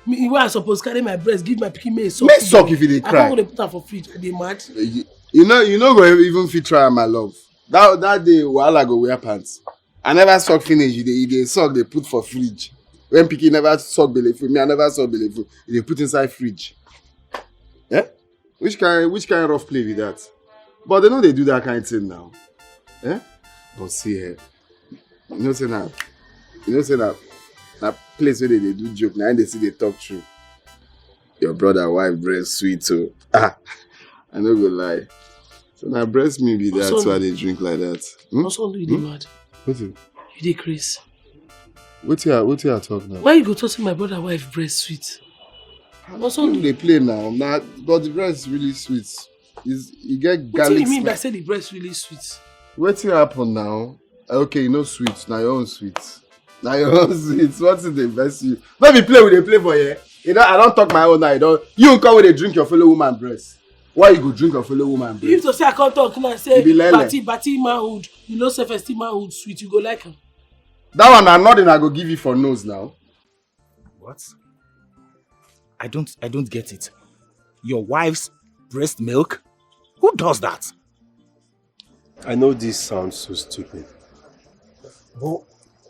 Me, where I suppose carry my breast, give my pikin make e suck. Make e suck if e dey cry. I come go dey put am for fridge. I dey mad. Eh, you, you know, you no go even fit try am, my love. That that day, wahala go wear pants. I never suck finish. You dey, you dey suck, dey put for fridge. When pikin never suck belle full, me I never suck belle full. You dey put inside fridge. Eh? Which kind, which kind rough play be that? But they no dey do that kind thing now. Eh? But see, eh, you know say na, you know say na, na place where they dey do joke. Na im dey see dey talk true. Your brother wife breast sweet o. Ah, I no go lie. So na breast milk be that, so I dey drink like that. Hmm? Also, you dey mad. Wetin? You dey craze. Wetin I, wetin I talk now? Why you go talk say my brother wife breast sweet? Also, you dey play now. Na, but the breast is really sweet. Is, e get garlic. Wetin you mean by say the breast really sweet? Wetin happen now? Okay, e no sweet. Na your own sweet. Na your own sweet. Wetin dey vex you? No be play we dey play for here. You know, I don talk my own now. You don, you come wey dey drink your fellow woman breast. Why you go drink your fellow woman breast? If to say I come talk now, say, Batty, batty manhood, you know, self-esteem manhood sweet, you go like am. That one na nothing I go give you for nose now. What? I don't I don't get it. Your wife's breast milk? Who does that? I know this sounds so stupid, but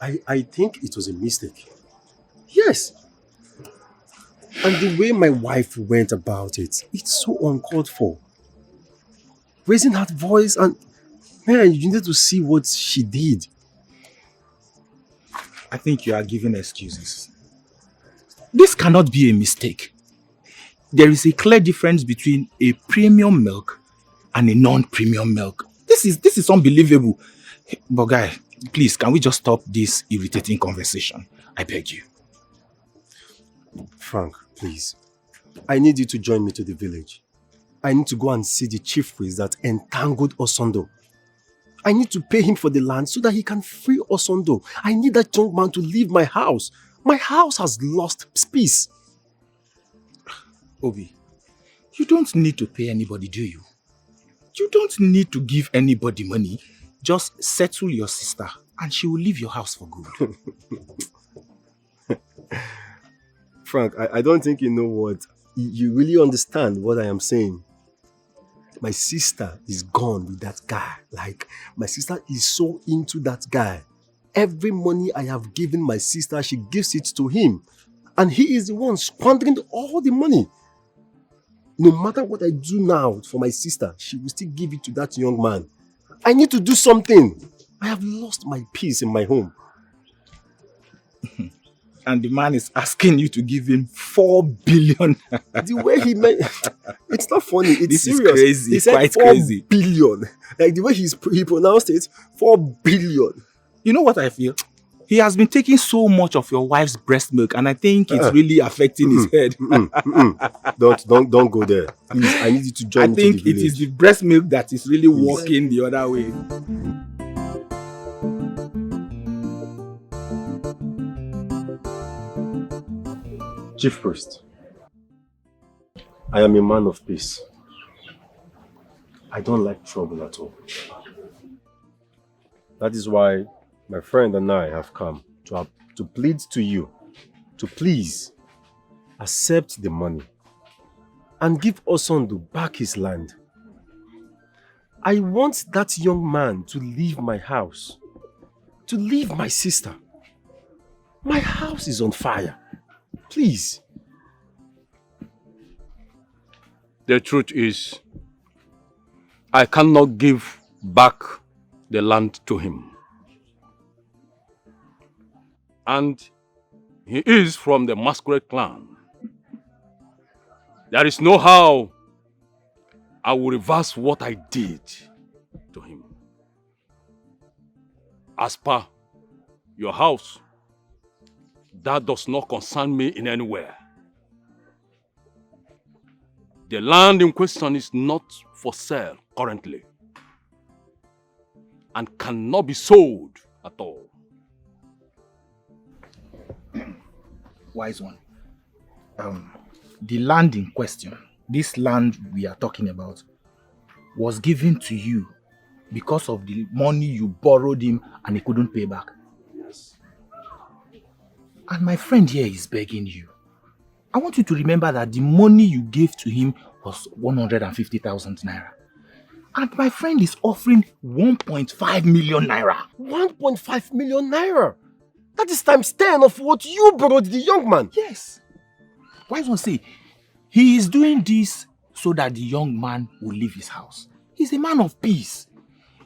I, I think it was a mistake. Yes. And the way my wife went about it, it's so uncalled for. Raising her voice and, man, you need to see what she did. I think you are giving excuses. This cannot be a mistake. There is a clear difference between a premium milk and a non-premium milk. This is this is unbelievable. But guy, please, can we just stop this irritating conversation? I beg you. Frank, please. I need you to join me to the village. I need to go and see the chief priest that entangled Osondo. I need to pay him for the land so that he can free Osondo. I need that young man to leave my house. My house has lost peace. Obi, you don't need to pay anybody, do you? You don't need to give anybody money. Just settle your sister and she will leave your house for good. Frank, I, I don't think you know what you, you really understand what I am saying. My sister is gone with that guy. Like, my sister is so into that guy. Every money I have given my sister, she gives it to him. And he is the one squandering all the money. No matter what I do now for my sister, she will still give it to that young man. I need to do something. I have lost my peace in my home. And the man is asking you to give him four billion. The way he made it's not funny. It's this serious. Is crazy. He said quite four crazy. Billion. Like the way he's he pronounced it, four billion. You know what I feel? He has been taking so much of your wife's breast milk, and I think it's uh, really affecting mm, his head. Mm, mm, don't don't don't go there. Please, I need you to join I me. I think to the it is the breast milk that is really working the other way. Chief Priest, I am a man of peace. I don't like trouble at all. That is why my friend and I have come to, to plead to you to please accept the money and give Osondu back his land. I want that young man to leave my house, to leave my sister. My house is on fire. Please. The truth is, I cannot give back the land to him. And he is from the Masquerade clan. There is no how I will reverse what I did to him. As per your house, that does not concern me in any way. The land in question is not for sale currently and cannot be sold at all. Wise one. Um, the land in question, this land we are talking about, was given to you because of the money you borrowed him and he couldn't pay back. Yes. And my friend here is begging you. I want you to remember that the money you gave to him was one hundred and fifty thousand naira. And my friend is offering one point five million naira. One point five million naira? That is times ten of what you borrowed the young man. Yes. Wise one say, he is doing this so that the young man will leave his house. He's a man of peace.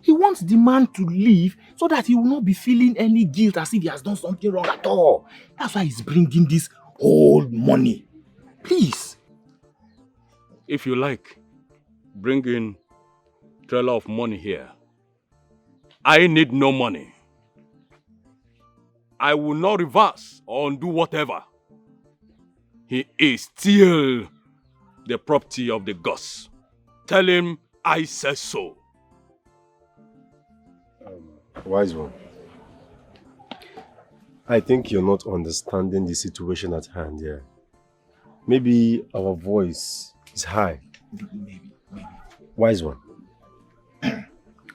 He wants the man to leave so that he will not be feeling any guilt as if he has done something wrong at all. That's why he's bringing this old money. Please. If you like, bring in trailer of money here. I need no money. I will not reverse or undo whatever. He is still the property of the gods. Tell him I said so. Um, wise one. I think you're not understanding the situation at hand here. Maybe our voice is high. Maybe, maybe. Wise one.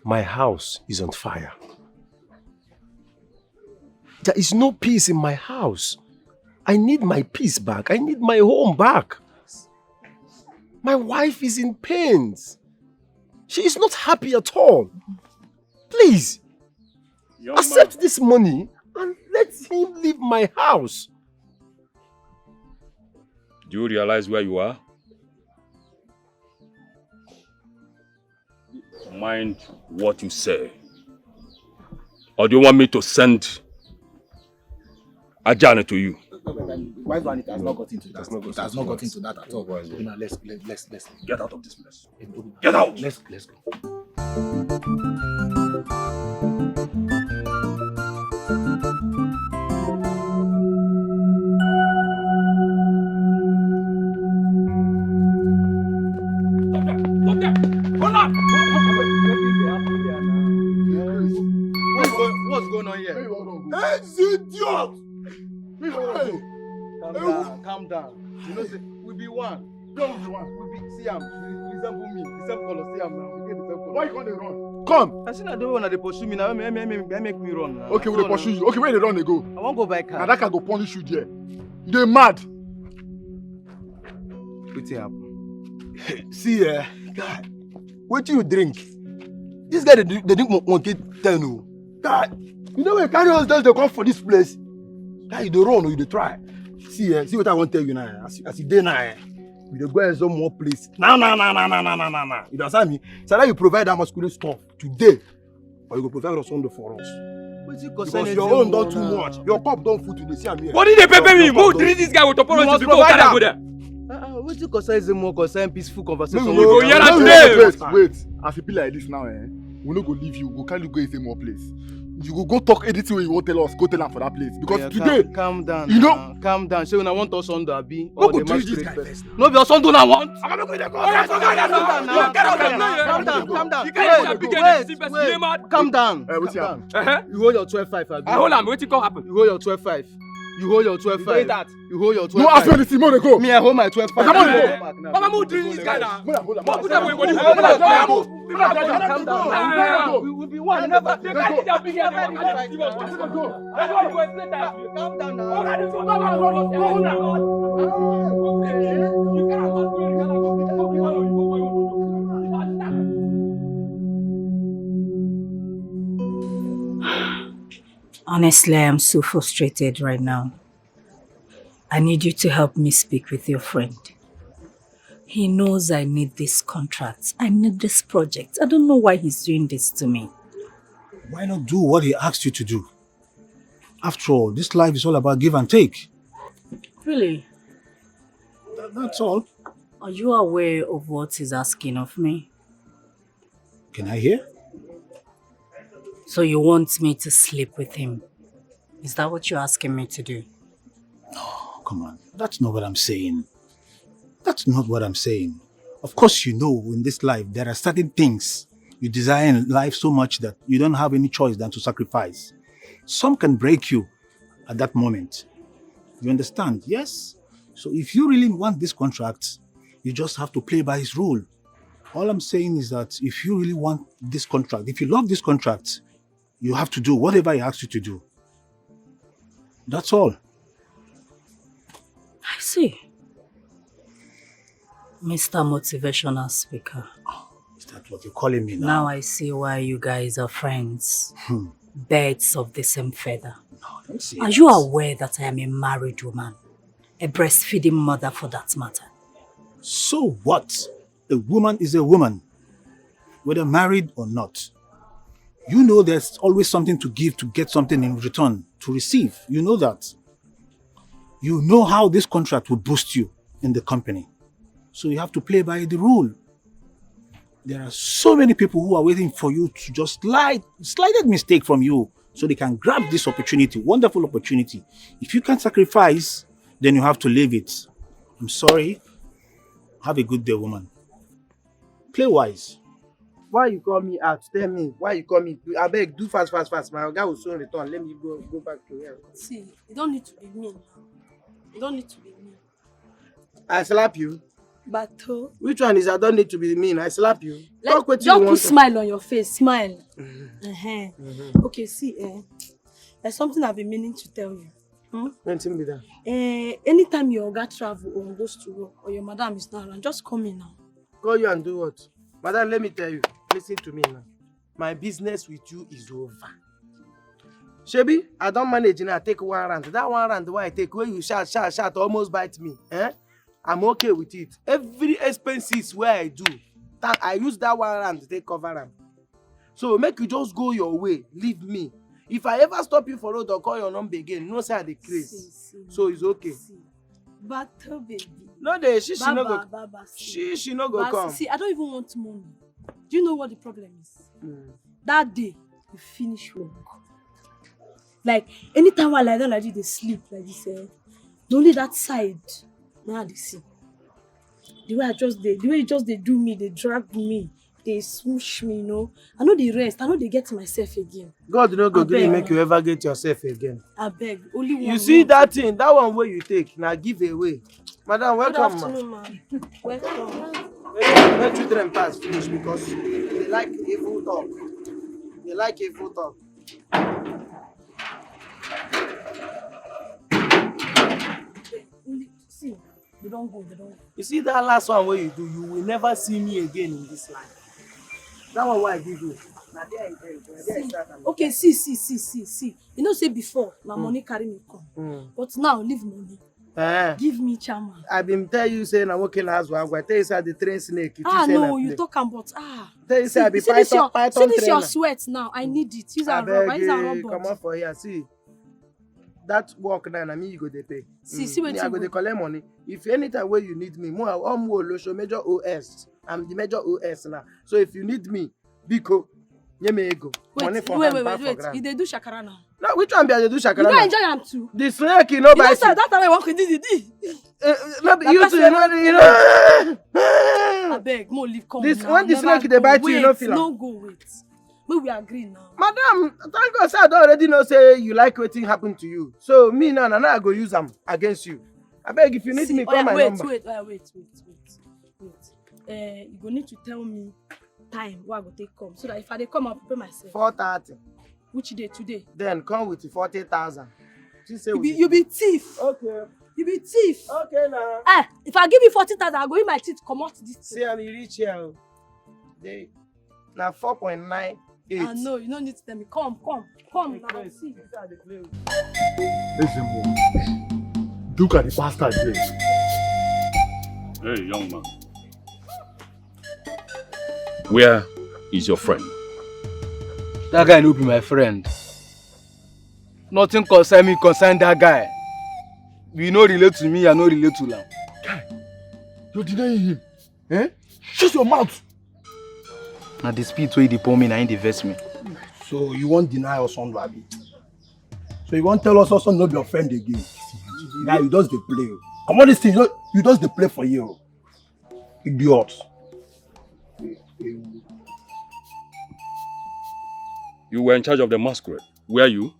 My house is on fire. There is no peace in my house. I need my peace back. I need my home back. My wife is in pains. She is not happy at all. Please, Young accept man. This money and let him leave my house. Do you realize where you are? Mind what you say. Or do you want me to send Ajane to you? Why do it has not got into that? It has not got into that at all. Let's, let's, let's get out of this place. Get out! Let's, let's go. What's going on here? Hey, idiot! Calm down, calm down. You know, say, we be one. Don't be one. We be, see am. We resemble me. The same color. See am now. We get the same color. Why you gonna run? Come. I see na the one that they pursue me now. Make, make, make, make me run now. Okay, we dey pursue you. Okay, where they run they go? I won't go buy car. And that car go punish you there. You dey mad? Wetin happen? See, eh, God, wetin you drink? This guy dey drink, dey drink mo-, monkey ten o. God, you know when carry us just dey come for this place. Guy, you dey run or you dey try? See, eh, see what I wan tell you now. As, as you dey now, eh, we dey go some more place. Now, now, now, now, now, now, now, now, now. You understand me? So that you provide that masculine stuff today, or you go provide us something for us. Because your own don too much. Your cup don full today. See am here. What did they pay me? Go drink this guy with Oporo before Okada go there. Uh, uh, wetin concern is more concern peaceful conversation. You go hear am today. Wait, wait. As e be like this now, eh? We no go leave you. We go carry you go a more place. You go go talk anything wey you wan tell us. Go tell am for that place because today, calm down, you know, calm down. Say una wan talk Sunday, abi? No go drink this guy first. No be Osundu na want. Calm down, calm down, calm down. Wait, wait, calm down. Eh, wetin happen? You hold your twelve five, abi? I hold am. Wetin come happen? You hold your twelve five. You hold your twelve five. You hold your twelve five. No, ask me anything, make we go. Me, I hold my twelve five. Come on, go. Papa, move drink this guy now. Move, move, move, move, move, move. Calm down, calm down, calm down. We will be one. Never. Calm down now. Honestly, I am so frustrated right now. I need you to help me speak with your friend. He knows I need this contract. I need this project. I don't know why he's doing this to me. Why not do what he asked you to do? After all, this life is all about give and take. Really? That- that's all. Are you aware of what he's asking of me? Can I hear? So you want me to sleep with him? Is that what you're asking me to do? Oh, come on. That's not what I'm saying. That's not what I'm saying. Of course, you know, in this life, there are certain things you desire in life so much that you don't have any choice than to sacrifice. Some can break you at that moment. You understand? Yes? So if you really want this contract, you just have to play by his rule. All I'm saying is that if you really want this contract, if you love this contract, you have to do whatever he asks you to do. That's all. I see. Mister Motivational Speaker. Is that what you're calling me now? Now I see why you guys are friends. Birds of the same feather. No, don't say Are that. You aware that I am a married woman? A breastfeeding mother for that matter. So what? A woman is a woman, whether married or not. You know there's always something to give to get something in return to receive. You know that. You know how this contract will boost you in the company. So you have to play by the rule. There are so many people who are waiting for you to just slide, slighted mistake from you so they can grab this opportunity, wonderful opportunity. If you can't sacrifice, then you have to leave it. I'm sorry. Have a good day, woman. Play wise. Why you call me out? Tell me. Why you call me? I beg, do fast, fast, fast. My guy will soon return. Let me go go back to here. See, you don't need to be mean. You don't need to be mean. I slap you. Bato. Which one is I don't need to be mean? I slap you. Let, Talk what you just put want. Smile on your face. Smile. Uh-huh. Okay, see, eh, there's something I've been meaning to tell you. Hmm? Nothing be that. Eh, anytime your oga travel or goes to work or your madam is not around, just call me now. Call you and do what? Madam, let me tell you. Listen to me now. My business with you is over. Shebi, I don't manage now. Take one round. That one round why I take where you shout, shout, shout, almost bite me. Eh? I'm okay with it. Every expenses where I do, that I use that one round to take cover am. So make you just go your way, leave me. If I ever stop you for road or call your number again, no say I dey craze. See, see, So it's okay. See. Bato baby. No dey, she she no Baba, go. Baba, see. She she no go But come. See, I don't even want money. Do you know what the problem is? Mm. That day, you finish work. Like, anytime I lie down like this, they sleep like this. Eh? Only that side, now they see. The way I just did, the way you just they do me, they drag me, they smoosh me, you know. I know they rest, I know they get myself again. God no go gree Abeg. Make you ever get yourself again. I beg, only one. You see that thing, that one where you take, now give away. Madam, Good welcome, ma. Afternoon, ma'am. Welcome. Make, make children pass finish because they like evil talk. They like evil talk. Only, see, they don't go, they don't go. You see that last one where you do, you will never see me again in this life. That one where I give you. Na there I tell you, na there I start am. Okay, see, see, see, see, see. You know, say before, my Mm. money carry me come. Mm. But now, leave money. Eh, Give me chairman. I been tell you say na working as well. I tell you say I dey train snake. You Ah, think say no, na you play. Talk am, but ah. Tell you say I be See this python, your, python see this your trainer. Sweat now. I need it. Use and rub. Use and rub. Come on for here. See that work now, na me you go dey pay. See, see Me, wetin I go you dey go collect money. If anytime where you need me, more I'm Olosho major O S. I'm the major O S now. So if you need me, biko, nye me ego. Wait, Money for wait, hand, wait, back wait, for wait. ground. You dey do shakara now. No, which one be I dey do You shakara go now? Enjoy am too. The snake, you know, You know, bite sir, you. That's how I want to do it. Eh, eh, no be That you person too, you know, you know. I beg, mo leave come This- now. When the Never snake dey go. Bite you, you no Wait, feel am. No go wait. Make we agree now. Madam, thank God say I don already know say you like wetin happen to you. So me now, na now I go use am against you. I beg, if you need See, me, call oya, my wait, number. Wait, oya, wait, wait, wait, wait. Eh, you go need to tell me time wey I go take come so that if I dey come, I prepare myself. Four thirty. Which day today? Then come with forty thousand. You say You we be, you be thief. Okay. You be thief. Okay now. Eh, if I give you forty thousand, I go use my teeth comot this thing. See, I'm rich here. Oh. They now four point nine eight. Ah, no, you no need to tell me. Come, come, come now. See. Ezemo, look at the bastard there. Hey, young man. Where is your friend? That guy no be my friend. Nothing concern me concern that guy. You no relate to me, I no relate to am. You're denying him. Eh? Shut your mouth. Na the spit wey dey pour me na im dey vex me. So you wan deny us Ondo, abi? So you wan tell us also no be your friend again? Guy, you just dey play o. Comot this thing, you just- you just dey play for here o. Idiot. You were in charge of the masquerade. Where you?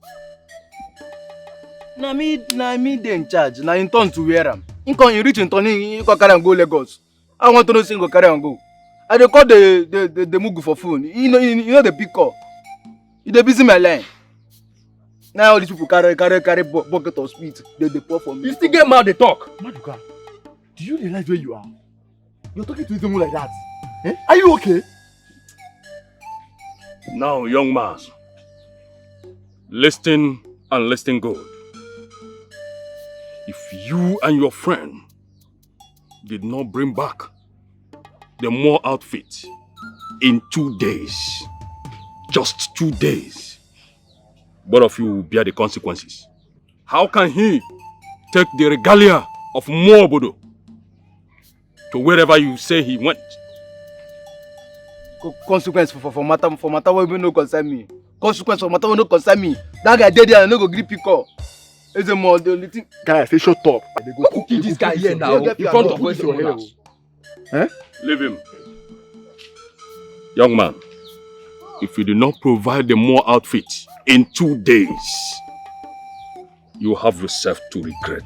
Na me, na me dey in charge. Na him turn to wear am. Him come, he reach him turn, he, he come carry am go Lagos. I want to know say him go carry am go. I dey call the the the, the mugu for phone. He no, he, he no dey pick call. He dey busy my line. Now all these people carry carry carry bu- bucket of spit. They dey pour for me. You still get mouth dey talk. Maduka, do you realize where you are? You're talking to someone like that. Eh? Are you okay? Now, young man, listen and listen good. If you and your friend did not bring back the more outfit in two days, just two days, both of you will bear the consequences. How can he take the regalia of Mobodo to wherever you say he went? Co- Consequence for, for, for matter for matter wey no concern me. Consequence for matter wey no concern me. That guy dey there, I no go gree pick call. Is the more the only thing. Guy, I say shut up. Go kill this guy here now in front of us. Leave him. Young man, if you do not provide the more outfit in two days, you have yourself to regret.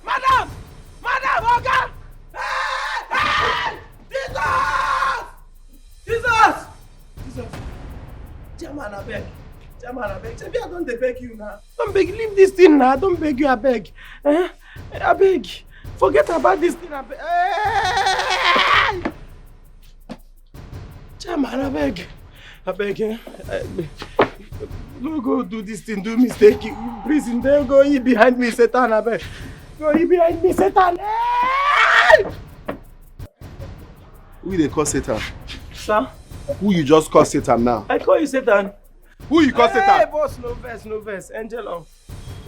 Madam! Madam, Oga! Hey! Hey! Jesus! Jesus! Jesus! Chairman, abeg. Chairman, abeg. Shebi I don dey beg you now. Don beg, leave this thing now. I don beg you, abeg. Eh? Abeg. Forget about this thing, abeg. Hey! Chairman, abeg. Abeg, eh? Eh, no go do this thing, do mistake. Prison, dey go, he behind me, Satan, abeg. Go, he behind me, Satan. Hey! Who you dey call Satan? Sir, Who you just call Satan now? I call you Satan. Who you call Hey, Satan? Boss, no vex, no vex. Angel of,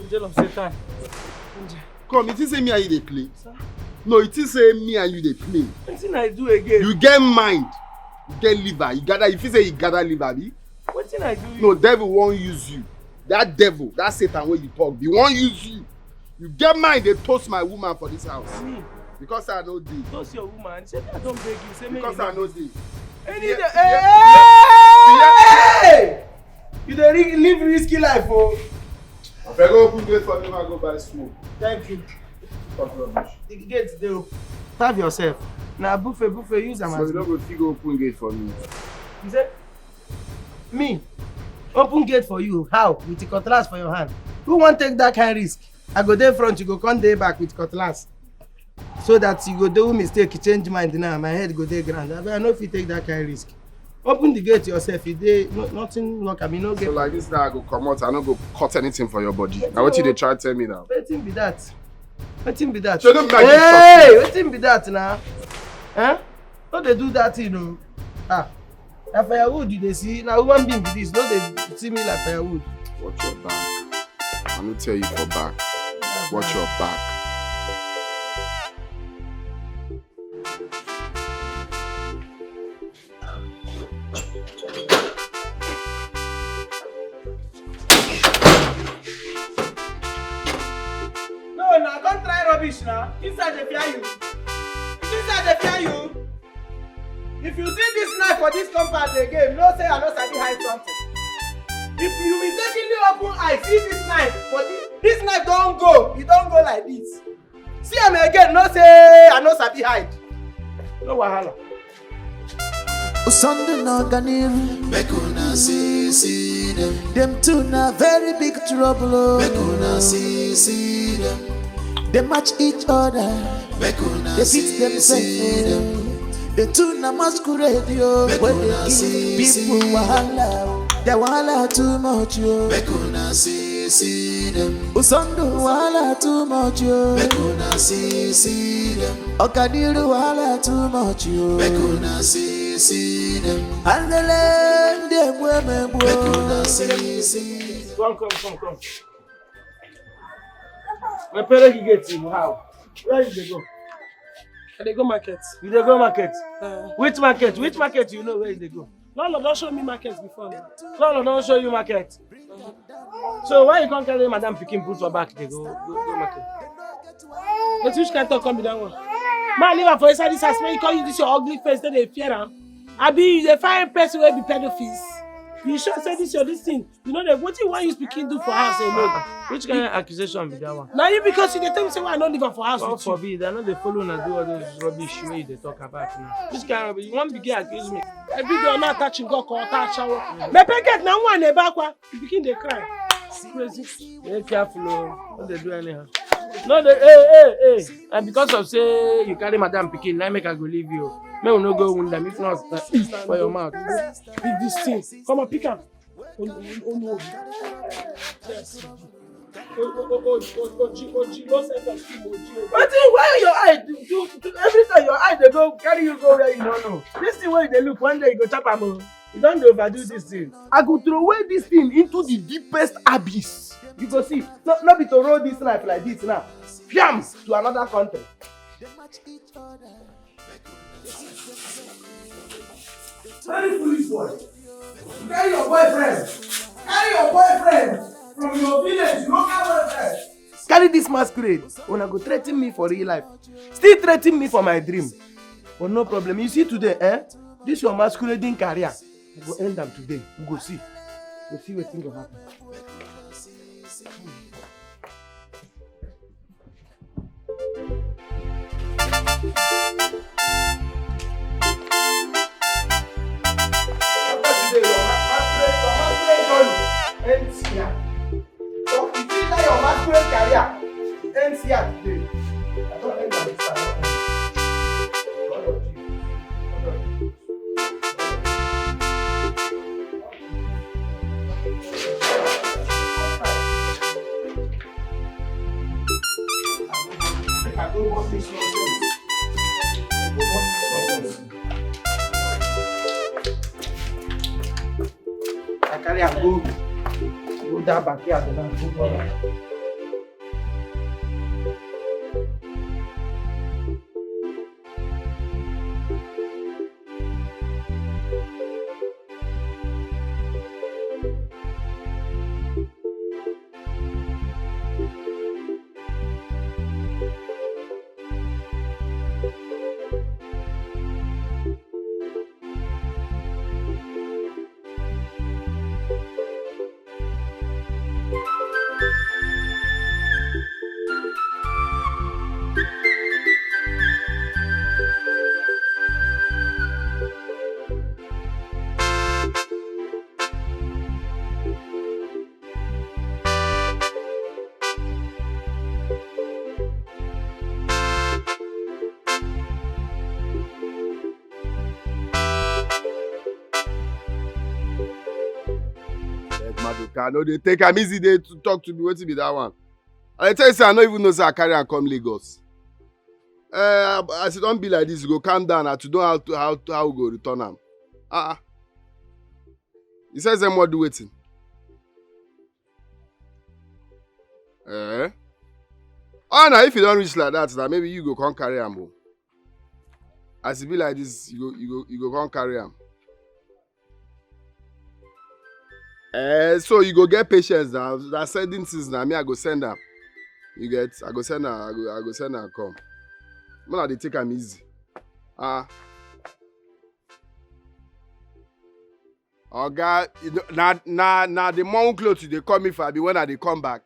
angel of Satan. Angel. Come, you think say me and you dey play? Sir, No, you think say me and you dey play? Wetin I do again? You get mind, you get liver, you gather, you feel say you gather liver, abi? Wetin I do you? No, devil wan use you. That devil, that Satan wey you talk, he wan use you. You get mind dey toast my woman for this house. Me? Because I no dey. Toast your woman. Say me I don beg you. Say me Because you I no dey. Any Yeah, day. yeah, Hey! yeah. Hey! You dey re- live risky life, oh. Abeg open gate for me, make I go buy smoke. Thank you. Talk rubbish. The gate dey open. Serve yourself. Na buffet, buffet, use am So as you no go fit go open gate for me. You say, me, open gate for you. How? With the cutlass for your hand. Who wan take that kind risk? I go dey front, you go come dey back with cutlass. So that you go do mistake, change mind now. My head go dey ground. Abeg, I no fit take that kind risk. Open the gate yourself. You dey no, nothing work. I mean, no So get. Like this now, I go comot. I no go cut anything for your body. Na wetin you dey try tell me now? Wetin be that? Wetin be that? So don't make me Hey, wetin be that now? Huh? No dey do that thing, no. Ah, na firewood you dey see. Na human being be this. No dey see me like firewood. Watch your back. I no tell you for back. Watch your back. No, na come try rubbish na. Inside dey fear you. Inside dey fear you. If you see this knife for this compound again, know say I no sabi hide something. If you mistakenly open eye see this knife for this, this knife don go, e don go like this. See am again, know say I no sabi hide. No wahala. Sunday no ganim. Make una see, see them. Them two na very big trouble. Oh. Make una see, see them. They match each other. Make una they beat themselves. The two na masquerade yo. When they give people wahala, the wahala too much yo. Make una see, see them. Usondo wahala too much yo. Make una see, see them. Okadiru wahala too much yo. Make una see, see them. Andele ndị egbu emegbu. Make una see, see them. Come, come, come, come. My parents get you how? Where you dey go? I dey go market. You dey go market? Uh, which market? Which market you know where you dey go? No, no, don't show me market before. No, no, don't show you market. So why you can't carry madam picking put for back? They go, go, go market. But which kind of talk come be that one? Man, leave her for inside this house. Man, you call you this your ugly face, then they fear her. I be the fine person will be pedophiles. You sure say this your this thing? You know that what you want you speaking do for us alone. Ah, which kind of accusation be that one? Now you because you dey tell me say why I no leave am for house God with you. Forbid, I no dey follow una do all those rubbish wey you dey talk about now. Which kind of rubbish? You wan begin accuse me? Every day una touching God or touch shower. My packet na one dey back one. You begin dey cry. Crazy. Dey careful o. No dey do anyhow. No dey hey hey hey. And because of say you carry madam pikin, na make I go leave you. Make we no go wound am if not na for your mouth. Pick this thing. Come on, pick am. Wetin why your eye do do do every time your eye dey go carry you go where you no know. This thing wey you dey look one day you go chop am o. You don dey overdo this thing. I go throw away this thing into the deepest abyss. You go see. No, no be to roll this life like this now. Fiam to another country. Very foolish boy. You carry your boyfriend. Carry your boyfriend from your village, local boyfriend. Carry this masquerade. Una go threaten me for real life. Still threaten me for my dream. But no problem. You see today, eh? This your masquerading career. I go end am today. We go see. We go see wetin go happen. I carry am go go that backyard and go for am. Maduka, no dey take am easy dey to talk to me. Wetin be that one? I dey tell you say I no even know say I carry am come Lagos. Uh, as e don be like this, you go calm down and to know how to, how to, how we go return am. Ah, ah. He says them what do wetin? Eh? Oh, now if you don't reach like that, now maybe you go come carry am home. As e be like this, you go you go you go come carry am. Eh, so you go get patience now. That sending things now, me I go send am. You get? I go send am. I go I go send am come. Man, I dey take am easy. Ah. Oga, you know, na na na the morning cloth you dey call me for abi when I dey come back.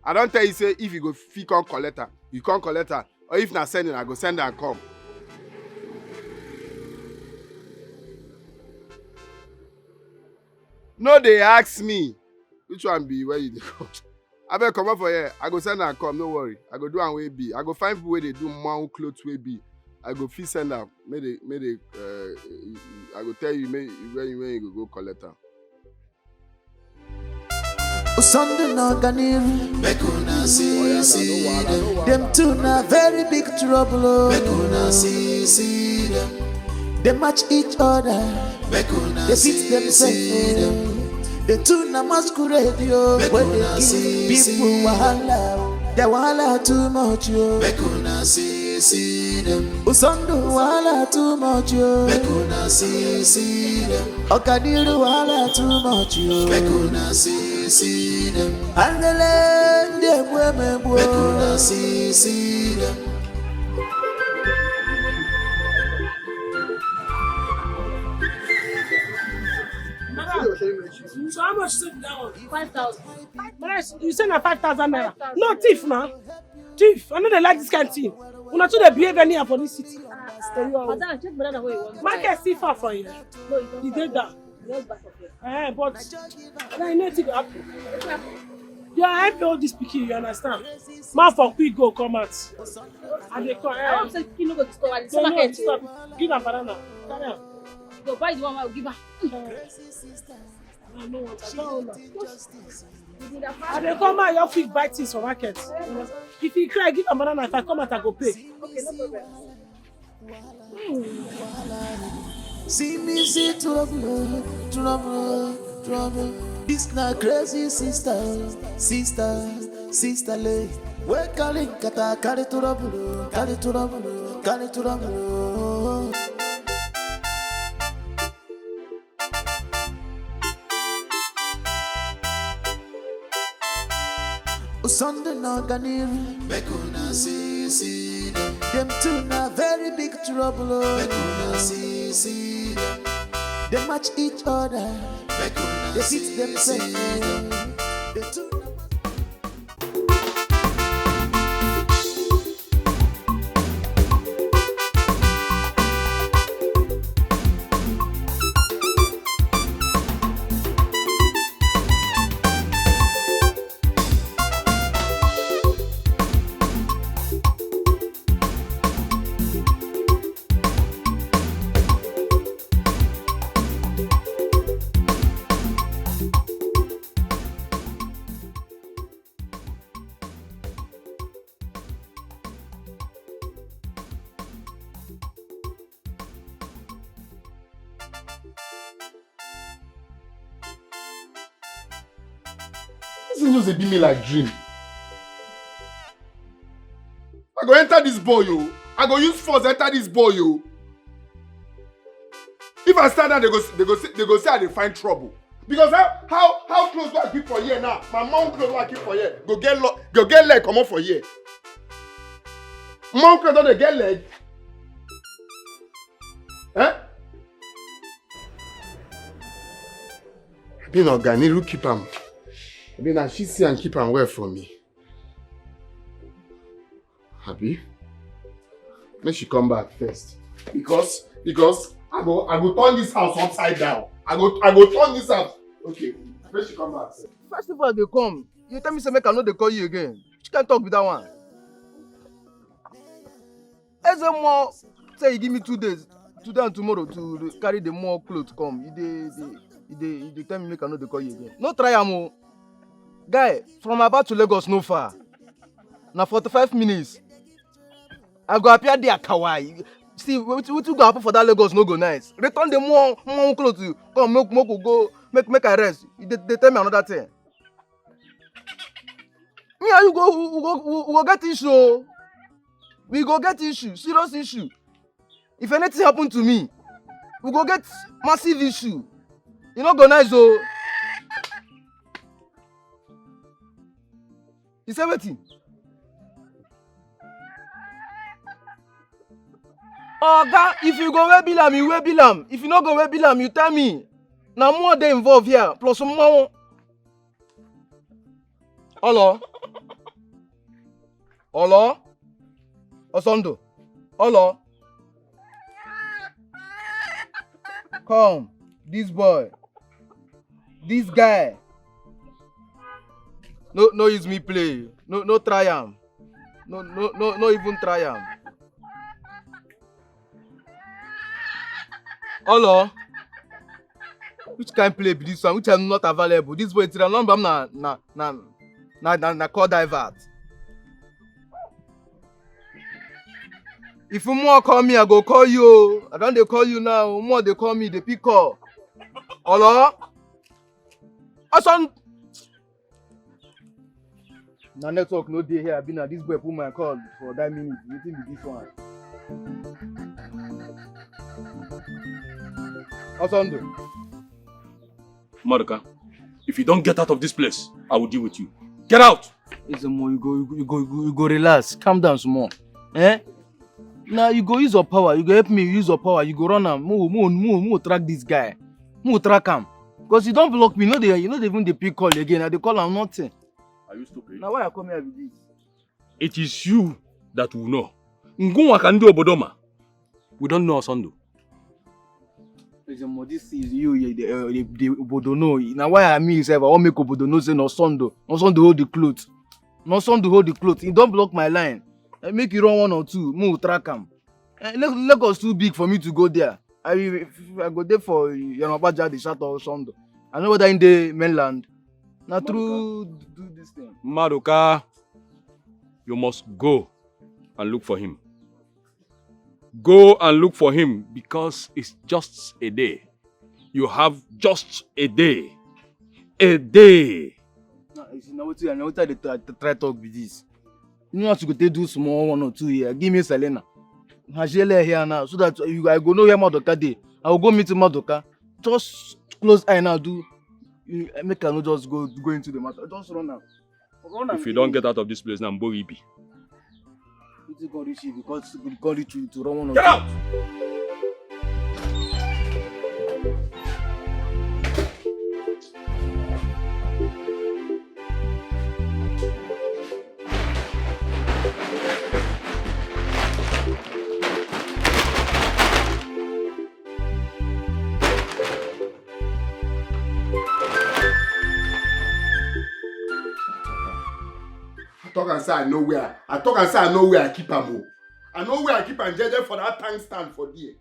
I don tell you say if you go fit come collect am, you come collect am. Or if na sending, I go send am come. No dey ask me. Which one be where you dey come? Abeg comot for here. I go send am come, no worry. I go do am wey be. I go find people wey dey do man cloth wey be. I go fit send am. Make dey make dey uh, I go tell you make, when you when you go go collect am. Usondu na Ganiru. Make una see, see them. Them two na very big trouble. Oh. Make una see, see them. They match each other. Make una they fit themselves. Oh. The two na masquerade yo. Make when una they see, give people see wahala. The wahala too much yo. Make una see, see them. Usondu wahala too much yo. Make una see, see them. Okadiru wahala too much yo. Make una see, see them. Angele ndị egbu emegbu. Make una see, see them. So how much is that one? Five thousand. Madam, you say na five thousand naira. No thief na. Thief. I no dey like this kind thing. Una too dey behave anyhow for this city. Madam, check banana wey you want. Market still far for here. No, you don't. E dey down. Just back of here. Eh, but na you know wetin go happen. You are help all this pikin, you understand? Man for quick go come out. I dey come. I hope say pikin no go disturb. I dey see market. Give am banana. Carry am. Go buy the one wey I go give am. I dey come out, you fit buy things for market. If you cry, give am banana. If I come out, I go pay. See me see trouble, trouble, trouble. This na crazy sister, sister, sister lay. We carry kata, carry trouble, carry trouble, carry trouble. Usondu na Ganiru. Make una see, see them. Them two na very big trouble. Oh. Make una see, see them. They match each other. Make una they fit themselves. The two na This thing just dey be me like dream. I go enter this boy o. I go use force enter this boy o. If I stand down, they go they go say they go say I dey find trouble. Because how how how close do I keep for here now? My mom close do I keep for here? Go get lo go get leg comot for here. Mom close don dey get leg. Eh? Abi na oga Niru keep am. Abi na she see and keep am well for me. Abi? Make she come back first. Because because I go I go turn this house upside down. I go I go turn this house. Okay. Make she come back first. First of all, they come. You tell me say make I no dey call you again. Which kind talk be that one? Eze Mo say he give me two days, today and tomorrow to carry the more clothes come. He dey he dey he dey tell me make I no dey call you again. No try am o. Guy, from Aba to Lagos no far. Na forty-five minutes. I go appear there kawai. See wetin wetin go happen for that Lagos no go nice. Return the more more clothes come make make we go make make I rest. You dey dey tell me another thing. Me and you go we go we go get issue o. We go get issue, serious issue. If anything happen to me, we go get massive issue. E no go nice o. You say wetin? Oga, if you go wey bill am, you wey bill am. If you no go wey bill am, you tell me. Na more dey involve here, plus more. Hello? Hello? Osondo? Hello? Come, this boy. This guy, no, no use me play. No, no try am. No, no, no, no even try am. Olo, which kind play be this one? Which I'm not available. This boy, Tira number na na na na na, na call divert. If more call me, I go call you. I don't, they call you now. More they call me, they pick call. Olo, Oson. Na network no dey here, abi na this boy put my call for that minute. Wetin be this one? Osondo. Maduka, if you don't get out of this place, I will deal with you. Get out! Ezomo, you go, you go, you go, you go, you go relax. Calm down small. Eh? Now you go use your power. You go help me use your power. You go run am. Mo, mo, mo, mo track this guy. Mo track am. Because you don't block me. You know they, you know they even dey pick call again. I dey call am nothing. Are you stupid? Now why I come here with this? It is you that will know. Ngunwa ka ndị obodo ma. We don't know Osondo. Ezomo, this is you, you the, uh, the, the obodo know. Now why I mean yourself? I want make obodo know say no Osondo. No Osondo hold the cloth. No Osondo hold the cloth. You don't block my line. Eh, make you run one or two. Mo track am. Eh, Lag-, Lagos too big for me to go there. I will, I go there for Yanabaja, the shot or Osondo. I know whether in the mainland. Now through do this thing. Maduka, you must go and look for him. Go and look for him because it's just a day. You have just a day. A day. Now, you see, now what you, now what I dey try, try talk be this. You know how to go take do small one or two here. Give me Selena. Hajele here now, so that you, I go know where Maduka dey. I will go meet Maduka. Just close eye now, do. You, make I no just go, go into the matter. Just run now. Run am. If you don't get out of this place now, Mbo Ibi. Wetin God reach you because God reach you to run one or two. Get out! I talk and say I know where. I talk and say I know where I keep am o. I know where I keep am jeje for that tank stand for there.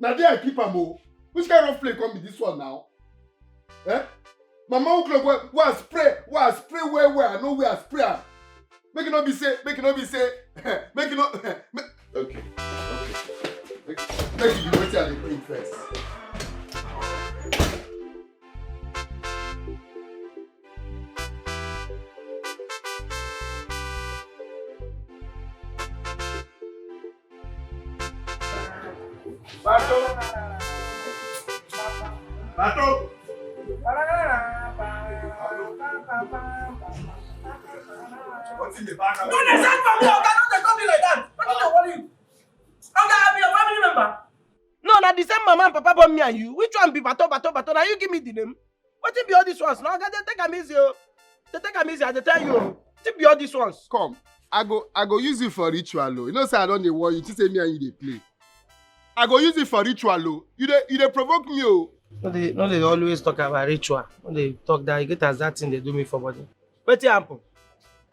Na there I keep am o. Which kind of play come be this one now? Eh? My mouth clock wey, wey I spray, wey I spray well well. I know where I spray am. Make it no be say, make it no be say, make it no. Make, okay, okay. Make, make you wetin I dey bring first. Pato. Pato. Wetin dey pass? No dey shout for me, oga, no dey call me like that. Wetin dey worry you? Oga, I be your family member. No, na the same mama and papa born me and you. Which one be Pato, Pato, Pato? Na you give me the name. Wetin be all these ones? No, oga, dey take am easy o. Dey take am easy, I dey tell you o. Wetin be all these ones? Come, I go, I go use you for ritual o. You know say I don dey warn you. Think say me and you dey play. I go use it for ritual o. You dey, you dey provoke me o. No dey, no dey always talk about ritual. No dey talk that. You get as that thing dey do me for body. Wetin happen?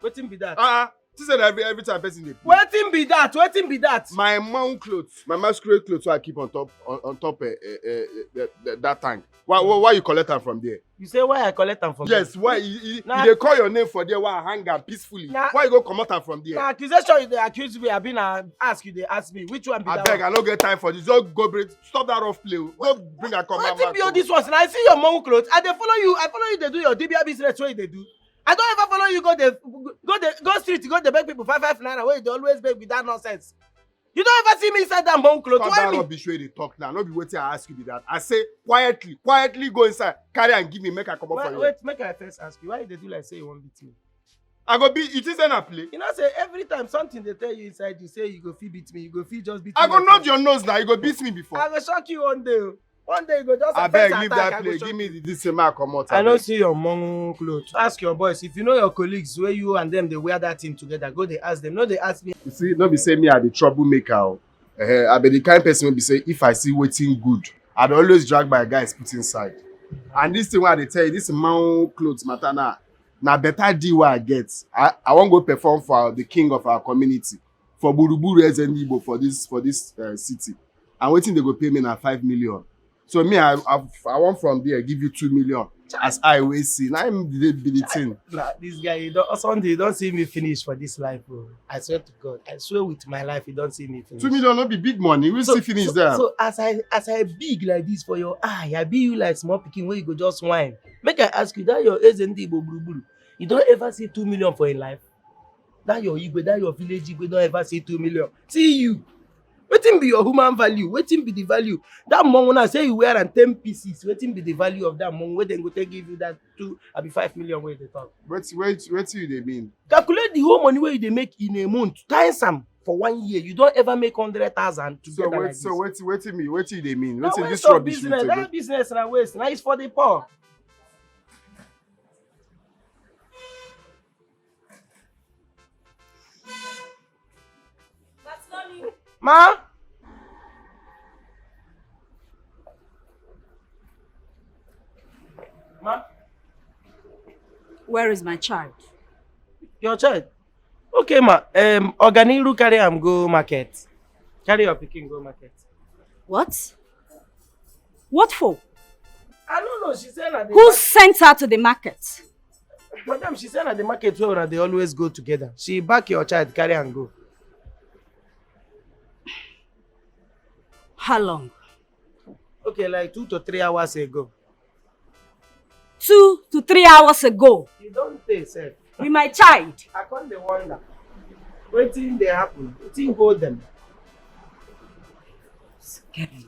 Wetin be that? Ah, ah. She said every, every time person dey play. Wetin be that? Wetin be that? My mount clothes, my masquerade clothes wey I keep on top, on, on top, eh, eh, eh, eh, that, that, that tank. Why, why, why you collect am from there? You say why I collect am from there? Yes, why you, you, Na you dey call your name for there, why I hang am peacefully? Na Why you go comot am from there? Na accusation you dey accuse me, abi na ask you dey ask me? Which one be that Abeg, one? I no get time for this. Just go bring, stop that rough play o. Go bring am come out. Wetin be all these ones? Na I see your mount clothes. I dey follow you. I follow you dey do your dibia business wey you dey do. I don ever follow you go the, go the, go street, go dey beg people five, five naira wey you dey always beg with that nonsense. You don ever see me inside that mount clothes? Stop that rubbish wey you dey talk now. No be wetin I ask you be that. I say quietly, quietly go inside, carry and give me, make I comot for here. Wait, make I first ask you, why you dey do like say you wan beat me? I go beat you, think say na play? You know say every time something dey tell you inside you say you go fit beat me, you go fit just beat me. I go nod your nose now, you go beat me before. I go shock you one day o. One day you go just Abeg, leave that play. Give me the, this thing, make I comot. I no see your mong clothes. Ask your boys. If you know your colleagues where you and them dey wear that thing together, go dey ask them. No dey ask me. You see, no be say me I be troublemaker o. Eh, I be the kind person wey be say if I see wetin good, I dey always drag my guys put inside. And this thing wey I dey tell you, this man clothes matter now. Na better deal wey I get. I, I wan go perform for the king of our community for Buruburu Eze Ndị Igbo for this for this uh, city. And wetin they go pay me na five million. So me, I I, I wan from there give you two million. As I wey see, na him dey be the thing. Nah, this guy, you don't, Sunday, you don't see me finish for this life, bro. I swear to God, I swear with my life, you don't see me finish. Two million no be big money. We still finish so, there. So as I as I big like this for your eye, I be you like small pikin wey you go just whine. Make I ask you, that your Eze Ndị Igbo Buruburu, you don't ever see two million for your life? That your Igwe, that your village Igwe don't ever see two million. See you. Wetin be your human value? Wetin be the value? That money when I say you wear and ten pieces, wetin be the value of that money? Where dem go take give you that two, abi five million wey dey talk? Wait, wait, wait till you dey mean. Calculate the whole money wey you dey make in a month, times am for one year. You don't ever make hundred thousand together. So wait, like so this. Wait, wait till me, wait till you dey mean. Wait till this rubbish. Business, that business na waste. Now it's for the poor. Ma? Ma? Where is my child? Your child? Okay, ma. Um, Oganiru carry am go market. Carry your pikin go market. What? What for? I don't know. She said that. Who sent her to the market? Madam, she said that the market where una dey always go together. She back your child, carry and go. How long? Okay, like two to three hours ago. Two to three hours ago. You don't say, sir. With my child. I can't dey wonder. Wetin dey happen? Wetin hold them? Scary.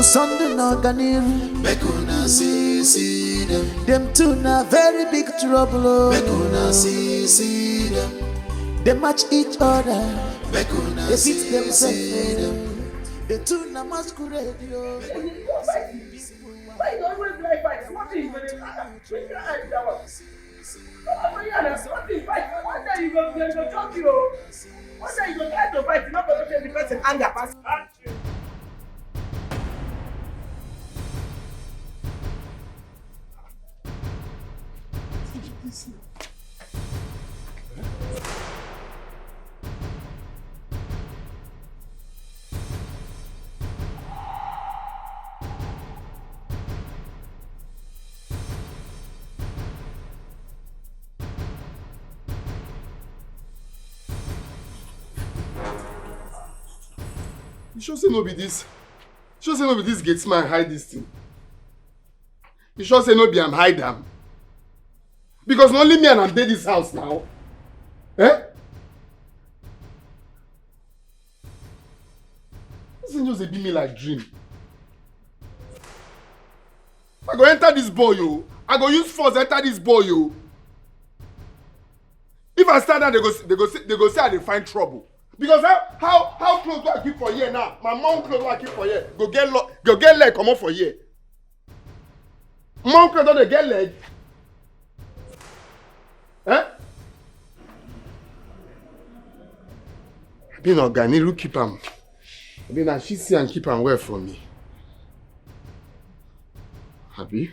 Sunday na Ganil. Make una see, see them. Them two na very big trouble. Oh. Make una see, see them. They match each other. Make una they see, see them. The two na masquerade. Yo. Why you always like fight? What is it? One day you go, go, go talk you. One day you go try to fight, you not going to tell the person anger pass. You sure say no be this? You sure say no be this gate man hide this thing? You sure say no be am hide am? Because na only me and am dey this house now. Eh? This thing just dey be me like dream. I go enter this boy o. I go use force enter this boy o. If I start that, they go they go say they go say I dey find trouble. Because how how how clothes wey I keep for here now, my mom clothes wey I keep for here go get lo go get leg comot for here. Mom clothes don dey get leg. Eh? Abi na oga Niru keep am. Abi na she see am keep am well for me. Abi?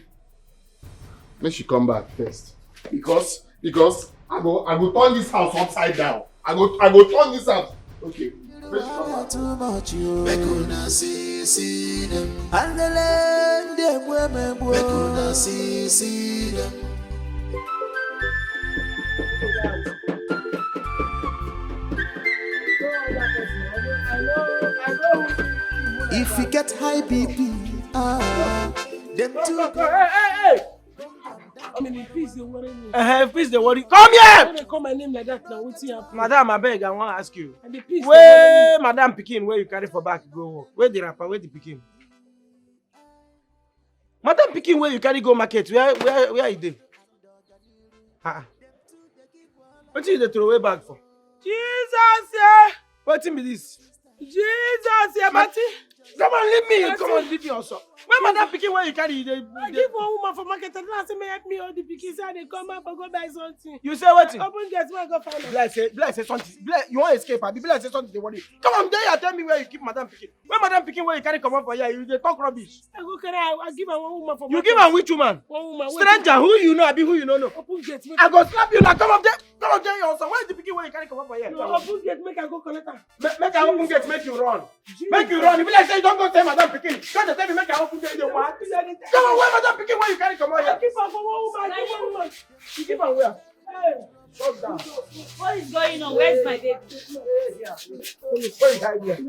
Make she come back first. Because because I go I go turn this house upside down. I go I go turn this house. Okay. Make she come back. Too much you. Make una see see them. And the land them women. Make una see see them. If you get high B P, ah, them too. Hey, hey, hey! I mean, the peace they worry me. Uh, peace they worry. Come here. When they call my name like that now, wetin happen? Madam, I beg, I wan ask you. And the peace. Where madam pikin where you carry for back go work? Where the rapper? Where the pikin? Madam pikin where you carry go market? Where where where you dey? Ah. Wetin you dey throw away bag for? Jesus, yeah. Wetin be this? Jesus, yeah, Marty. Come on, leave me. Come on, leave me also. When madam pikin wey you carry, you dey I give one woman for market and I say, may help me hold the pikin. Say I dey come out for go buy something. You say wetin? Open gate, make I go find am. Be like say, be like say something. Be like, you wan escape, abi? Be like say something dey worry you. Come on, there you tell me where you keep madam pikin. When madam pikin wey you carry comot for here, you dey talk rubbish. I go carry, I, I give am one woman for You market. Give am which woman? One woman. Wait. Stranger, who you know, abi who you no know? Open gate, make I go slap you now. Come up there. Come up there, your son. Where is the pikin wey you carry comot for here? No, open gate, make I go collect am. Make, make I open gate, make you run. Make you run. If you like say you don go tell madam pikin, come dey tell me make I open gate, you dey what? Come on, where madam pikin wey you carry comot here? I keep am for one woman, I give one woman. You give am where? Hey, calm down. What is going on? Where's my baby? Hey, yeah. Where is my baby?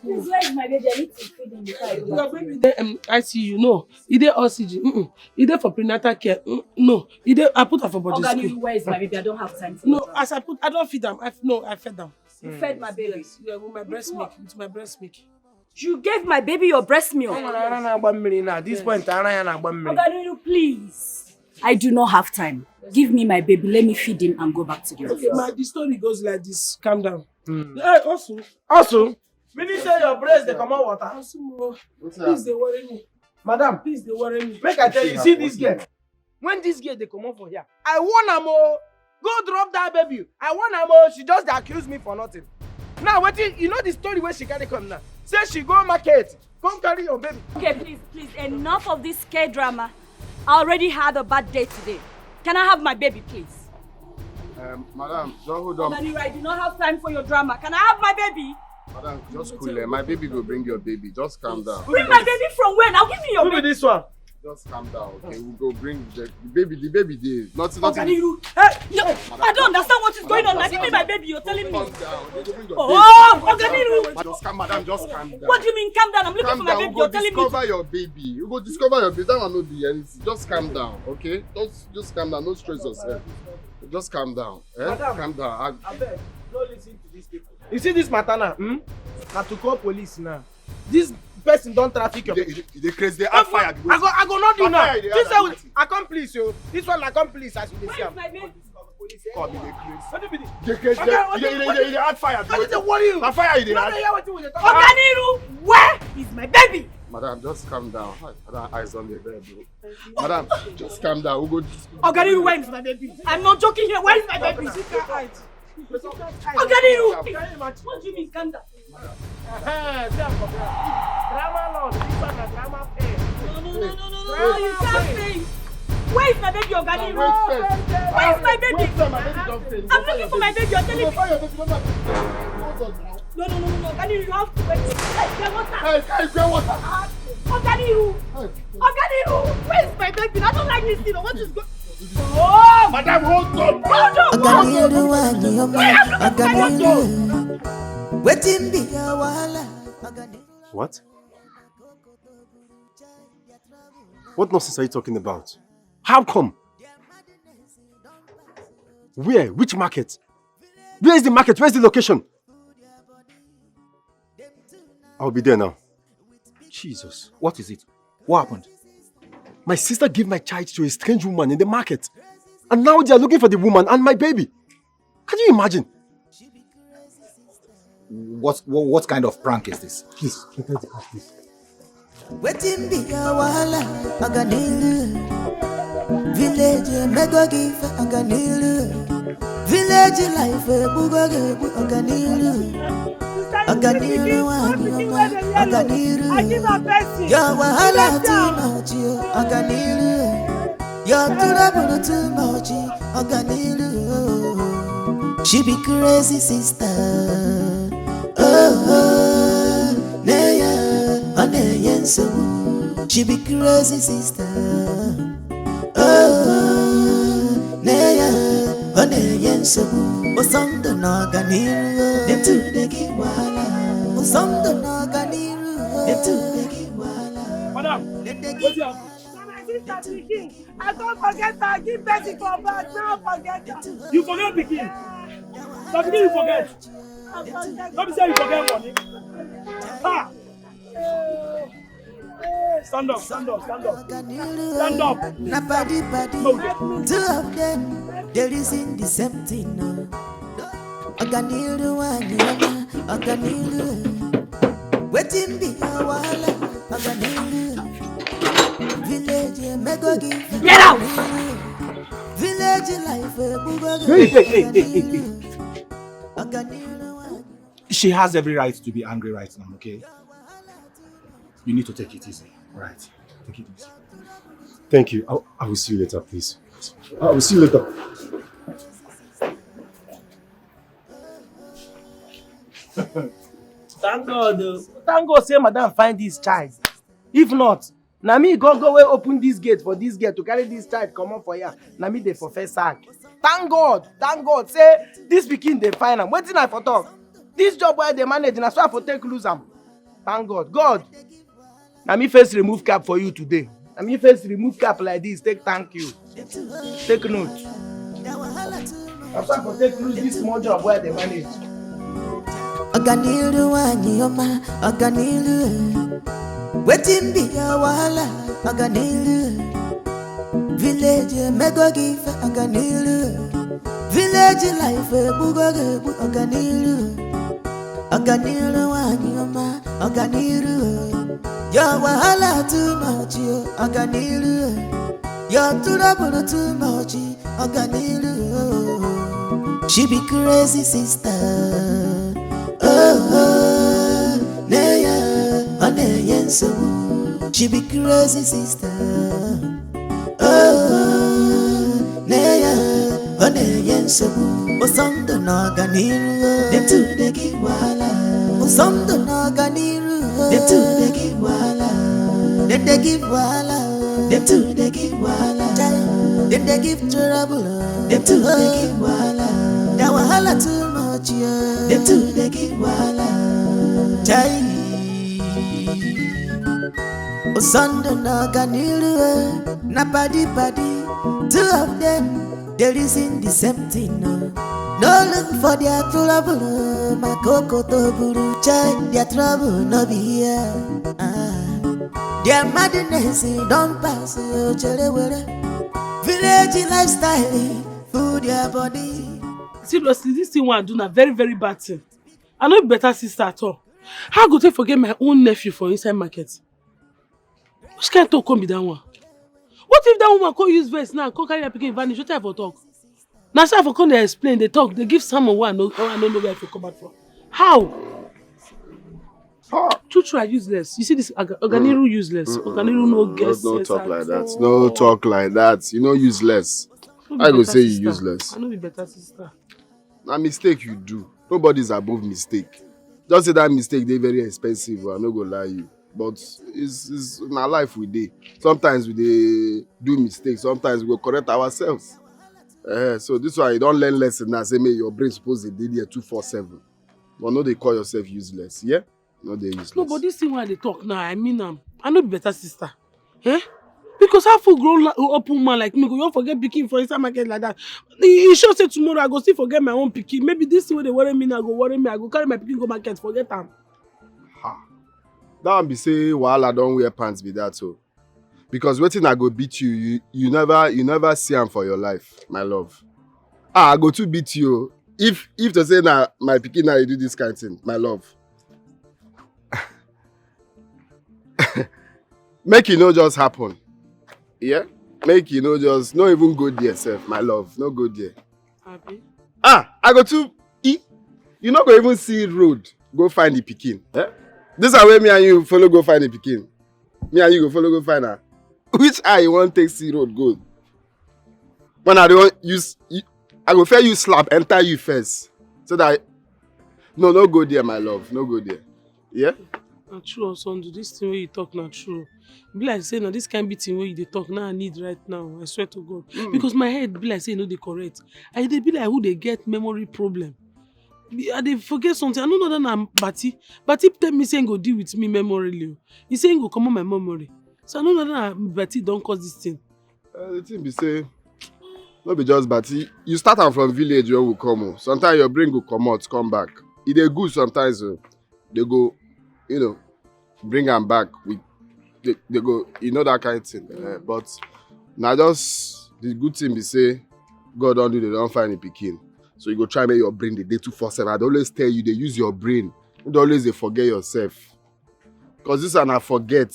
Please, where is my baby? I need to feed him before I go back to work. Your baby dey, um, I C U. No, e dey oxygen. Mm-mm. E dey for prenatal care. Mm, no, e dey. I put am for body Oga, school. Where is my baby? I don't have time for No, that. As I put, I don feed am. I, no, I fed am. You fed my baby? Yes, yeah, with my breast milk. With my breast milk. You gave my baby your breast milk? Ọ nwere ara na-agba mmiri na. At this point, ara ya na-agba mmiri. Oga Nuru, please. I do not have time. Give me my baby. Let me feed him and go back to the Okay, office. Ma, the story goes like this. Calm down. Hmm. Hey, also. Also, meaning say your breast dey comot water. Also, mo, What's this up? Dey worry me. Madam, This dey worry me. Make I tell you, see this girl. When this girl dey comot for here, I warn am o. Go drop that baby. I warn am o. She just dey accuse me for nothing. Now wetin, you know the story wey she carry come now. Say she go market, come carry your baby. Okay, please, please, enough of this K drama. I already had a bad day today. Can I have my baby, please? Um, madam, just hold on. Oga Nuru, I do not have time for your drama. Can I have my baby? Madam, just cool, eh? My baby go bring your baby. Just calm down. Bring my baby from where? Now give me your Who be baby. This one? Just calm down, okay? We go bring the, the baby. The baby dey. Nothing, Oga nothing. Nuru, hey, yo, I don't understand what is going on. Now give me my baby, you're telling me. Calm down. They go bring your Oh, baby. Oga Nuru. Just calm, madam, just calm down. What do you mean, calm down? I'm looking Calm for my down. Baby. We go You're telling me. Discover your baby. We go discover your baby. That one no be anything. Just calm down, okay? Just, just calm down. No stress yourself. Just calm down. Eh? Madam, Calm down. I abeg, no listen to these people. You see this matter now? Hmm? Na to call police now. This person don traffic your You dey, you dey, you dey craze. Dey add fire. I go, I go not do Add now. Fire, you dey This add one, fire. Accomplice, yo. This one, accomplice, as you dey see am. Where is my baby? Come, you dey craze. What do you mean? Dey craze. Oga, dey, what you, dey, what dey, you, dey add fire. What is it worry you? Na fire you dey add. You no dey hear wetin we dey talk about? Oga Nuru, where is my baby? Madam, just calm down. Hi, madam, eyes on the bed, bro. Madam, just calm down. We go dis- Oga Nuru, where is my baby? I'm not joking here. Where is my baby? Oga Nuru, what do you mean, calm down? Eh, see am for ground. Drama lord, this one na drama pain. No, no, no, no, no, no, no, you can't say. Where is my baby, Oga Nuru? Where is my baby? Wait, sir, my baby don faint. I'm looking for my baby, you're telling me. You go find your baby, no matter. Hold on now. No, no, no, no, no, Oga Nuru, you have to wait. Hey, get water. Hey, hey, get water. Ah, Oga Nuru. Hey. Oga Nuru, where is my baby? I don't like this thing. What is go- Oh, madam, hold on. Hold on. Oga Nuru, why you Oga Nuru. Wetin be your wahala? Oga Nuru. What? What nonsense are you talking about? How come? Where? Which market? Where is the market? Where's the location? I'll be there now. Jesus, what is it? What happened? My sister gave my child to a strange woman in the market. And now they are looking for the woman and my baby. Can you imagine? What, what, what kind of prank is this? Please, let us ask this. Wetin be your wahala? Oga Nuru. Village, eh, mego give Oga Nuru. Village life, eh, bugo ge bu Oga Nuru. Oga Nuru, wa ni o ma, Oga Nuru. Your wahala too much, yo, Oga Nuru. Your trouble too much, Oga Nuru. She be crazy sister. Oh, oh, ne ya, ọ na-enye nsogbu. She be crazy sister. Oh, ne ya, ọ na-enye nsogbu. Ụsọ ndụ na ọganihu. Etu dị gị wahala. Ụsọ ndụ na ọganihu. Etu dị gị wahala. Madam, wetin happen? Na my sister pikin. I come forget her, give birth for back, now forget her. You forget pikin? Na pikin you forget? I forget. No be say you forget money. Ha! Stand up, stand up, stand up. Stand up. Na body, body. No. Two of them, they reason the same thing now. Ọganiru nwanyị ọma, ọganiru. Wetin be your wahala? Ọganiru. Village emego gị. Get out! Village life egbugo gị. Hey, hey, hey, hey, hey, hey. Ọganiru nwanyị. She has every right to be angry right now, okay? You need to take it easy, all right? Take it easy. Thank you. I, I will see you later, please. I will see you later. Thank God, oh. Thank God say madam find this child. If not, na me go go wey open this gate for this girl to carry this child comot for here. Na me dey for first sack. Thank God, thank God say this pikin dey find am. Wetin I for talk? This job wey I dey manage, na so I for take lose am. Thank God. God, na me first remove cap for you today. Na me first remove cap like this, take thank you. Take note. Na so I for take lose this small job wey I dey manage. Ọganiru nwanyị ọma, ọganiru. Wetin be your wahala? Ọganiru. Village emego gị ife, ọganiru. Village life egbugo gị egbu, ọganiru. Ọganiru nwanyị ọma, ọganiru. Your wahala too much, yo, ọganiru. Your trouble too much, ọganiru. She be crazy sister. Oh, oh, nne ya, ọ na-enye nsogbu. She be crazy sister. Oh, oh, nne ya, ọ na-enye nsogbu. Ụsọ ndụ na ọganiru. Dem too dey give wahala. Ụsọ ndụ na ọganiru. Dem too dey give wahala. Dem dey give wahala. Dem too dey give wahala. Chai, dem dey give trouble. Dem too dey give wahala. Their wahala too much, yeah. Dem too dey give wahala. Chai. Ụsọ ndụ na ọganiru, eh, na padi padi. Two of them dey reason the same thing, no. No look for their trouble, oh, my coco to buru chai. Their trouble no be here. Ah. Their madness, eh, don pass, oh, chere were. Village lifestyle, eh, full their body. Seriously, this thing wey I do na very, very bad thing. I no be better sister at all. How I go take forget my own nephew for inside market? Which kind talk come be that one? What if that woman come use vex now, come carry her pikin vanish? Wetin I for talk? Na so I for come dey explain, dey talk, dey give sermon wey I no, wey I no know where I for come out from. How? True, true, I useless. You see this Oga-, Oganiru useless. Oganiru no get sense at all. No talk like that. No talk like that. You know, useless. I go say you useless. I no be better sister. Na mistake you do. Nobody's above mistake. Just say that mistake dey very expensive. I no go lie you. But it's, it's na life we dey. Sometimes we dey do mistake. Sometimes we go correct ourselves. Eh, so this one, you don learn lesson now. Say, may your brain suppose dey dey there two four seven. But no dey call yourself useless, yeah? No dey useless. No, but this thing wey I dey talk now, I mean am. I no be better sister. Eh? Because how full grown la-, open man like me go, you forget pikin for inside market like that? E e sure say tomorrow I go still forget my own pikin. Maybe this thing wey dey worry me now go worry me. I go carry my pikin go market, forget am. Ha. That one be say wahala don wear pants be that, so. Because wetin I go beat you, you, you never, you never see am for your life, my love. Ah, I go too beat you. If, if to say na my pikin na you do this kind thing, my love. Make e no just happen. Yeah? Make e no just, no even go there sef, my love. No go there. Abi? Ah, I go too, e, you no go even see road, go find the pikin. Eh? This is where me and you follow go find the pikin. Me and you go follow go find her. Which eye you wan take see road go? When I don use, you, I go fair you slap, enter you first. So that, no, no go there, my love. No go there. Yeah? Na true, Osondu. This thing wey you talk na true. Be like say na this kind beating wey you dey talk now I need right now. I swear to God. Because my head be like say e no dey correct. I dey be like who dey get memory problem. Be-, I dey forget something. I no know that na Bati. Bati tell me say he go deal with me memory o. He say he go comot my memory. So I no know that na Bati don cause this thing. Uh, the thing be say, no be just Bati. You start am from village when we come o. Sometimes your brain go comot, come back. E dey good sometimes o. They go, you know, bring am back with, they, they go, you know, that kind of thing. Eh, but na just the good thing be say God don do, they don find the pikin. So you go try make your brain dey dey two four seven. I dey always tell you, dey use your brain. You dey always dey forget yourself. Cause this one I forget.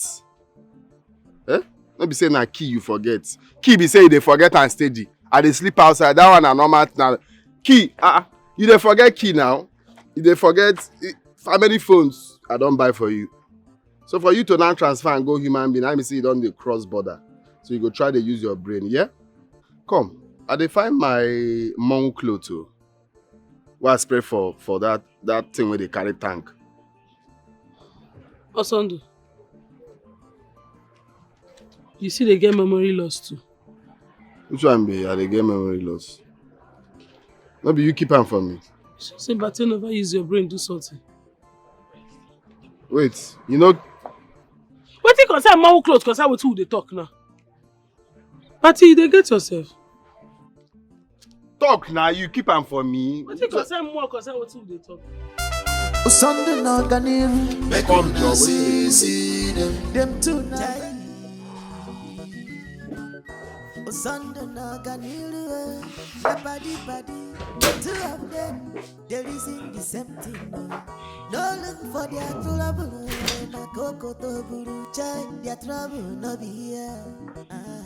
Eh? No be say na key you forget. Key be say you dey forget and steady. I dey sleep outside. That one na normal thing. Na key. Ah, ah. You dey forget key now. You dey forget, eh, how many phones I don buy for you. So for you to now transfer and go human being, I mean say you don dey cross border. So you go try dey use your brain, yeah? Come, I dey find my mom cloth o. Wey I spray for, for that, that thing wey dey carry tank. Osondu, you still dey get memory loss too. Which one be I dey get memory loss? No be you keep am for me. Say Bate never use your brain do something. Wait, you know. Wetin concern mom cloth concern wetin we dey talk now? But you dey get yourself. Talk na, you keep am for me. Wetin concern more concern wetin we dey talk? Sunday na Ganil. Make come drop see see them. Them tonight. Sunday na Ganil. Body body. The two of them. They reason the same thing. No, no look for their trouble. Na coco to buru chai. Their trouble no be here. Ah.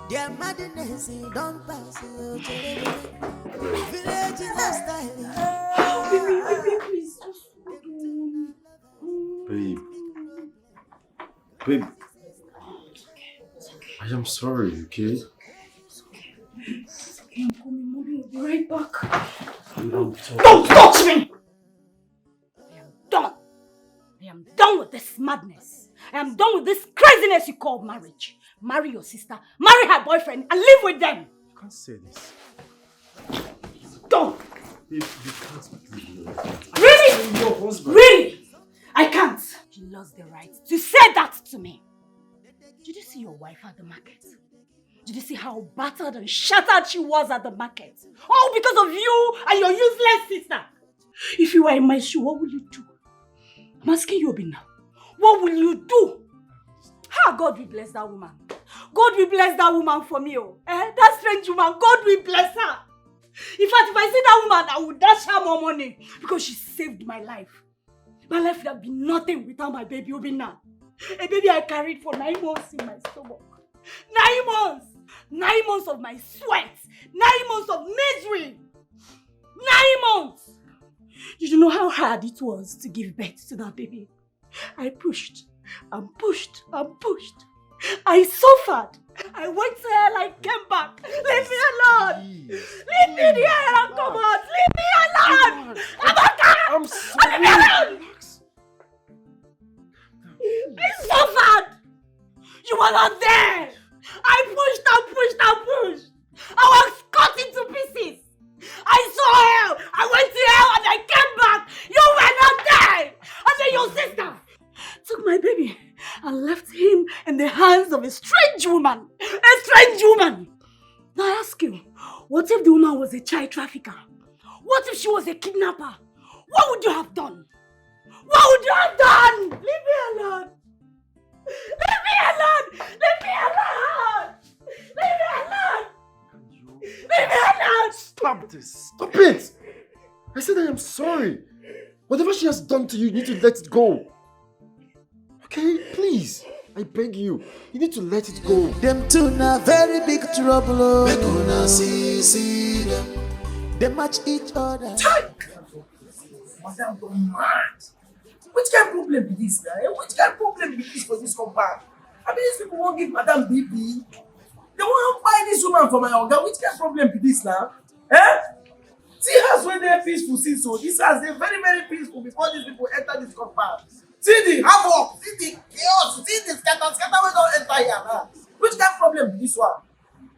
Their madness don't pass. Village is hostile. Babe. Babe. I am sorry, okay? Okay, I'm coming, mommy. I'll be right back. We don't talk. Don't touch me! I am done. I am done with this madness. I am done with this craziness you call marriage. Marry your sister, marry her boyfriend, and live with them. You can't say this. Don't. Babe, you can't do this. Really? Your husband. Really? I can't. You lost the right to say that to me. Did you see your wife at the market? Did you see how battered and shattered she was at the market? All because of you and your useless sister. If you were in my shoe, what would you do? I'm asking you, Obinna. What will you do? How God will bless that woman. God will bless that woman for me. Oh. Eh? That strange woman, God will bless her. In fact, if I see that woman, I will dash her more money because she saved my life. My life would have been nothing without my baby, Obinna. A baby I carried for nine months in my stomach. Nine months! Nine months of my sweat! Nine months of misery! Nine months! You don't know how hard it was to give birth to that baby. I pushed and pushed and pushed. I suffered. I went to hell, I came back. Leave me alone. Leave me there and come out. Leave me alone. Amaka! I'm sorry. I suffered. You were not there. I pushed and pushed and pushed. I was cut into pieces. I saw hell. I went to hell and I came back. You were not there. And then your sister took my baby and left him in the hands of a strange woman. A strange woman. Now I ask you, what if the woman was a child trafficker? What if she was a kidnapper? What would you have done? What would you have done? Leave me alone. Leave me alone. Leave me alone. Leave me alone. Leave me alone. Stop this. Stop it. I said I am sorry. Whatever she has done to you, you need to let it go. Okay? Please. I beg you. You need to let it go. Them two na very big trouble. Oh. Make una see, see them. They match each other. Madam don mad. Which kind problem be this now? Eh? Which kind problem be this for this compound? I mean, these people won't give Madam B B. They won't buy this woman for my oga. Which kind problem be this now? Eh? See house wey dey peaceful since so. This house dey very, very peaceful before these people enter this compound. See the havoc, see the chaos, see the scatter scatter wey don enter here now. Which kind problem be this one?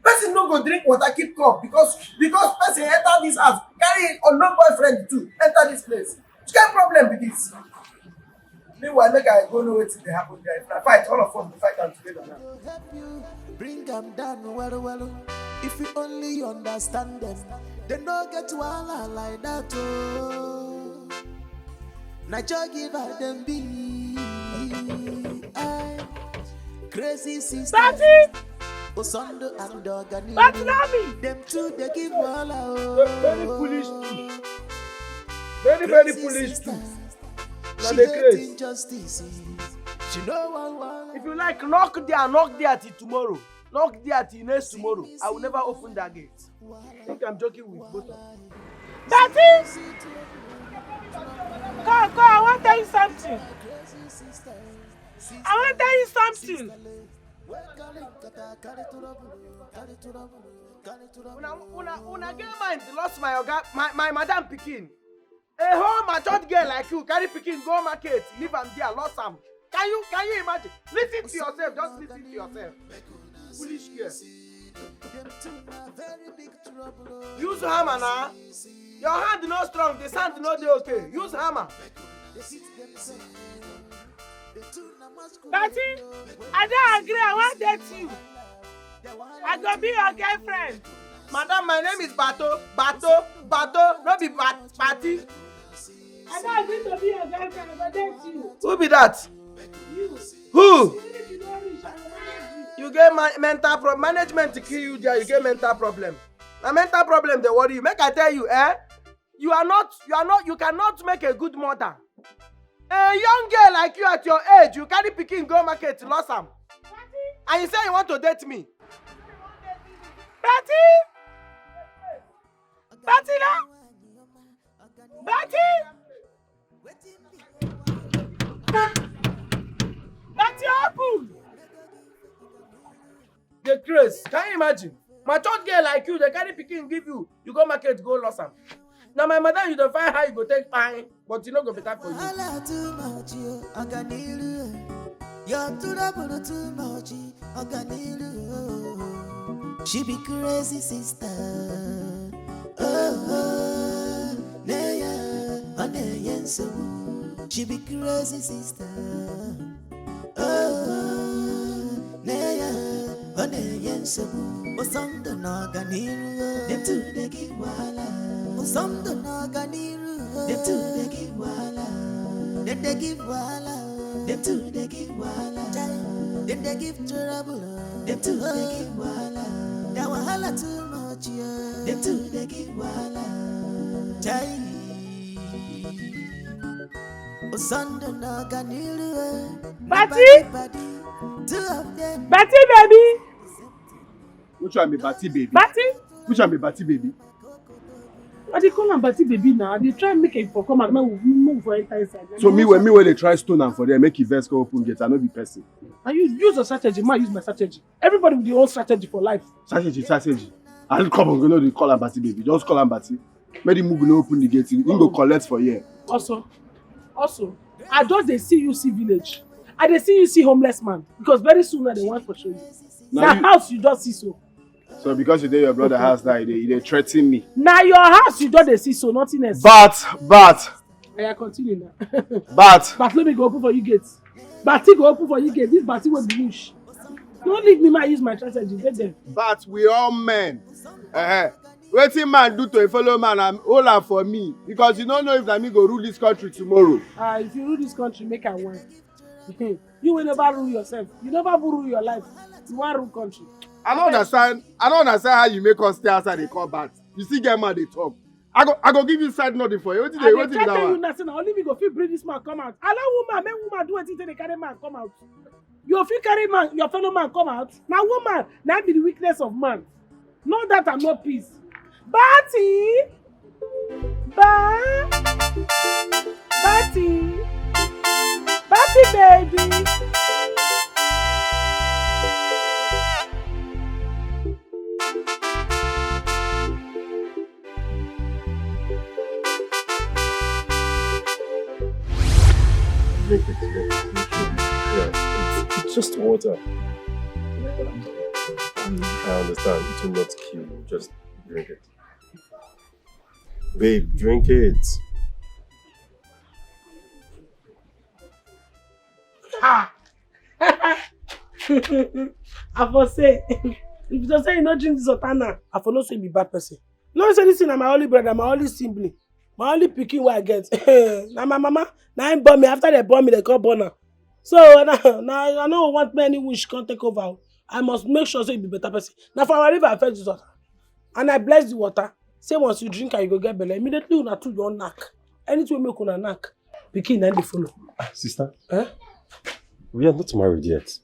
Person no go drink water keep cup because because person enter this house carry unknown boyfriend too enter this place. Which kind problem be this? Meanwhile, make I go know wetin dey happen there. If na fight, all of us go fight am together now. Help you bring them down well, well. If you only understand them, they no get wahala like that. Oh, na joy give them be. Aye. Crazy sister. Daddy! Osando and Organi. But Lami! Dem too dey give wahala o. Very foolish too. Very, very foolish too. Na the craze. Injustice. She no wan wahala. If you like, knock there, knock there till tomorrow. Knock there till next tomorrow. I will never open that gate. I think I'm joking with both of you. Betty! Come, come, I wan tell you something. I wan tell you something. Una, una, una get mind, lost my oga, my, my madam pikin. A whole matured girl like you carry pikin go market, leave am there, lost am. Can you, can you imagine? Listen to yourself, just listen to yourself. Foolish girl. Use hammer na. Your hand no strong, the sand no dey okay. Use hammer. Betty, I don't agree. I want date you. I go be your girlfriend. Madam, my name is Bato. Bato, Bato, no be Bat, Batty. I don't agree to be your girlfriend. I go date you. Who be that? You. Who? Even if you don't reach, I go manage you. You get ma mental problem. Management to kill you there. You get mental problem. Na mental problem dey worry you. Make I tell you, eh? You are not, you are not, you cannot make a good mother. A young girl like you at your age, you carry pikin go market, lost am. And you say you want to date me. Betty! Betty, no! Betty! Betty, open! The craze. Can you imagine? Matured girl like you, they carry pikin give you. You go market, go lost am. Now my madam, you don't find how you go take fine, but you no go better for you. Wahala too much, yo, Organiru. Your trouble too much, Organiru. She be crazy sister. Oh, oh, Neya, Oneyenso. She be crazy sister. Oh, Neya, Oneyenso. Osando na Organiru. Dem too dey give wahala. Osando na Organiru. Dem too dey give wahala. Dem dey give wahala. Dem too dey give wahala. Chai. Dem dey give trouble. Dem too dey give wahala. Their wahala too much, yeah. Dem too dey give wahala. Chai. Osando na Organiru, eh. Batty! Batty, Batty. Two of them. Batty, baby! Which one be Batty baby? Batty? Which one be Batty baby? I dey call am Batty baby now. I dey try make it for come out. Make we move for enter inside. So me wey, me wey dey try stone am for there, make e vex come open gate. I no be person. And you use your strategy, man use my strategy. Everybody with their own strategy for life. Strategy, strategy. I come on, you know they call am Batty baby. Just call am Batty. Make the Mugu no open the gate. He go collect for here. Also, also, I just dey see you see village. I dey see you see homeless man because very soon now they want for show you. Now na you house you just see so. So because you dey your brother house now, you dey, you dey threaten me. Na your house you just dey see so, nothing else. But, but, Oya, continue now. But Bartholomew go open for you gate. Batty go open for you gate. This Batty wey be bush. Don't leave me, man. Use my strategy. Get there. But we all men. Uh-huh. Wetin man do to a fellow man, I'm all am for me because you no know if na me go rule this country tomorrow. Ah, if you rule this country, make I win. You will never rule yourself. You never rule your life. You wan rule country. I don't understand. I don't understand how you make us stay outside dey call back. You still get mad dey talk. I go, I go give you side nothing for you. Wetin I dey, dey wetin be try that tell you one? Now, say na only me go fit bring this man come out. Allow woman, make woman do wetin take dey carry man come out. You fit carry man, your fellow man come out. Na woman, na be the weakness of man. No that and no peace. Batty, ba, Batty, Batty baby. Drink it, drink it. Yeah, it's, it's just water. I understand. It will not kill you. Just drink it. Babe, drink it. Ah! I for say, if you say you no drink this water now, I for no say you be bad person. No say this thing na my only brother, my only sibling, my only pikin wey I get. Na my mama, na him born me. After they born me, they come born am. So na, na, I no want make any wish come take over. I must make sure say you be better person. Na for our river I fetch this water. And I bless the water. Say once you drink am, you go get belle. Immediately una two don knack. Anything wey make una knack, pikin na dey follow. Ah, sister, eh? We are not married yet.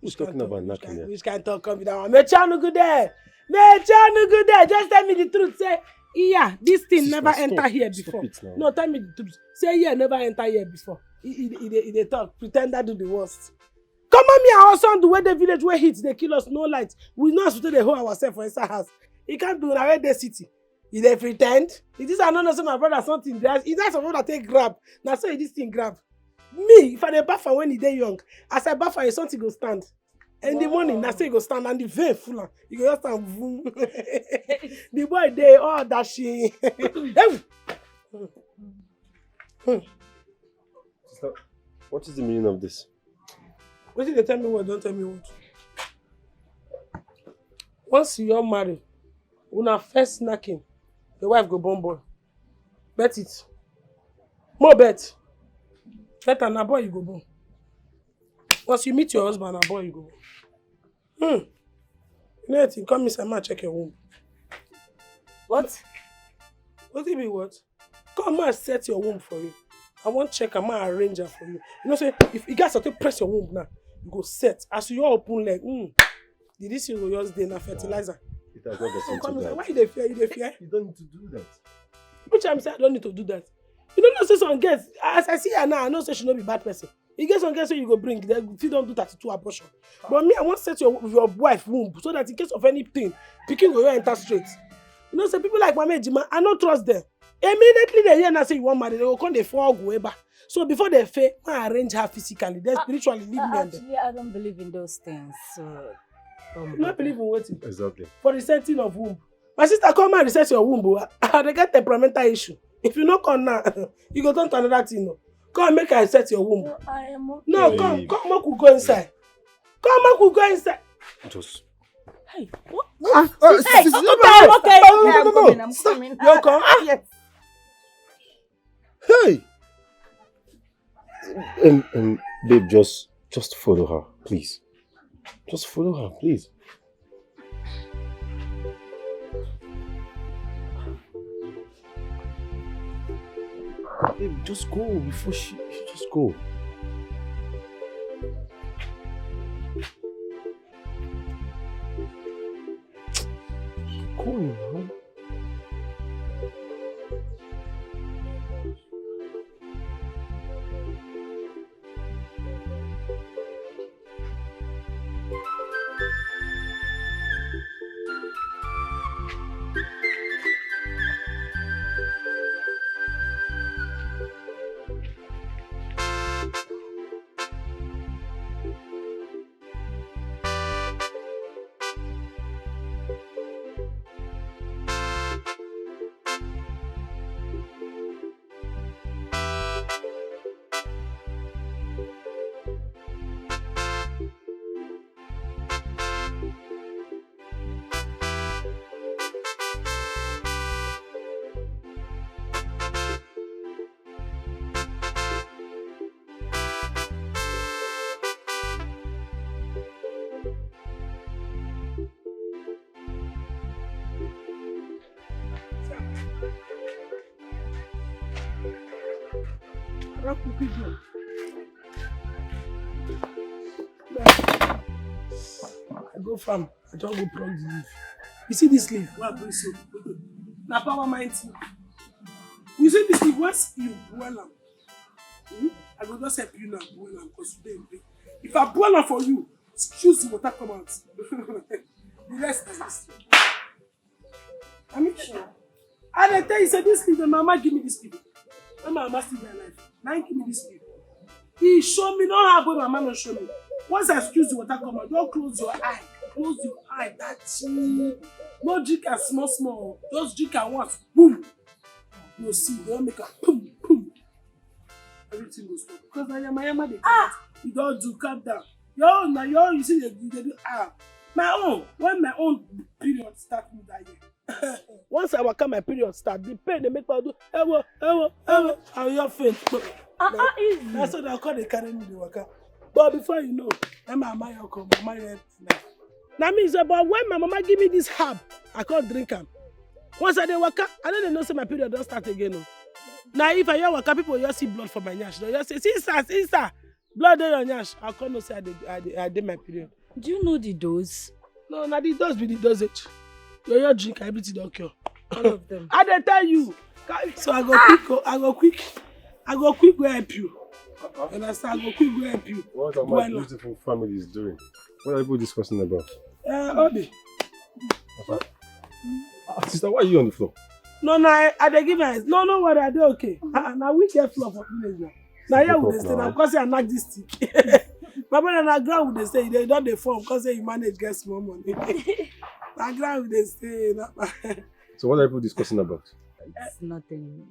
Who's talking about knacking here? Which kind talk come be that one? Mecha no good there. Mecha no good there. Just tell me the truth. Say, yeah, this thing never enter here before. No, tell me the truth. Say, yeah, never enter here before. He, he, he, dey- he dey talk, pretend that do the worst. Come on, me, our son, the way the village where heat, they kill us, no light. We know as we take dey hold ourselves for inside house. He can't do that where the city. He dey pretend. It is another say my brother something. There, he that's my brother take grab. Now say this thing grab. Me, if I dey baff am when he dey young, as I baff am, something go stand. In the morning, na so he go stand and the vein full am. He go just stand boom. The boy dey all dashing. Hey! Sister, what is the meaning of this? Wetin dey tell me what, don tell me what. Once you don marry, una first knacking, the wife go born boy. Bet it. More bet. Bet am, na boy you go born. Once you meet your husband, na boy you go born. Hmm. You know anything? Come inside, ma check your womb. What? What do you mean what? Come, ma set your womb for you. I wan check am, ma arrange am for you. You know say if you guys to press your womb now, you go set. As you open leg, hmm. Did this thing go just dey na fertilizer? It has not gotten to that. Why you dey fear? You dey fear? You don't need to do that. Which I'm say I don't need to do that. You don't know say some girls, as I see her now, I know say she no be bad person. You get some girls say you go bring, they fit don do thirty-two abortion. But me, I wan set your your wife womb so that in case of anything, pikin go enter straight. You know say people like Mama Ejima, I no trust them. Immediately they hear now say you wan marry, they go come dey fall go eba. So before they fail, ma arrange her physically, then spiritually leave me and them. Actually, I don't believe in those things. So, You no believe in wetin? Exactly. For the setting of womb. My sister, come and reset your womb. Oh. I dey get temperamental issue. If you no come now, you go turn to another thing. No. Come make I set your womb. No, I am okay. No, come, come, make we go inside. Come, make we go inside. Just Hey, what? Ah, uh, hey, okay, okay, okay, okay, I'm coming, I'm coming. You come? Ah, yes. Hey! Um, um, babe, just just follow her, please. Just follow her, please. Babe, just go before she, she just go. Go now. I go farm. I don go pluck the leaf. You see this leaf? Why I bring so? Na power mind thing. You see this leaf? Once you boil am, hmm? I go just help you now boil am because you dey in pain. If I boil am for you, squeeze the water come out. The rest is history. I mean, sure. I dey tell you say this thing, the mama give me this thing. When my mama still dey alive, na him give me this thing. He show me, no how boy mama no show me. Once I squeeze the water come out, don't close your eye. Close your eye, that thing. No drink am small small. Just drink am once. Boom. You see, don't make a boom, boom. Everything go stop. Because na yama yama dey come out. You don do, calm down. Your own, na your own, you see, dey do, dey do, ah. My own, when my own period start me that year. Once I waka, my period start. The pain dey make me do, ewo, ewo, ewo. I will just faint. Ah, ah, easy. Na so dem come dey carry me dey waka. But before you know, na my mama your come, mama your help now. Na me say, but when my mama give me this herb, I can't drink am. Once I dey waka, I no dey know say my period don start again o. Na if I hear waka, people just see blood for my nyash. They just say, "Sister, sister, blood dey your nyash." I come know say I dey, I dey, I dey my period. Do you know the dose? No, na the dose be the dosage. Your, your drink, everything don cure. All of them. I dey tell you. So I go quick, go, I go quick, I go quick go help you. You understand? I go quick go help you. What are my beautiful family is doing? What are people discussing about? Uh, Obi. Ah, sister, why are you on the floor? No, no, I, I dey give her. No, no worry, I dey okay. Uh, na we get floor for village now. Na here we dey stay now, because I knack this stick. My brother, na ground we dey stay. They don dey form, because say you manage get small money. Na ground we dey stay. Na So what are people discussing about? It's nothing.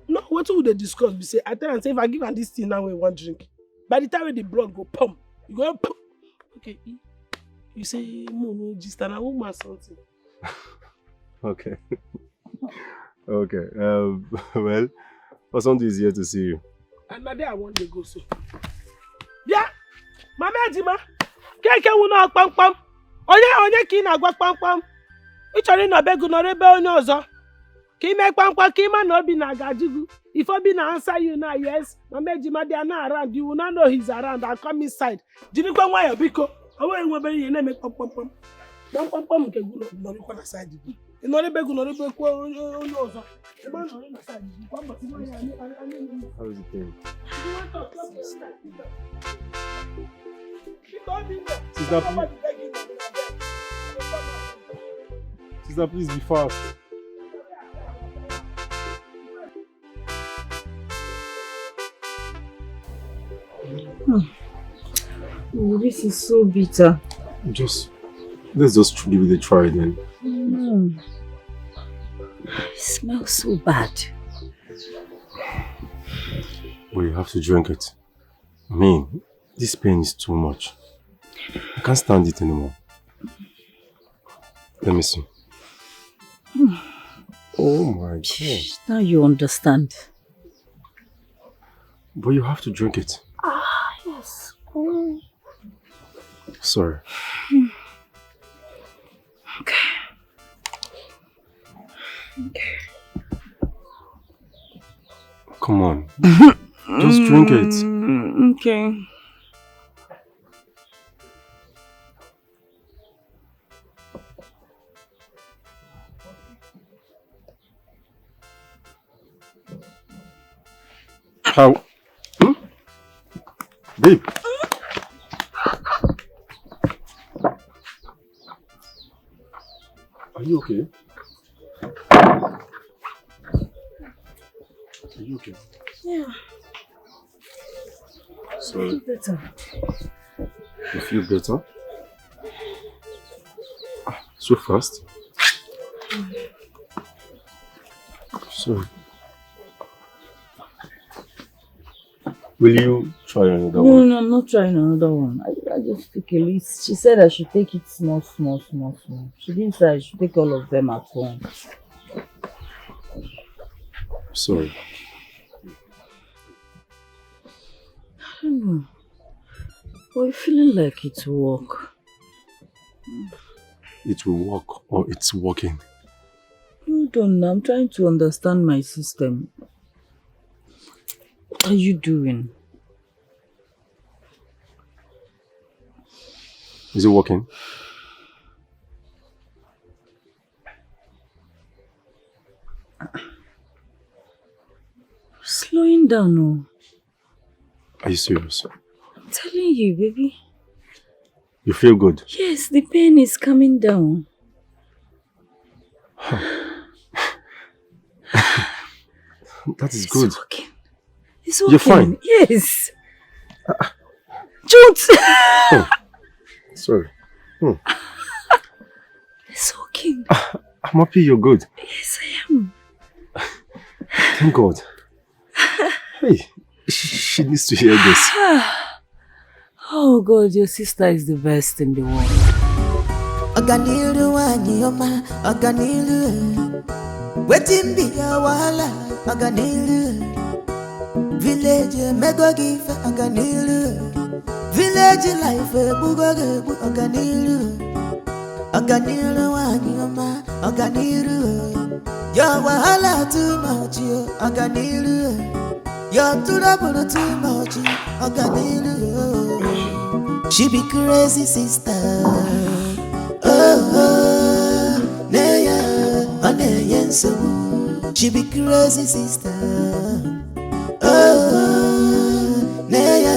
No, wetin we dey discuss be say, I tell am say if I give am this thing now wey we wan drink, by the time wey the blood go pump, you go pump. Okay, e, you say mo no gist, and a woman something. Okay. Okay. Um, well, for something is here to see you. And na there I wan dey go so. Bịa, Mama Ejima, keke wụ na kpamkpam. Onye, onye ka ị na-agwa kpamkpam? Ị chọrọ ịnọ be gị, nọrọ ebe onye ọzọ. Ka ị mee kpamkpam, ka ị ma na Obi na-aga di gị. If Obi na answer you now, yes, Mama Ejima, they are not around. You will not know he's around. I'll come inside. Jirikwa nwayọọ, biko. O nweghị nwa obere ihe na-eme kpamkpamkpam. Kpamkpamkpam nke gị nọ, nọrịkwa na side gị. Ị nọrọ ebe gị, nọrọ ebe kwa onye, onye ọzọ. Ebe a nọrọ na side gị, kwa mbọsị nwa ya, anyị, anyị, anyị, anyị. How is it going? Sister, please. Sister, please be fast. Hmm. Oh, this is so bitter. Just, let's just tr-, give it a try then. Mm. It smells so bad. But you have to drink it. I mean, this pain is too much. I can't stand it anymore. Let me see. Hmm. Oh my God. Now you understand. But you have to drink it. Ah, yes. Mm. Sorry. Hmm. Okay. Okay. Come on. Just drink it. Mm, okay. How? Hmm? Babe. Are you okay? Are you okay? Yeah. Sorry. I feel better. You feel better? Ah, so fast? Sorry. Will you try another one? No, no, I'm not trying another one. I, I just took a list. She said I should take it small, small, small, small. She didn't say I should take all of them at once. Sorry. I don't know. But I'm feeling like it will work. It will work or it's working? Hold on, I'm trying to understand my system. What are you doing? Is it working? Slowing down, oh. Are you serious? I'm telling you, baby. You feel good? Yes, the pain is coming down. That is good. It's working. It's working. You're fine? Yes. Don't. Oh, sorry. Hmm. It's working. I'm happy you're good. Yes, I am. Thank God. Hey, she, she needs to hear this. Oh God, your sister is the best in the world. Ọganiru nwanyị ọma, ọganiru. Wetin be your wahala, ọganiru. Village emego gị ife, ọganiru. Village life egbugo gị egbu, ọganiru, ọganiru nwanyị ọma, ọganiru. Your wahala too much, yo, ọganiru. Your trouble too much, ọganiru. She be crazy sister. Oh, oh, nne ya, ọ na-enye nsogbu. She be crazy sister. Oh, nne ya,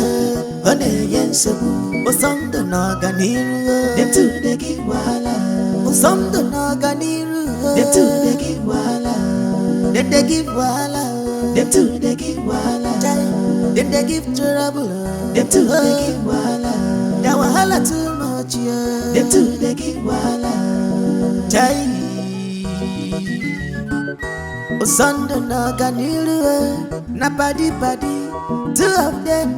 ọ na-enye nsogbu. Ụsọ ndụ na ọganiru. Dem too dey give wahala. Ụsọ ndụ na ọganiru. Dem too dey give wahala. Dem dey give wahala. Dem too dey give wahala. Chai, dem dey give trouble. Dem too dey give wahala. Their wahala too much, yeah. Dem too dey give wahala. Chai. Ụsọ ndụ na ọganiru, eh, na padi padi. Two of them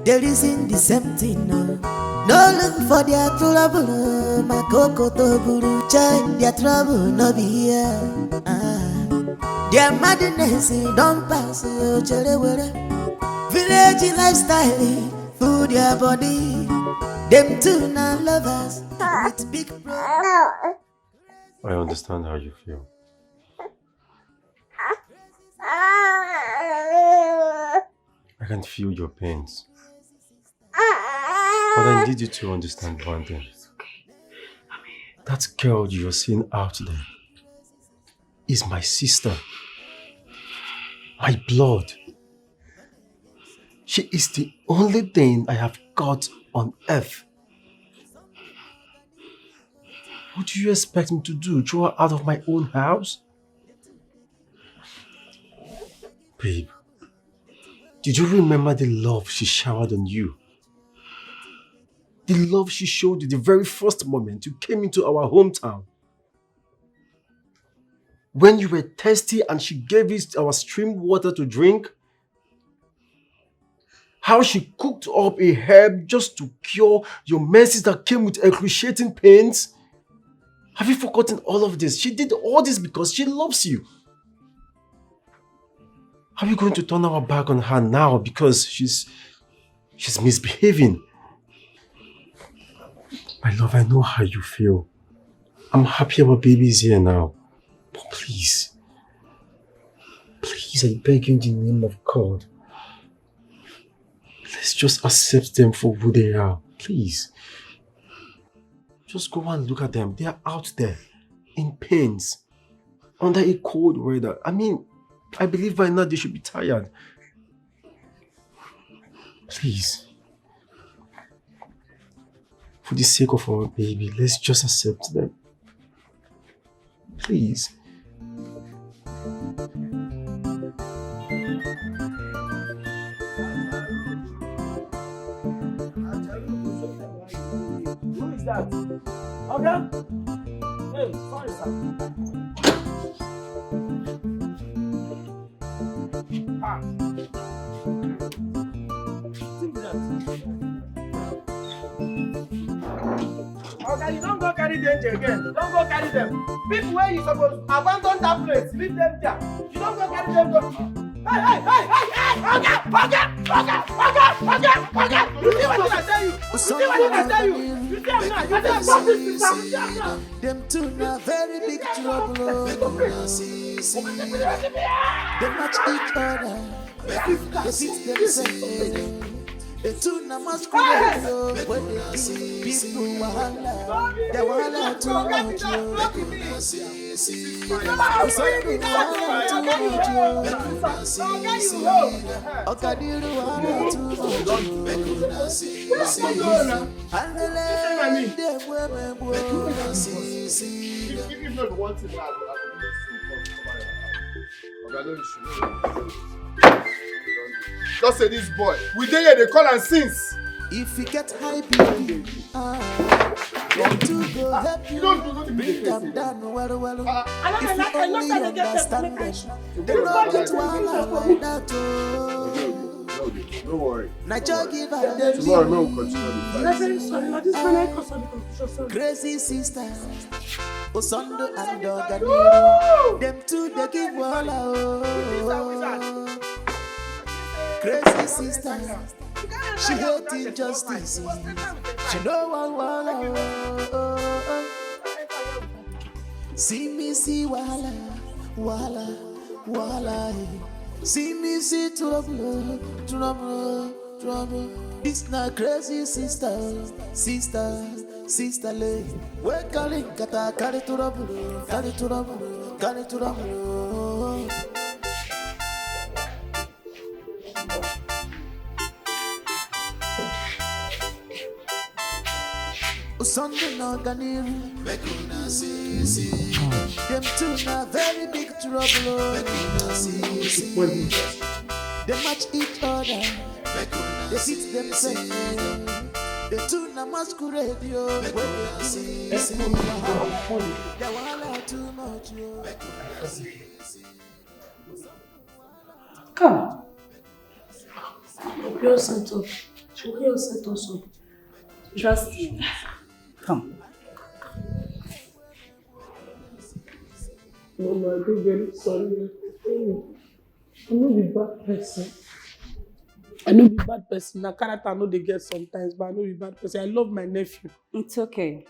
dey reason the same thing, no. No look for their trouble, eh, maka okoto buru, chai, their trouble no be here. Ah. Their madness, eh, don pass, eh, chere were. Village lifestyle, eh, full their body. Dem too na lovers with big pro- I understand how you feel. I can feel your pains. But I need you to understand one thing. That girl you're seeing out there is my sister, my blood. She is the only thing I have got on earth. What do you expect me to do? Throw her out of my own house? Babe, did you remember the love she showered on you? The love she showed you the very first moment you came into our hometown. When you were thirsty and she gave you our stream water to drink, how she cooked up a herb just to cure your menses that came with excruciating pains. Have you forgotten all of this? She did all this because she loves you. Are we going to turn our back on her now because she's she's misbehaving? My love, I know how you feel. I'm happy our baby is here now. But please, please, I beg you in the name of God. Let's just accept them for who they are, please. Just go and look at them. They are out there in pains, under a cold weather. I mean, I believe by now they should be tired. Please. For the sake of our baby, let's just accept them. Please. Who is that? Oga? Hey, sorry, sir. Ah. Wetin be that? Oga, you don go carry danger again. You don go carry them. People wey you suppose abandon that place, leave them there. You don go carry them go. Hey, hey, hey, hey, hey! Oga, oga, oga, oga, oga, oga! You see wetin I tell you? You see wetin I tell you? You see am now? You see am now? You see am now? Dem two na very big trouble. Oh. See, see. They match each other. They fit themselves. The two na masquerade. Oh. When they give people wahala, the wahala too much. Oh. See, see. Wahala too much. Oh. See, see. Ọganiru wahala too much. Oh. See, see. If, if not one thing, I go, I go do this thing come, come out of your house. Oga, no issue, no issue. Just say this boy. We dey here, dey call am since. If you get high B P, ah, dem two go help you bring am down well well. If you only understand them, dem no get wahala like that oh. No worry. Na joy give her dey lead. Tomorrow, make we continue the fight. Very sorry, na this man I cause all the confusion, sorry. Crazy sister, Osondu and Ogani, dem two dey give wahala oh. Crazy sister. She hate injustice. She no one wahala. Oh, oh, oh. See me see wahala, wahala, wahala. Eh. See me see trouble, trouble, trouble. This na crazy sister, sister, sister lady. We carry kata, carry trouble, carry trouble, carry trouble. Sunday no Ganil. Make una see, see. Them two na very big trouble. Oh. Make una see, see. They match each other. Make una they beat themselves. The two na masquerade, yo. Make una see, see. Their wahala too much, yo. Come. Hope you all set up. Hope you all set us up. Trust me. Come. Mama, I do very sorry. I no be bad person. I no be bad person. Na character I no dey get sometimes, but I no be bad person. I love my nephew. It's okay.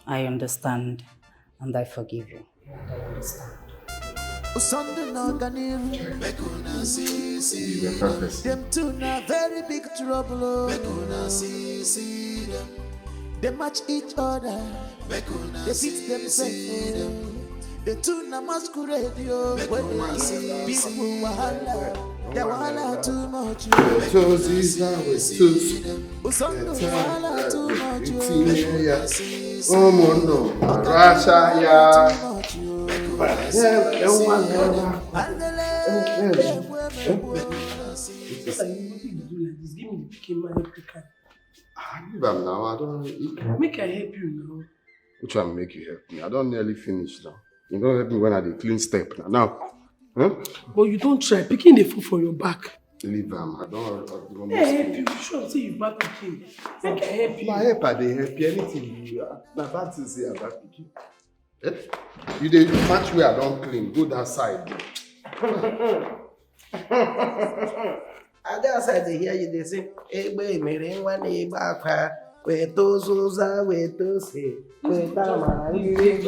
I understand and I forgive you. Sunday no Ganil. Make una see, see. Them two na very big trouble. Oh. Make una see, see them. They match each other. Make una they beat themselves. The two na masquerade, yo. When they see people wahala, the wahala too much, yo. Toes is now with toes. Usondo wahala too much, yo. Oh, no. Russia, yeah. What are you going to do like this? Give me the pikin, man. Ah, leave am now. I don't. Make I help you now. Which one make you help me? I don't nearly finish now. You don't help me when I dey clean step now. Now, huh? But you don't try. Pikin dey fall for your back. Leave am. I don't. I don't Hey, help you. You sure say you back pikin? Make I help you. Na help I dey help you. Anything you, na bad thing say I back pikin. Eh? You dey match where I don clean. Go that side. I dey outside dey hear you dey say, "Egbe mere nwa na-egbe akwa, weta ụzụza, weta ose, weta amara ngiri ngiri,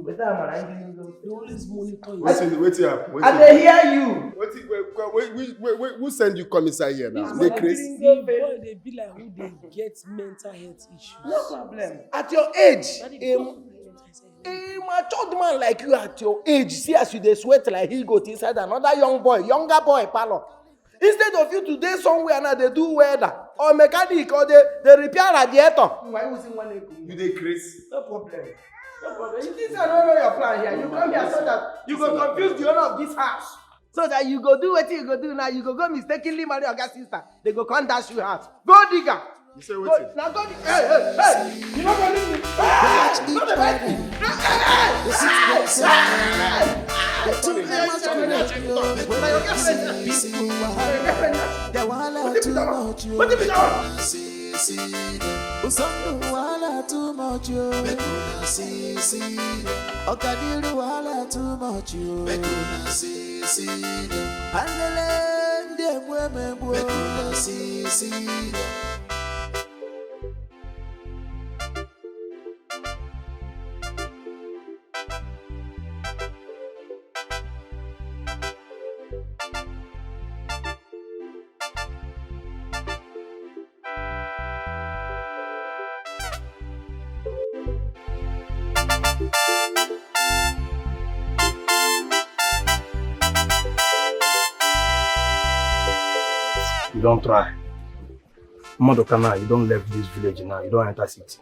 weta amara ngiri ngiri." They always monitor you. Wetin, wetin happen? I dey hear you. Wetin, wait, wait, who send you come inside here now? Dey craze. Boy, they be like who they get mental health issues. No problem. At your age, a matured man like you at your age, see as you dey sweat like he goat inside another young boy, younger boy parlor. Instead of you to dey somewhere now, dey do welder or mechanic or dey, dey repair radiator. Why you using one ego? You dey craze. No problem. No problem. You think I don't know your plan here? You come here so that you go confuse the owner of this house. So that you go do wetin you go do now, you go go mistakenly marry oga sister. They go come dash you house. Go digger. You say wetin? Now go dig. Hey, hey, hey! You no go leave me. Hey! No dey bite me. Hey, hey, hey! The six girls say, the two girls say, na your girlfriend. Peaceful wahala. The wahala too much, yo. Wetin be that one? Usondo wahala too much, yo. Make una see, see. Okadiru wahala too much, yo. Make una see, see. Andele ndị egbu emegbu. Make una see, see. You don try. Maduka, now you don left this village now, you don enter city.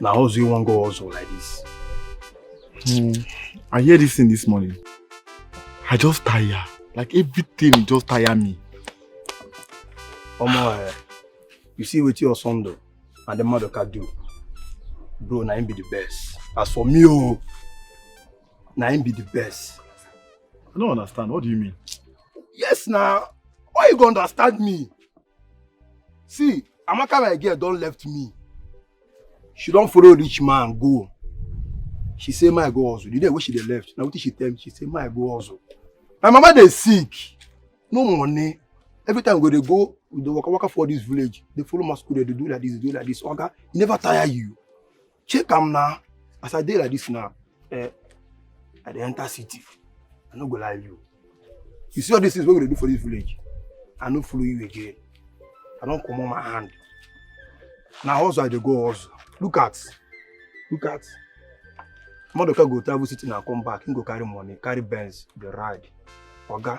Na hustle you wan go hustle like this. Hmm. I hear this thing this morning. I just tire. Like everything just tire me. Omo, eh, you see wetin your son do and the Maduka do. Bro, na him be the best. As for me, oh, na him be the best. I don't understand. What do you mean? Yes, now. Why you go understand me? See, Amaka, my girl, don left me. She don follow rich man go. She say, "My go hustle." The day wey she dey left, na wetin she tell me. She say, "My go hustle." My mama dey sick. No money. Every time we go dey go, we dey waka waka for this village. Dey follow masquerade, dey do like this, dey do like this. Oga, e never tire you? Check am now. As I dey like this now, eh, I dey enter city. I no go lie you. You see all these things wey we dey do for this village, I no follow you again. I don comot my hand. Na hustle I dey go hustle. Look at, look at. Maduka go travel city and come back. He go carry money, carry Benz, dey ride. Oga,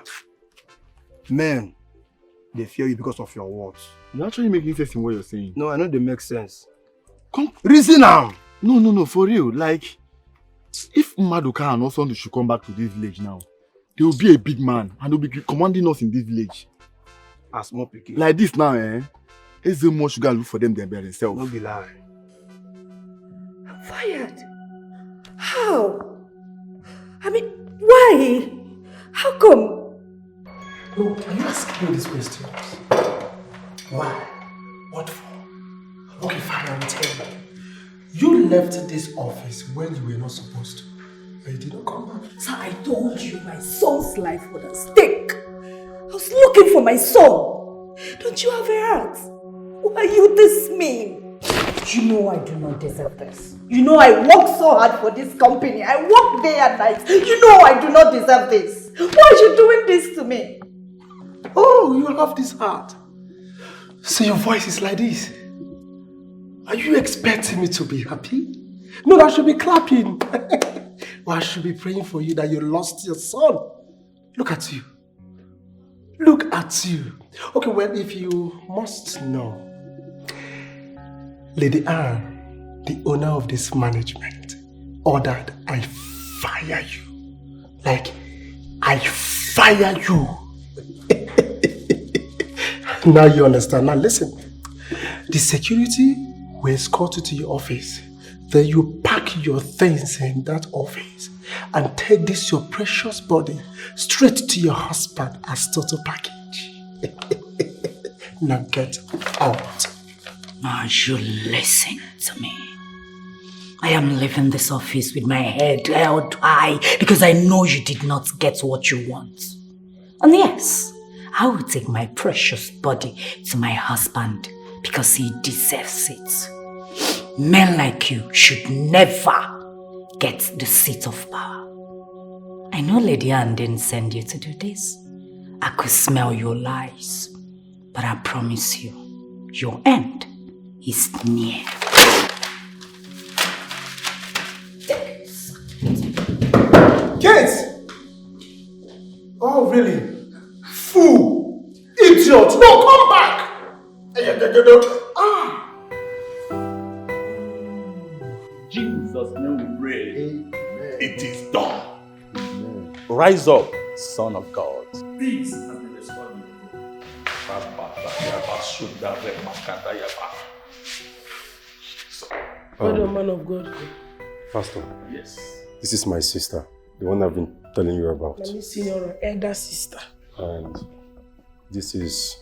men dey fear you because of your words. You're actually making sense in what you're saying. No, I know dey make sense. Come reason am. No, no, no, for real. Like, if Maduka and Osundu should come back to this village now, they will be a big man and they'll be commanding us in this village. As small pikin. Like this now, eh? Eze more sugar look for them than by themselves. No be lie. I'm fired. How? I mean, why? How come? No, can you ask me these questions? Why? What for? Okay, fine, I will tell you. You left this office when you were not supposed to. But you did not come back. Sir, I told you my son's life was at stake. I was looking for my son. Don't you have a heart? Why are you this mean? You know I do not deserve this. You know I work so hard for this company. I work day and night. You know I do not deserve this. Why are you doing this to me? Oh, you have this heart. So your voice is like this. Are you expecting me to be happy? No, I should be clapping. Or I should be praying for you that you lost your son. Look at you. Look at you. Okay, well, if you must know, Lady Anne, the owner of this management, ordered I fire you. Like, I fire you. Now you understand. Now listen. The security will escort you to your office. Then you pack your things in that office and take this your precious body straight to your husband as total package. Now get out. Now you listen to me. I am leaving this office with my head held high because I know you did not get what you want. And yes, I will take my precious body to my husband because he deserves it. Men like you should never get the seat of power. I know Lady Anne didn't send you to do this. I could smell your lies, but I promise you, your end is near. Kids! Oh, really? Fool! Idiot! No, come back! Ah! Jesus' name we pray. Amen. It is done. Amen. Rise up, Son of God. Peace has been restored in your home. Well done, man of God. Pastor. Yes. This is my sister, the one I've been telling you about. Let me see your elder sister. And this is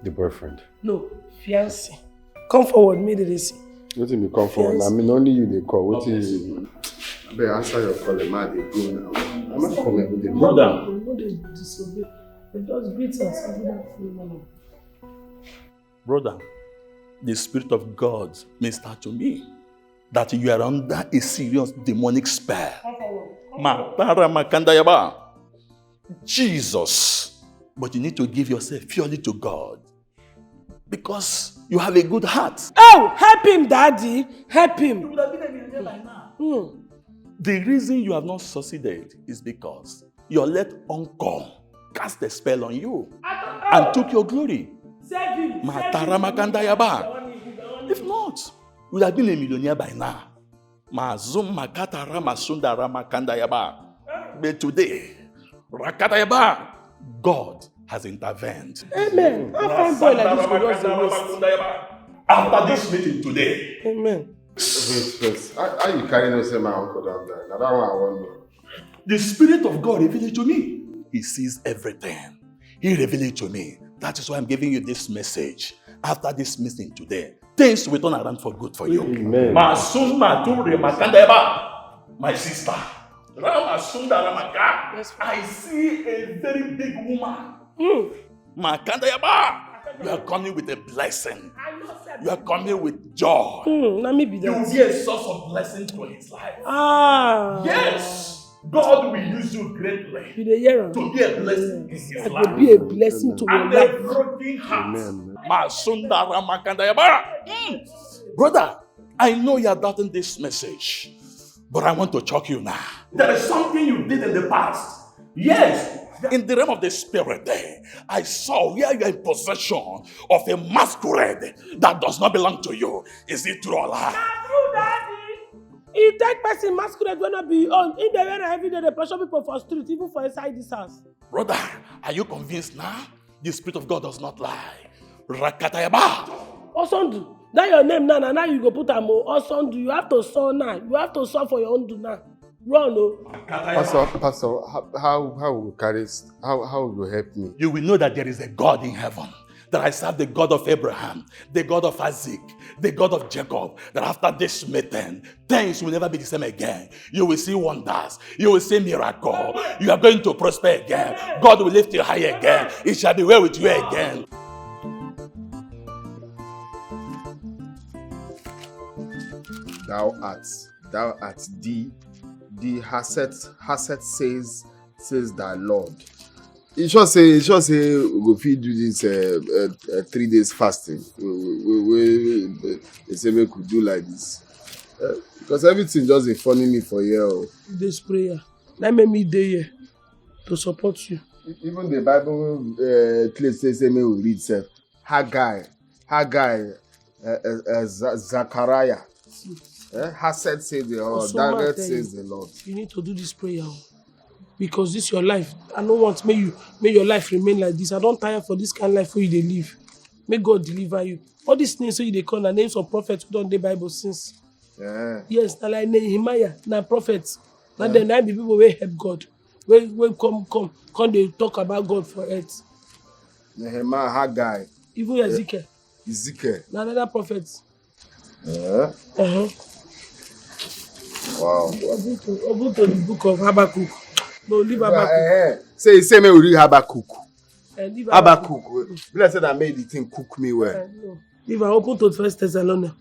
the boyfriend. No, fiancé. Come forward, make dem see. Wetin be come forward? Fiancé. I mean, only you dey call. Wetin you? Abeg, answer your call, ma dey go now. Am I coming with the brother? No dey disobey. Dem just greet and say, "Good afternoon, man of God." Brother, the Spirit of God minister to me that you are under a serious demonic spell. Matara Makandayaba. Jesus. But you need to give yourself purely to God. Because you have a good heart. Oh, help him, Daddy. Help him. You would have been a millionaire by now. Hmm. The reason you have not succeeded is because your late uncle cast a spell on you and took your glory. Save him, save him. Matara Makandayaba. If not, you would have been a millionaire by now. Mazum Makatara Masundara Makandayaba. But today, Rakatayaba, God has intervened. Amen. How fine boy like this go just dey waste? After this meeting today. Amen. Wait, wait. How, how you carry no say my uncle don die? Na that one I wan know. The Spirit of God revealed it to me. He sees everything. He revealed it to me. That is why I'm giving you this message. After this meeting today, things will turn around for good for you. Amen. Masun Mature Makandeba, my sister. Ramasunda Ramaka, yes, I see a very big woman. Mm. Makanda Yaba, you are coming with a blessing. You are coming with joy. Hmm, na me be You will that. be a source of blessing to his life. Ah. Yes, God will use you greatly You dey hear am? to be a blessing in his I go life. Be a blessing to your And a life. Broken heart. Masunda Ramakanda Yaba. Mm. Brother, I know you are doubting this message, but I want to shock you now. There is something you did in the past. Yes. In the realm of the spirit, eh, I saw where you are in possession of a masquerade that does not belong to you. Is it true or lie? E take person masquerade wey no be im own. Im dey wear am every day, dey pressure people for street, even for inside this house. Brother, are you convinced now? The Spirit of God does not lie. Rakatayaba. Osondu, that your name now, na now you go put am o. Osondu, you have to sell now. You have to sell for your own do now. Run o. Pastor, Pastor, how how how will carry s- how how will help me? You will know that there is a God in heaven. That I serve the God of Abraham, the God of Isaac, the God of Jacob. That after this meeting, things will never be the same again. You will see wonders. You will see miracle. You are going to prosper again. God will lift you high again. It shall be well with you again. Thou art, thou art the the Haset Haset says says thy Lord. You sure say you sure say we go fit do this uh, uh, uh, three days fasting. We we we, we, we they say make we do like this. Uh, because everything just dey funny me for here. Oh. This prayer, that make me dey here to support you. Even the Bible uh, place say say make we read sef. Haggai, Haggai, uh, uh, uh, Za- Zachariah. Eh? Hased says the Lord, Also, man David tell says you, the Lord. You need to do this prayer o. Because this your life. I no want make you make your life remain like this. I don tire for this kind of life wey you dey live. Make God deliver you. All these names wey you dey call na names of prophets wey don dey Bible since. Yeah. Yes, na like Nehemiah, na prophet. Na dem na be people wey help God. Wey wey come come come dey talk about God for earth. Nehemiah, Haggai, Even Ezekiel, Ezekiel. na another prophet. Yeah. Uh-huh. Wow. Open to, open to the book of Habakkuk. No, leave Uh, Habakkuk. eh, eh. Say say make we read Habakkuk. Eh, leave Habakkuk. Be like say that made the thing cook me well. Eh, no. Leave am. Open to First Thessalonians.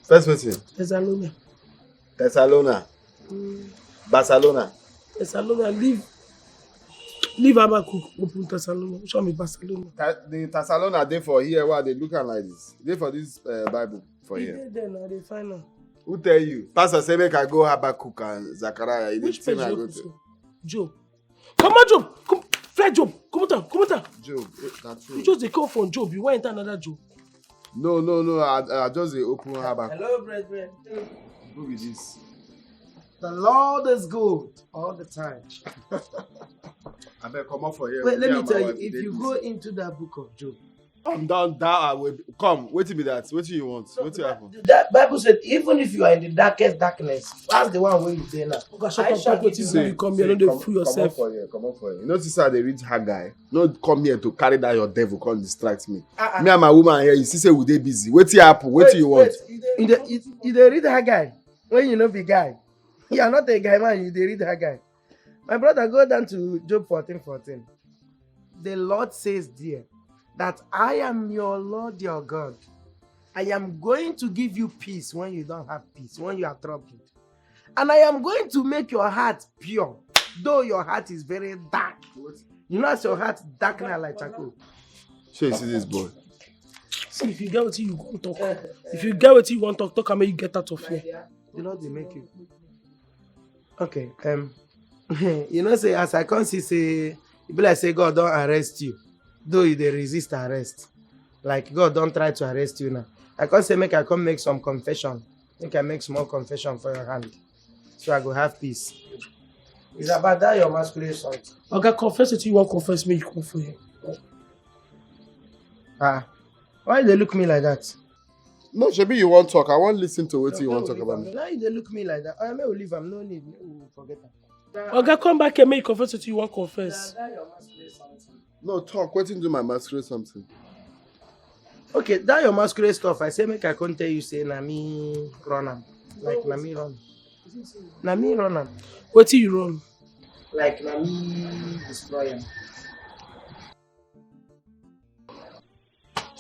First person. Thessalonians. Thessalona. Barcelona. Thessalonians. Leave. Leave Habakkuk. Open Thessalonians. Show me Barcelona. Ta- the Thessalona dey for here. Why they look am like this? Dey for this uh, Bible for E here. dey there now. Dey find am. Who tell you? Pastor say make I go Habakkuk and Zachariah. You dey Which think page I you go open to? So? Job. Come on, Job. Come, fly, Job. Come on, come on. Job. Eh, na true. You just dey come from Job. You want enter another Job. No, no, no. I, I just dey open Habakkuk. Hello, brethren. Who be this? The Lord is good all the time. I beg, come up for here. Wait, let Me me and my tell you, wife if dey you busy. Go into that book of Job, Come down, down. I will come. Wetin be that? Wetin you want? Wetin happen? That Bible said, even if you are in the darkest darkness, that's the one where you dey now. Okay, shut up. Pack wetin bring you come here. No dey fool yourself. Come up for here. Come up for here. You know, sister, they read Haggai. No come here to carry down your devil, come distract me. Me and my woman here, you see, say we dey busy. Wetin happen? Wetin you want? You dey you dey- you dey read Haggai when you no be guy. You are not a guy man. You dey read Haggai. My brother, go down to Job fourteen fourteen. The Lord says there that I am your Lord, your God. I am going to give you peace when you don't have peace, when you are troubled. And I am going to make your heart pure, though your heart is very dark. You know, as your heart dark now like charcoal. Shey you see this boy? See, if you get wetin you wan talk, if you get wetin you wan talk, talk am make you get out of here. The Lord dey make you. Okay, um, you know say as I come see say e be like say God don arrest you, though you dey resist arrest. Like God don try to arrest you now. I come say make I come make some confession. Make I make small confession for your hand. So I go have peace. It's about that your masquerade song. Oga, confess wetin you wan confess make you come for here. Ah, why you dey look me like that? No, shebi you wan talk. I wan listen to wetin you wan talk about. Why you dey look me like that? Oya, make we leave am. No need. Make we forget am. Oga, come back here. Make you confess wetin you wan confess. No, talk. Wetin do my masquerade something? Okay, that your masquerade stuff. I say make I come tell you say na me run am. Like na me run. Na me run am. Wetin you run? Like na me destroy am.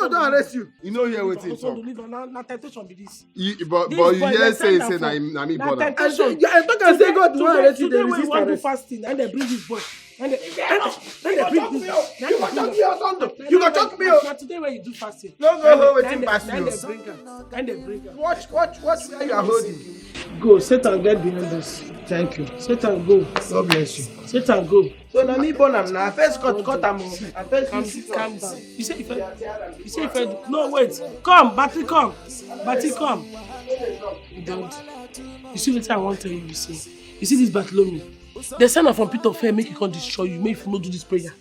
God don arrest you. You no hear wetin he Osundu talk. Leave am. Na na temptation be this. You, but This but you boy, hear dem say he send say am na for- him na me Na born am. temptation. I talk am say God wan Today, arrest you. today Dey when you resist wan do arrest. Fasting, and dem bring this boy. And they, and they bring this boy. You go talk me, Osundu. You go talk me, oh. Na today when you do fasting. No go hold Na wetin dem- pass na you. dem bring am. Na dem bring am. Watch watch watch where you are holding. Go, Satan, get behind us. Thank you. Satan, go. God bless you. Satan, go. So na me born am na. I first cut cut am o. I first Calm, use it calm on. down. You say if I, you say if I, no, wait. Come, Batty, come. Batty, come. God, you see what I want to tell you, you see. You see this Bartholomew? They send am from pit of hell, make he come destroy you, make you no do this prayer.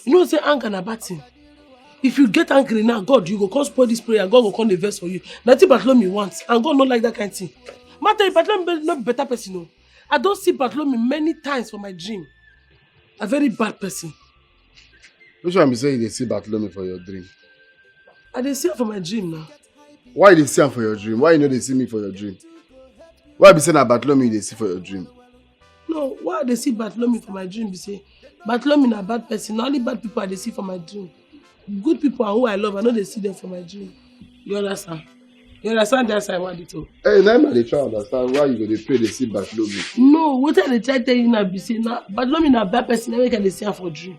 You know say anger na bad thing. If you get angry now, God, you go come spoil this prayer, God go come dey vex for you. Na wetin Bartholomew want, and God no like that kind thing. Matter, Bartholomew be- no be better person o. I don see Bartholomew many times for my dream. A very bad person. Which one be say you dey see Bartholomew for your dream? I dey see am for my dream now. Why you dey see am for your dream? Why you no dey see me for your dream? Why be say na Bartholomew you dey see for your dream? No, why I dey see Bartholomew for my dream be say Bartholomew na bad person. Na only bad people I dey see for my dream. Good people and who I love, I no dey see them for my dream. You understand? You understand that side, Wadito? Hey, na him I dey try understand why you go dey pray dey see Bartholomew. No, wetin I dey try tell you now be say na Bartholomew na bad person. Na make I dey see am for dream.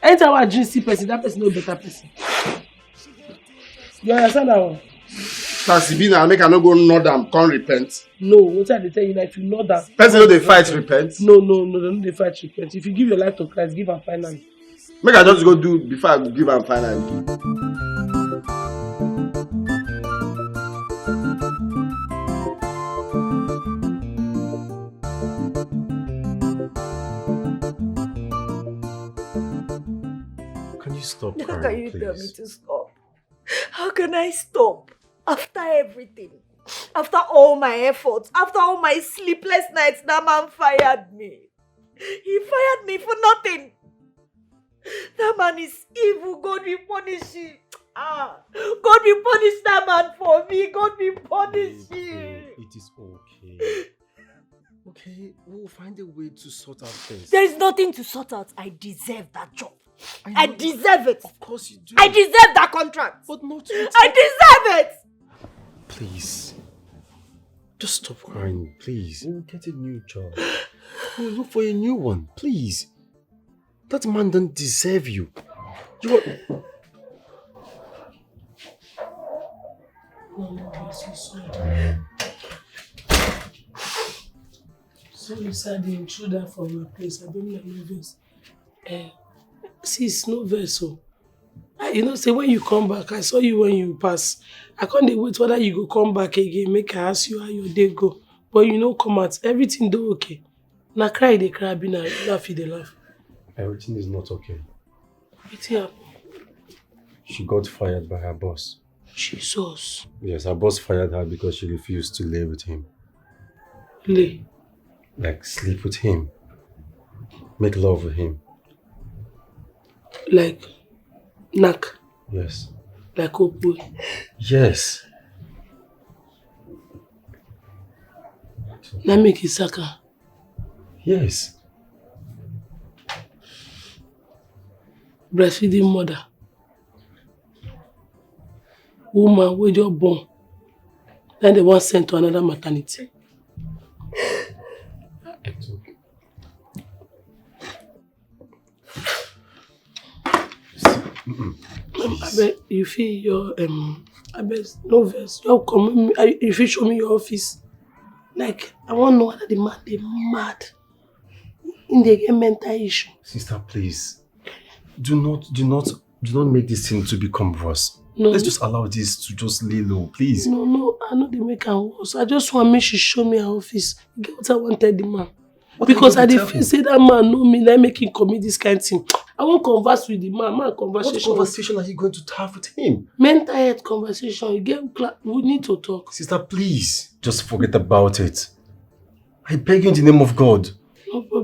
Anytime I dream see person, that person no be better person. You understand that one? As e be now, make I no go nod am come repent. No, wetin I dey tell you now, if you know that. Person no dey fight repent. No, no, no, dem no dey fight repent. If you give your life to Christ, give am finally. Make I just go do before I go give am finally. Can you stop How crying, can you tell me please? To stop? How can I stop? After everything, after all my efforts, after all my sleepless nights, that man fired me. He fired me for nothing. That man is evil. God will punish him. Ah, God will punish that man for me. God will punish him. It is okay. Okay, we'll find a way to sort out things. There is nothing to sort out. I deserve that job. I, know- deserve it. Of course you do. I deserve that contract. But not with I deserve it. Please. Just stop crying, please. We'll get a new job. We'll look for a new one, please. That man don't deserve you. You are... Sorry, sir, the intruder for my place. I don't know your voice. Eh, sis, no vex o. Ah, you know say when you come back, I saw you when you pass. I can't dey wait whether you go come back again. Make I ask you how your day go. But you no come out. Everything do okay. Na cry you dey cry, be na laugh you dey laugh. Everything is not okay. Wetin happen? She got fired by her boss. Jesus. Yes, her boss fired her because she refused to lay with him. Lay. Like sleep with him. Make love with him. Like knack. Yes. Like opo. Yes. Na make e saka. Yes. Breastfeeding mother. Woman wey just born. Then they wan send to another maternity. Abeg, you fit your um, abeg, no vex. Just come, make me- I- you fit show me your office. Like, I wan know whether the man dey mad. He dey get mental issue. Sister, please. Do not, do not, do not make this thing to become worse. No. Let's just allow this to just lay low, please. No, no, I no dey make am worse. I just wan make she show me her office. E get what I wan tell the man. What are you Because going I to dey tell feel him? say that man know me, na make him commit this kind thing. I wan converse with the man, man What conversation. Conversation are you going to have with him? Mental health conversation. You get cla- we need to talk. Sister, please, just forget about it. I beg you in the name of God. No problem.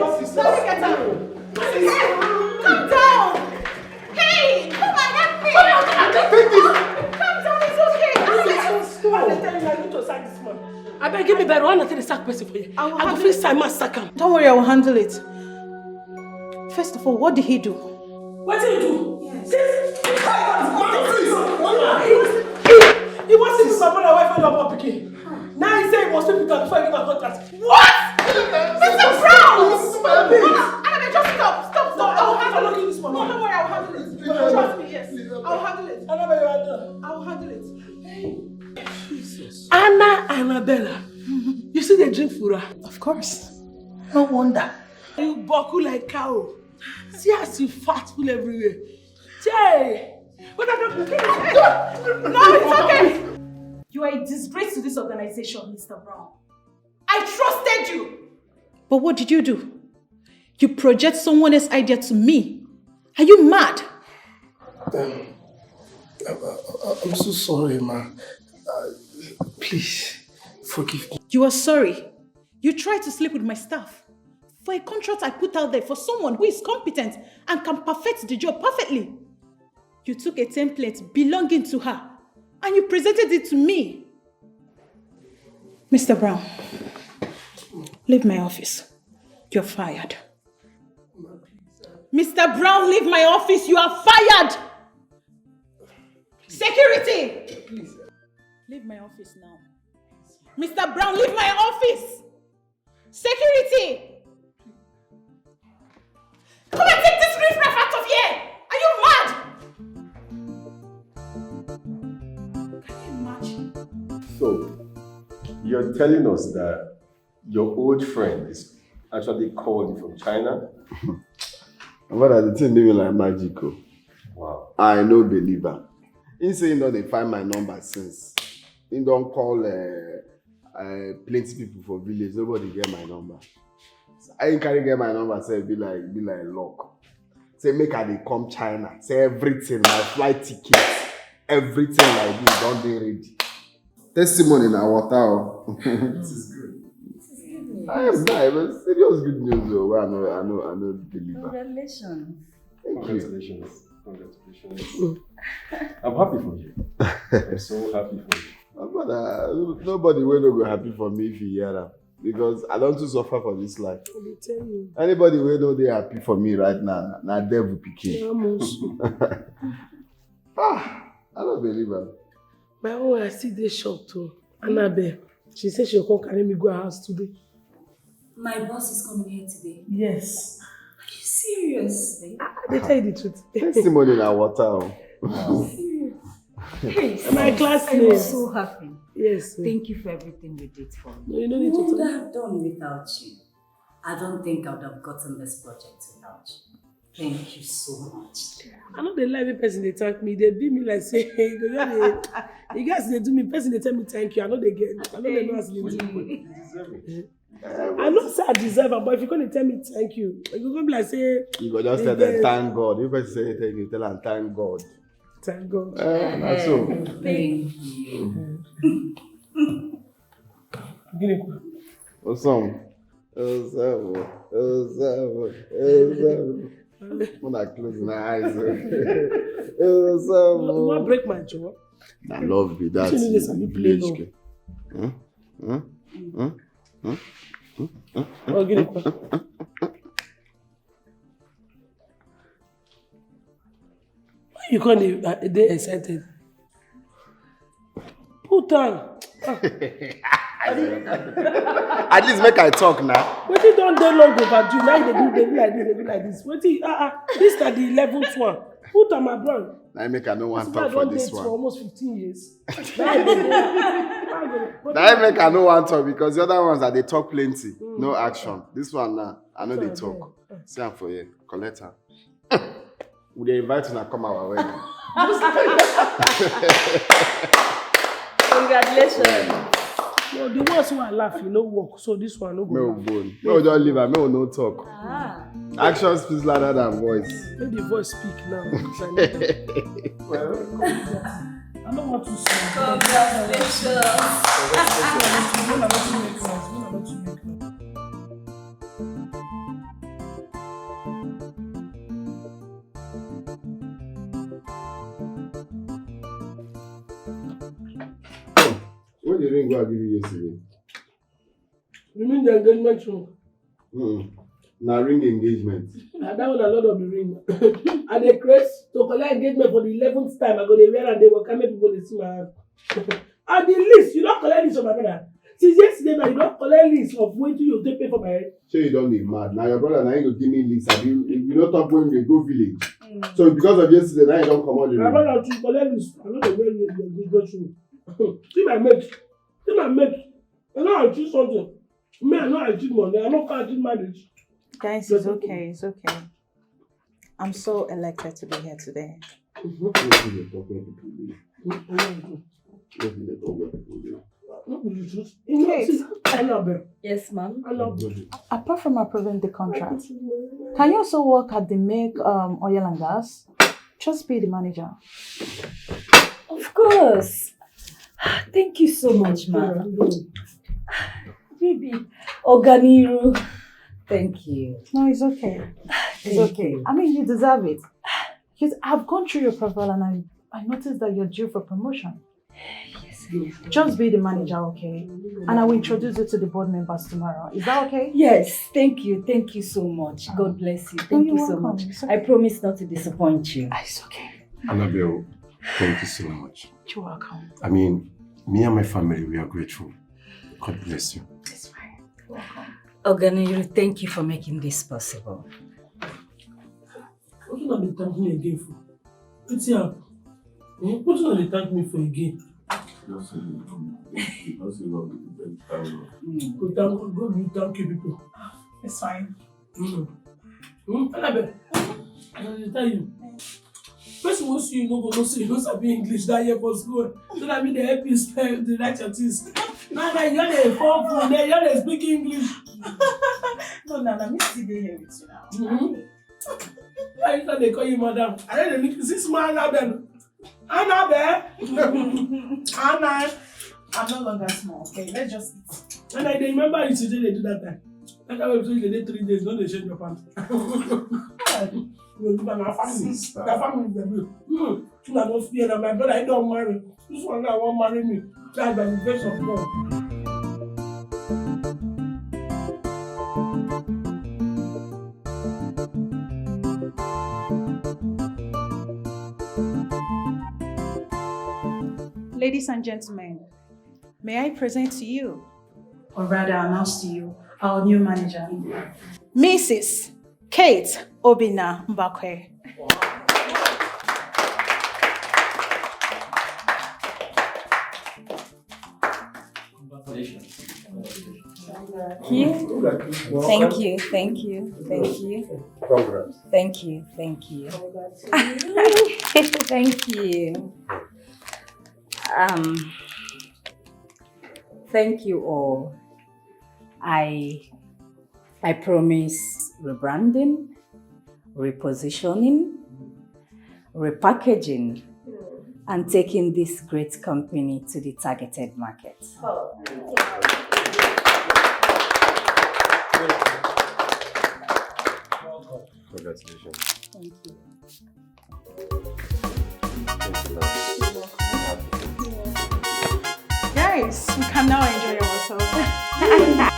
Calm down. Hey, come and help me. Calm down, it's okay. Calm down. What I tell you, I need to sack this man. Abeg, give me better one thing to sack person for you. I will I go handle fix it. Time and sack him. Don't worry, I will handle it. First of all, what did he do? What did he do? Yes. This, this guy was mad, please. He was, he, he was sleeping with my brother wife and your picking. Now he say he must sleep with her before he give her contract. What? Mister Brown! Please. Mama, Annabelle, just stop, stop, stop. No, I will handle it. This mama. No, don't worry, I will handle it. Please, trust me, yes. Please, I will handle it. Annabelle, you handle. I will handle it. Jesus. Anna Annabella. You see the drink fura? Of course. No wonder. You buckle like cow. See as you fat full everywhere. Jay! What are you doing? No, it's okay. You are a disgrace to this organization, Mister Brown. I trusted you. But what did you do? You project someone else's idea to me. Are you mad? Um, I, I, I'm so sorry, ma. Uh, please, forgive me. You are sorry. You tried to sleep with my staff for a contract I put out there for someone who is competent and can perfect the job perfectly. You took a template belonging to her and you presented it to me. Mister Brown, leave my office. You're fired. Mister Brown, leave my office. You are fired. Security! Leave my office now. Mister Brown, leave my office. Security! Come and take this riffraff out of here! Are you mad? Can you imagine? So, you're telling us that your old friend is actually calling from China? But the thing dey be like magic o. Wow. I no believe am. He say he don dey find my number since. He don call uh, uh, plenty people for village. Nobody get my number. I carry get my number. Say be like be like luck. Say make I dey come China. Say everything, my flight ticket, everything like this don dey ready. Testimony na water o. This is good. I am die, but serious good news o. Wey I no I no I no deliver. Congratulations. Thank you. Congratulations. Congratulations. I'm happy for you. I'm so happy for you. My brother, nobody wey no go happy for me if you hear am. Because I don too suffer for this life. I dey tell you. Anybody wey no dey happy for me right now, na devil pikin. Almost. Ah, I no believe am. My own, I still dey shocked o. Annabelle, she say she go come carry me go her house today. My boss is coming here today. Yes. Are you serious? I dey tell you the truth. Testimony na water o. Serious? Hey, My sis, classmate. I was so happy. Yes. o. Thank you for everything you did for me. No, you no need Who to would talk. I have done without you? I don't think I would have gotten this project without you. Thank you so much. I no dey lie when person dey thank me. Dey be me like say you go just dey. You guys dey do me. Person dey tell me thank you. I no dey get. I no dey know as e dey do me. You deserve it. I know say I deserve am, but if you come dey tell me thank you, you go come be like say You go just tell them thank God. If person say thank you, tell am thank God. Thank God. Eh, na so. Thank you. Gịnị kwa? Osam. Osam. Osam. Osam. When I close my eyes. Osam. You wan break my jaw? Na love be that. Wetin you dey sabi play Village now? Girl. Hmm? Hmm? Hmm? Oh, gịnị kwa? Why you come dey uh, dey excited? Put am. At least make I talk now. Wetin don dey long overdue? Now you dey do dey be like this, dey be like this. Wetin? Ah ah. This na the eleventh one. Put am, my bro. Now make I no wan This talk man for don this date for one. Almost fifteen years. Now you dey go. Now make I no wan talk because the other ones that they talk plenty, no action. This one now, I know they talk. See am for here, collect am. We dey invite una come our wedding. Congratulations. No, the ones who are laugh, you no work. So this one no Make go. we go. Make we just leave am. Make we no talk. Ah. Action speaks louder than voice. Make the voice speak now. Well, I don't want to see. Congratulations. Una no too make noise. Una no too make noise. When the ring go I give you yesterday? You mean the engagement ring? Mm-mm. Na ring engagement. Na that one I love of the ring. I dey craze to collect engagement for the eleventh time. I go dey wear and dey waka make people dey see my hand. And the list, you don collect list of my brother. Since yesterday now, you don collect list of wetin you take pay for my head. Shey you don dey mad? Na your brother na him go give me list. Abi you no talk when we go village. So because of yesterday, now you don comot the My ring. brother too collect list. I no dey wear the engagement ring. See my mate. See my mate. I no achieve something. Me, I no achieve money. I no fit achieve marriage. Guys, it's okay, it's okay. I'm so elated to be here today. Wetin dey talk when people dey? Wetin dey talk when people dey? No be the truth. You know, Kate. See, Annabelle. Yes, ma'am. Annabelle. Apart from approving the contract, can you also work at the Make um, Oil and Gas? Just be the manager. Of course. Thank you so much, ma'am. Baby, Oganiru. Thank you. No, it's okay. It's Thank okay. you. I mean, you deserve it. Because I've gone through your profile and I, I noticed that you're due for promotion. Yes. Just be the manager, okay? And I will introduce you to the board members tomorrow. Is that okay? Yes, thank you. Thank you so much. God bless you. Thank you're you so welcome. Much. It's I okay. Promise not to disappoint you. Ah, it's okay. Annabelle, thank you so much. You're welcome. I mean, me and my family, we are grateful. God bless you. It's fine. You're welcome. Oganiru, thank you for making this possible. Wetin una dey thank me again for? Wetin happen? Hmm? Wetin una dey thank me for again? Just say you come. Just say you come. Go thank God, God will thank you people. It's fine. Mm. Mm. Annabelle, I dey tell you. Person wey see you no go know say you no sabi English that year for school. So that me dey help you spell the write your things. Now now you just dey fall for there, you just dey speak English. No, no, no, me still dey here with you now. Mm-hmm. Why you dey call you madam? I don't know, see small Annabelle. Annabelle. Anna. I'm no longer small, okay? Let's just eat. And I dey remember you today dey do that time. That time wey you dey three days, no dey change your pants. You go do that, na family. Sister. Na family dey do. Hmm. Una no fear, na my brother, he don marry. This one now wan marry me. That's by the grace of God. Ladies and gentlemen, may I present to you, or rather announce to you, our new manager, Missus Kate Obina Mbakwe. Thank you, thank you, thank you, thank you, Congrats. Thank you, thank you, thank you. Um, thank you all. I I promise rebranding, repositioning, repackaging, and taking this great company to the targeted market. Congratulations. Thank you. Thank you, Lord. Guys, you can now enjoy yourself.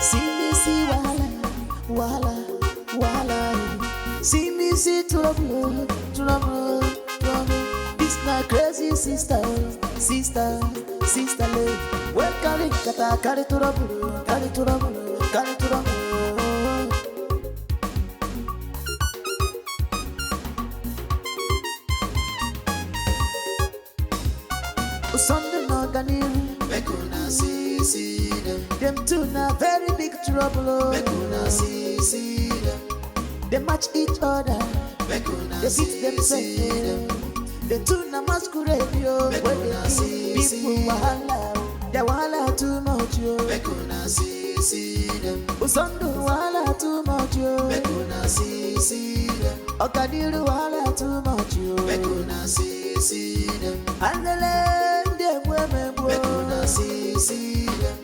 See me see wahala, wahala, wahala. See me see trouble, trouble, trouble. This na crazy sister, sister, sister love. Well carry kata, carry trouble, carry trouble, carry trouble. Sunday na Ganiru. Make una see, see them. Them two na very big trouble. Oh. Make una see, see them. They match each other. Make una they beat themselves. The two na masquerade, yo. Make una see, people see wahala. Their wahala too much, yo. Make una see, see them. Usundu wahala too much, yo. Make una see, see them. Okadiru wahala too much, yo. Make una see, see them. Andele, ndị egbu emegbu. Make una see, see them.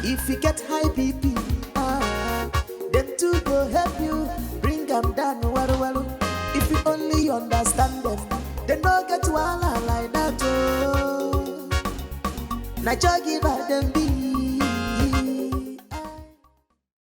If you get high B P, ah, them two go help you bring them down, waru waru. If you only understand them, they no get wahala like that, oh. Na jogi by them be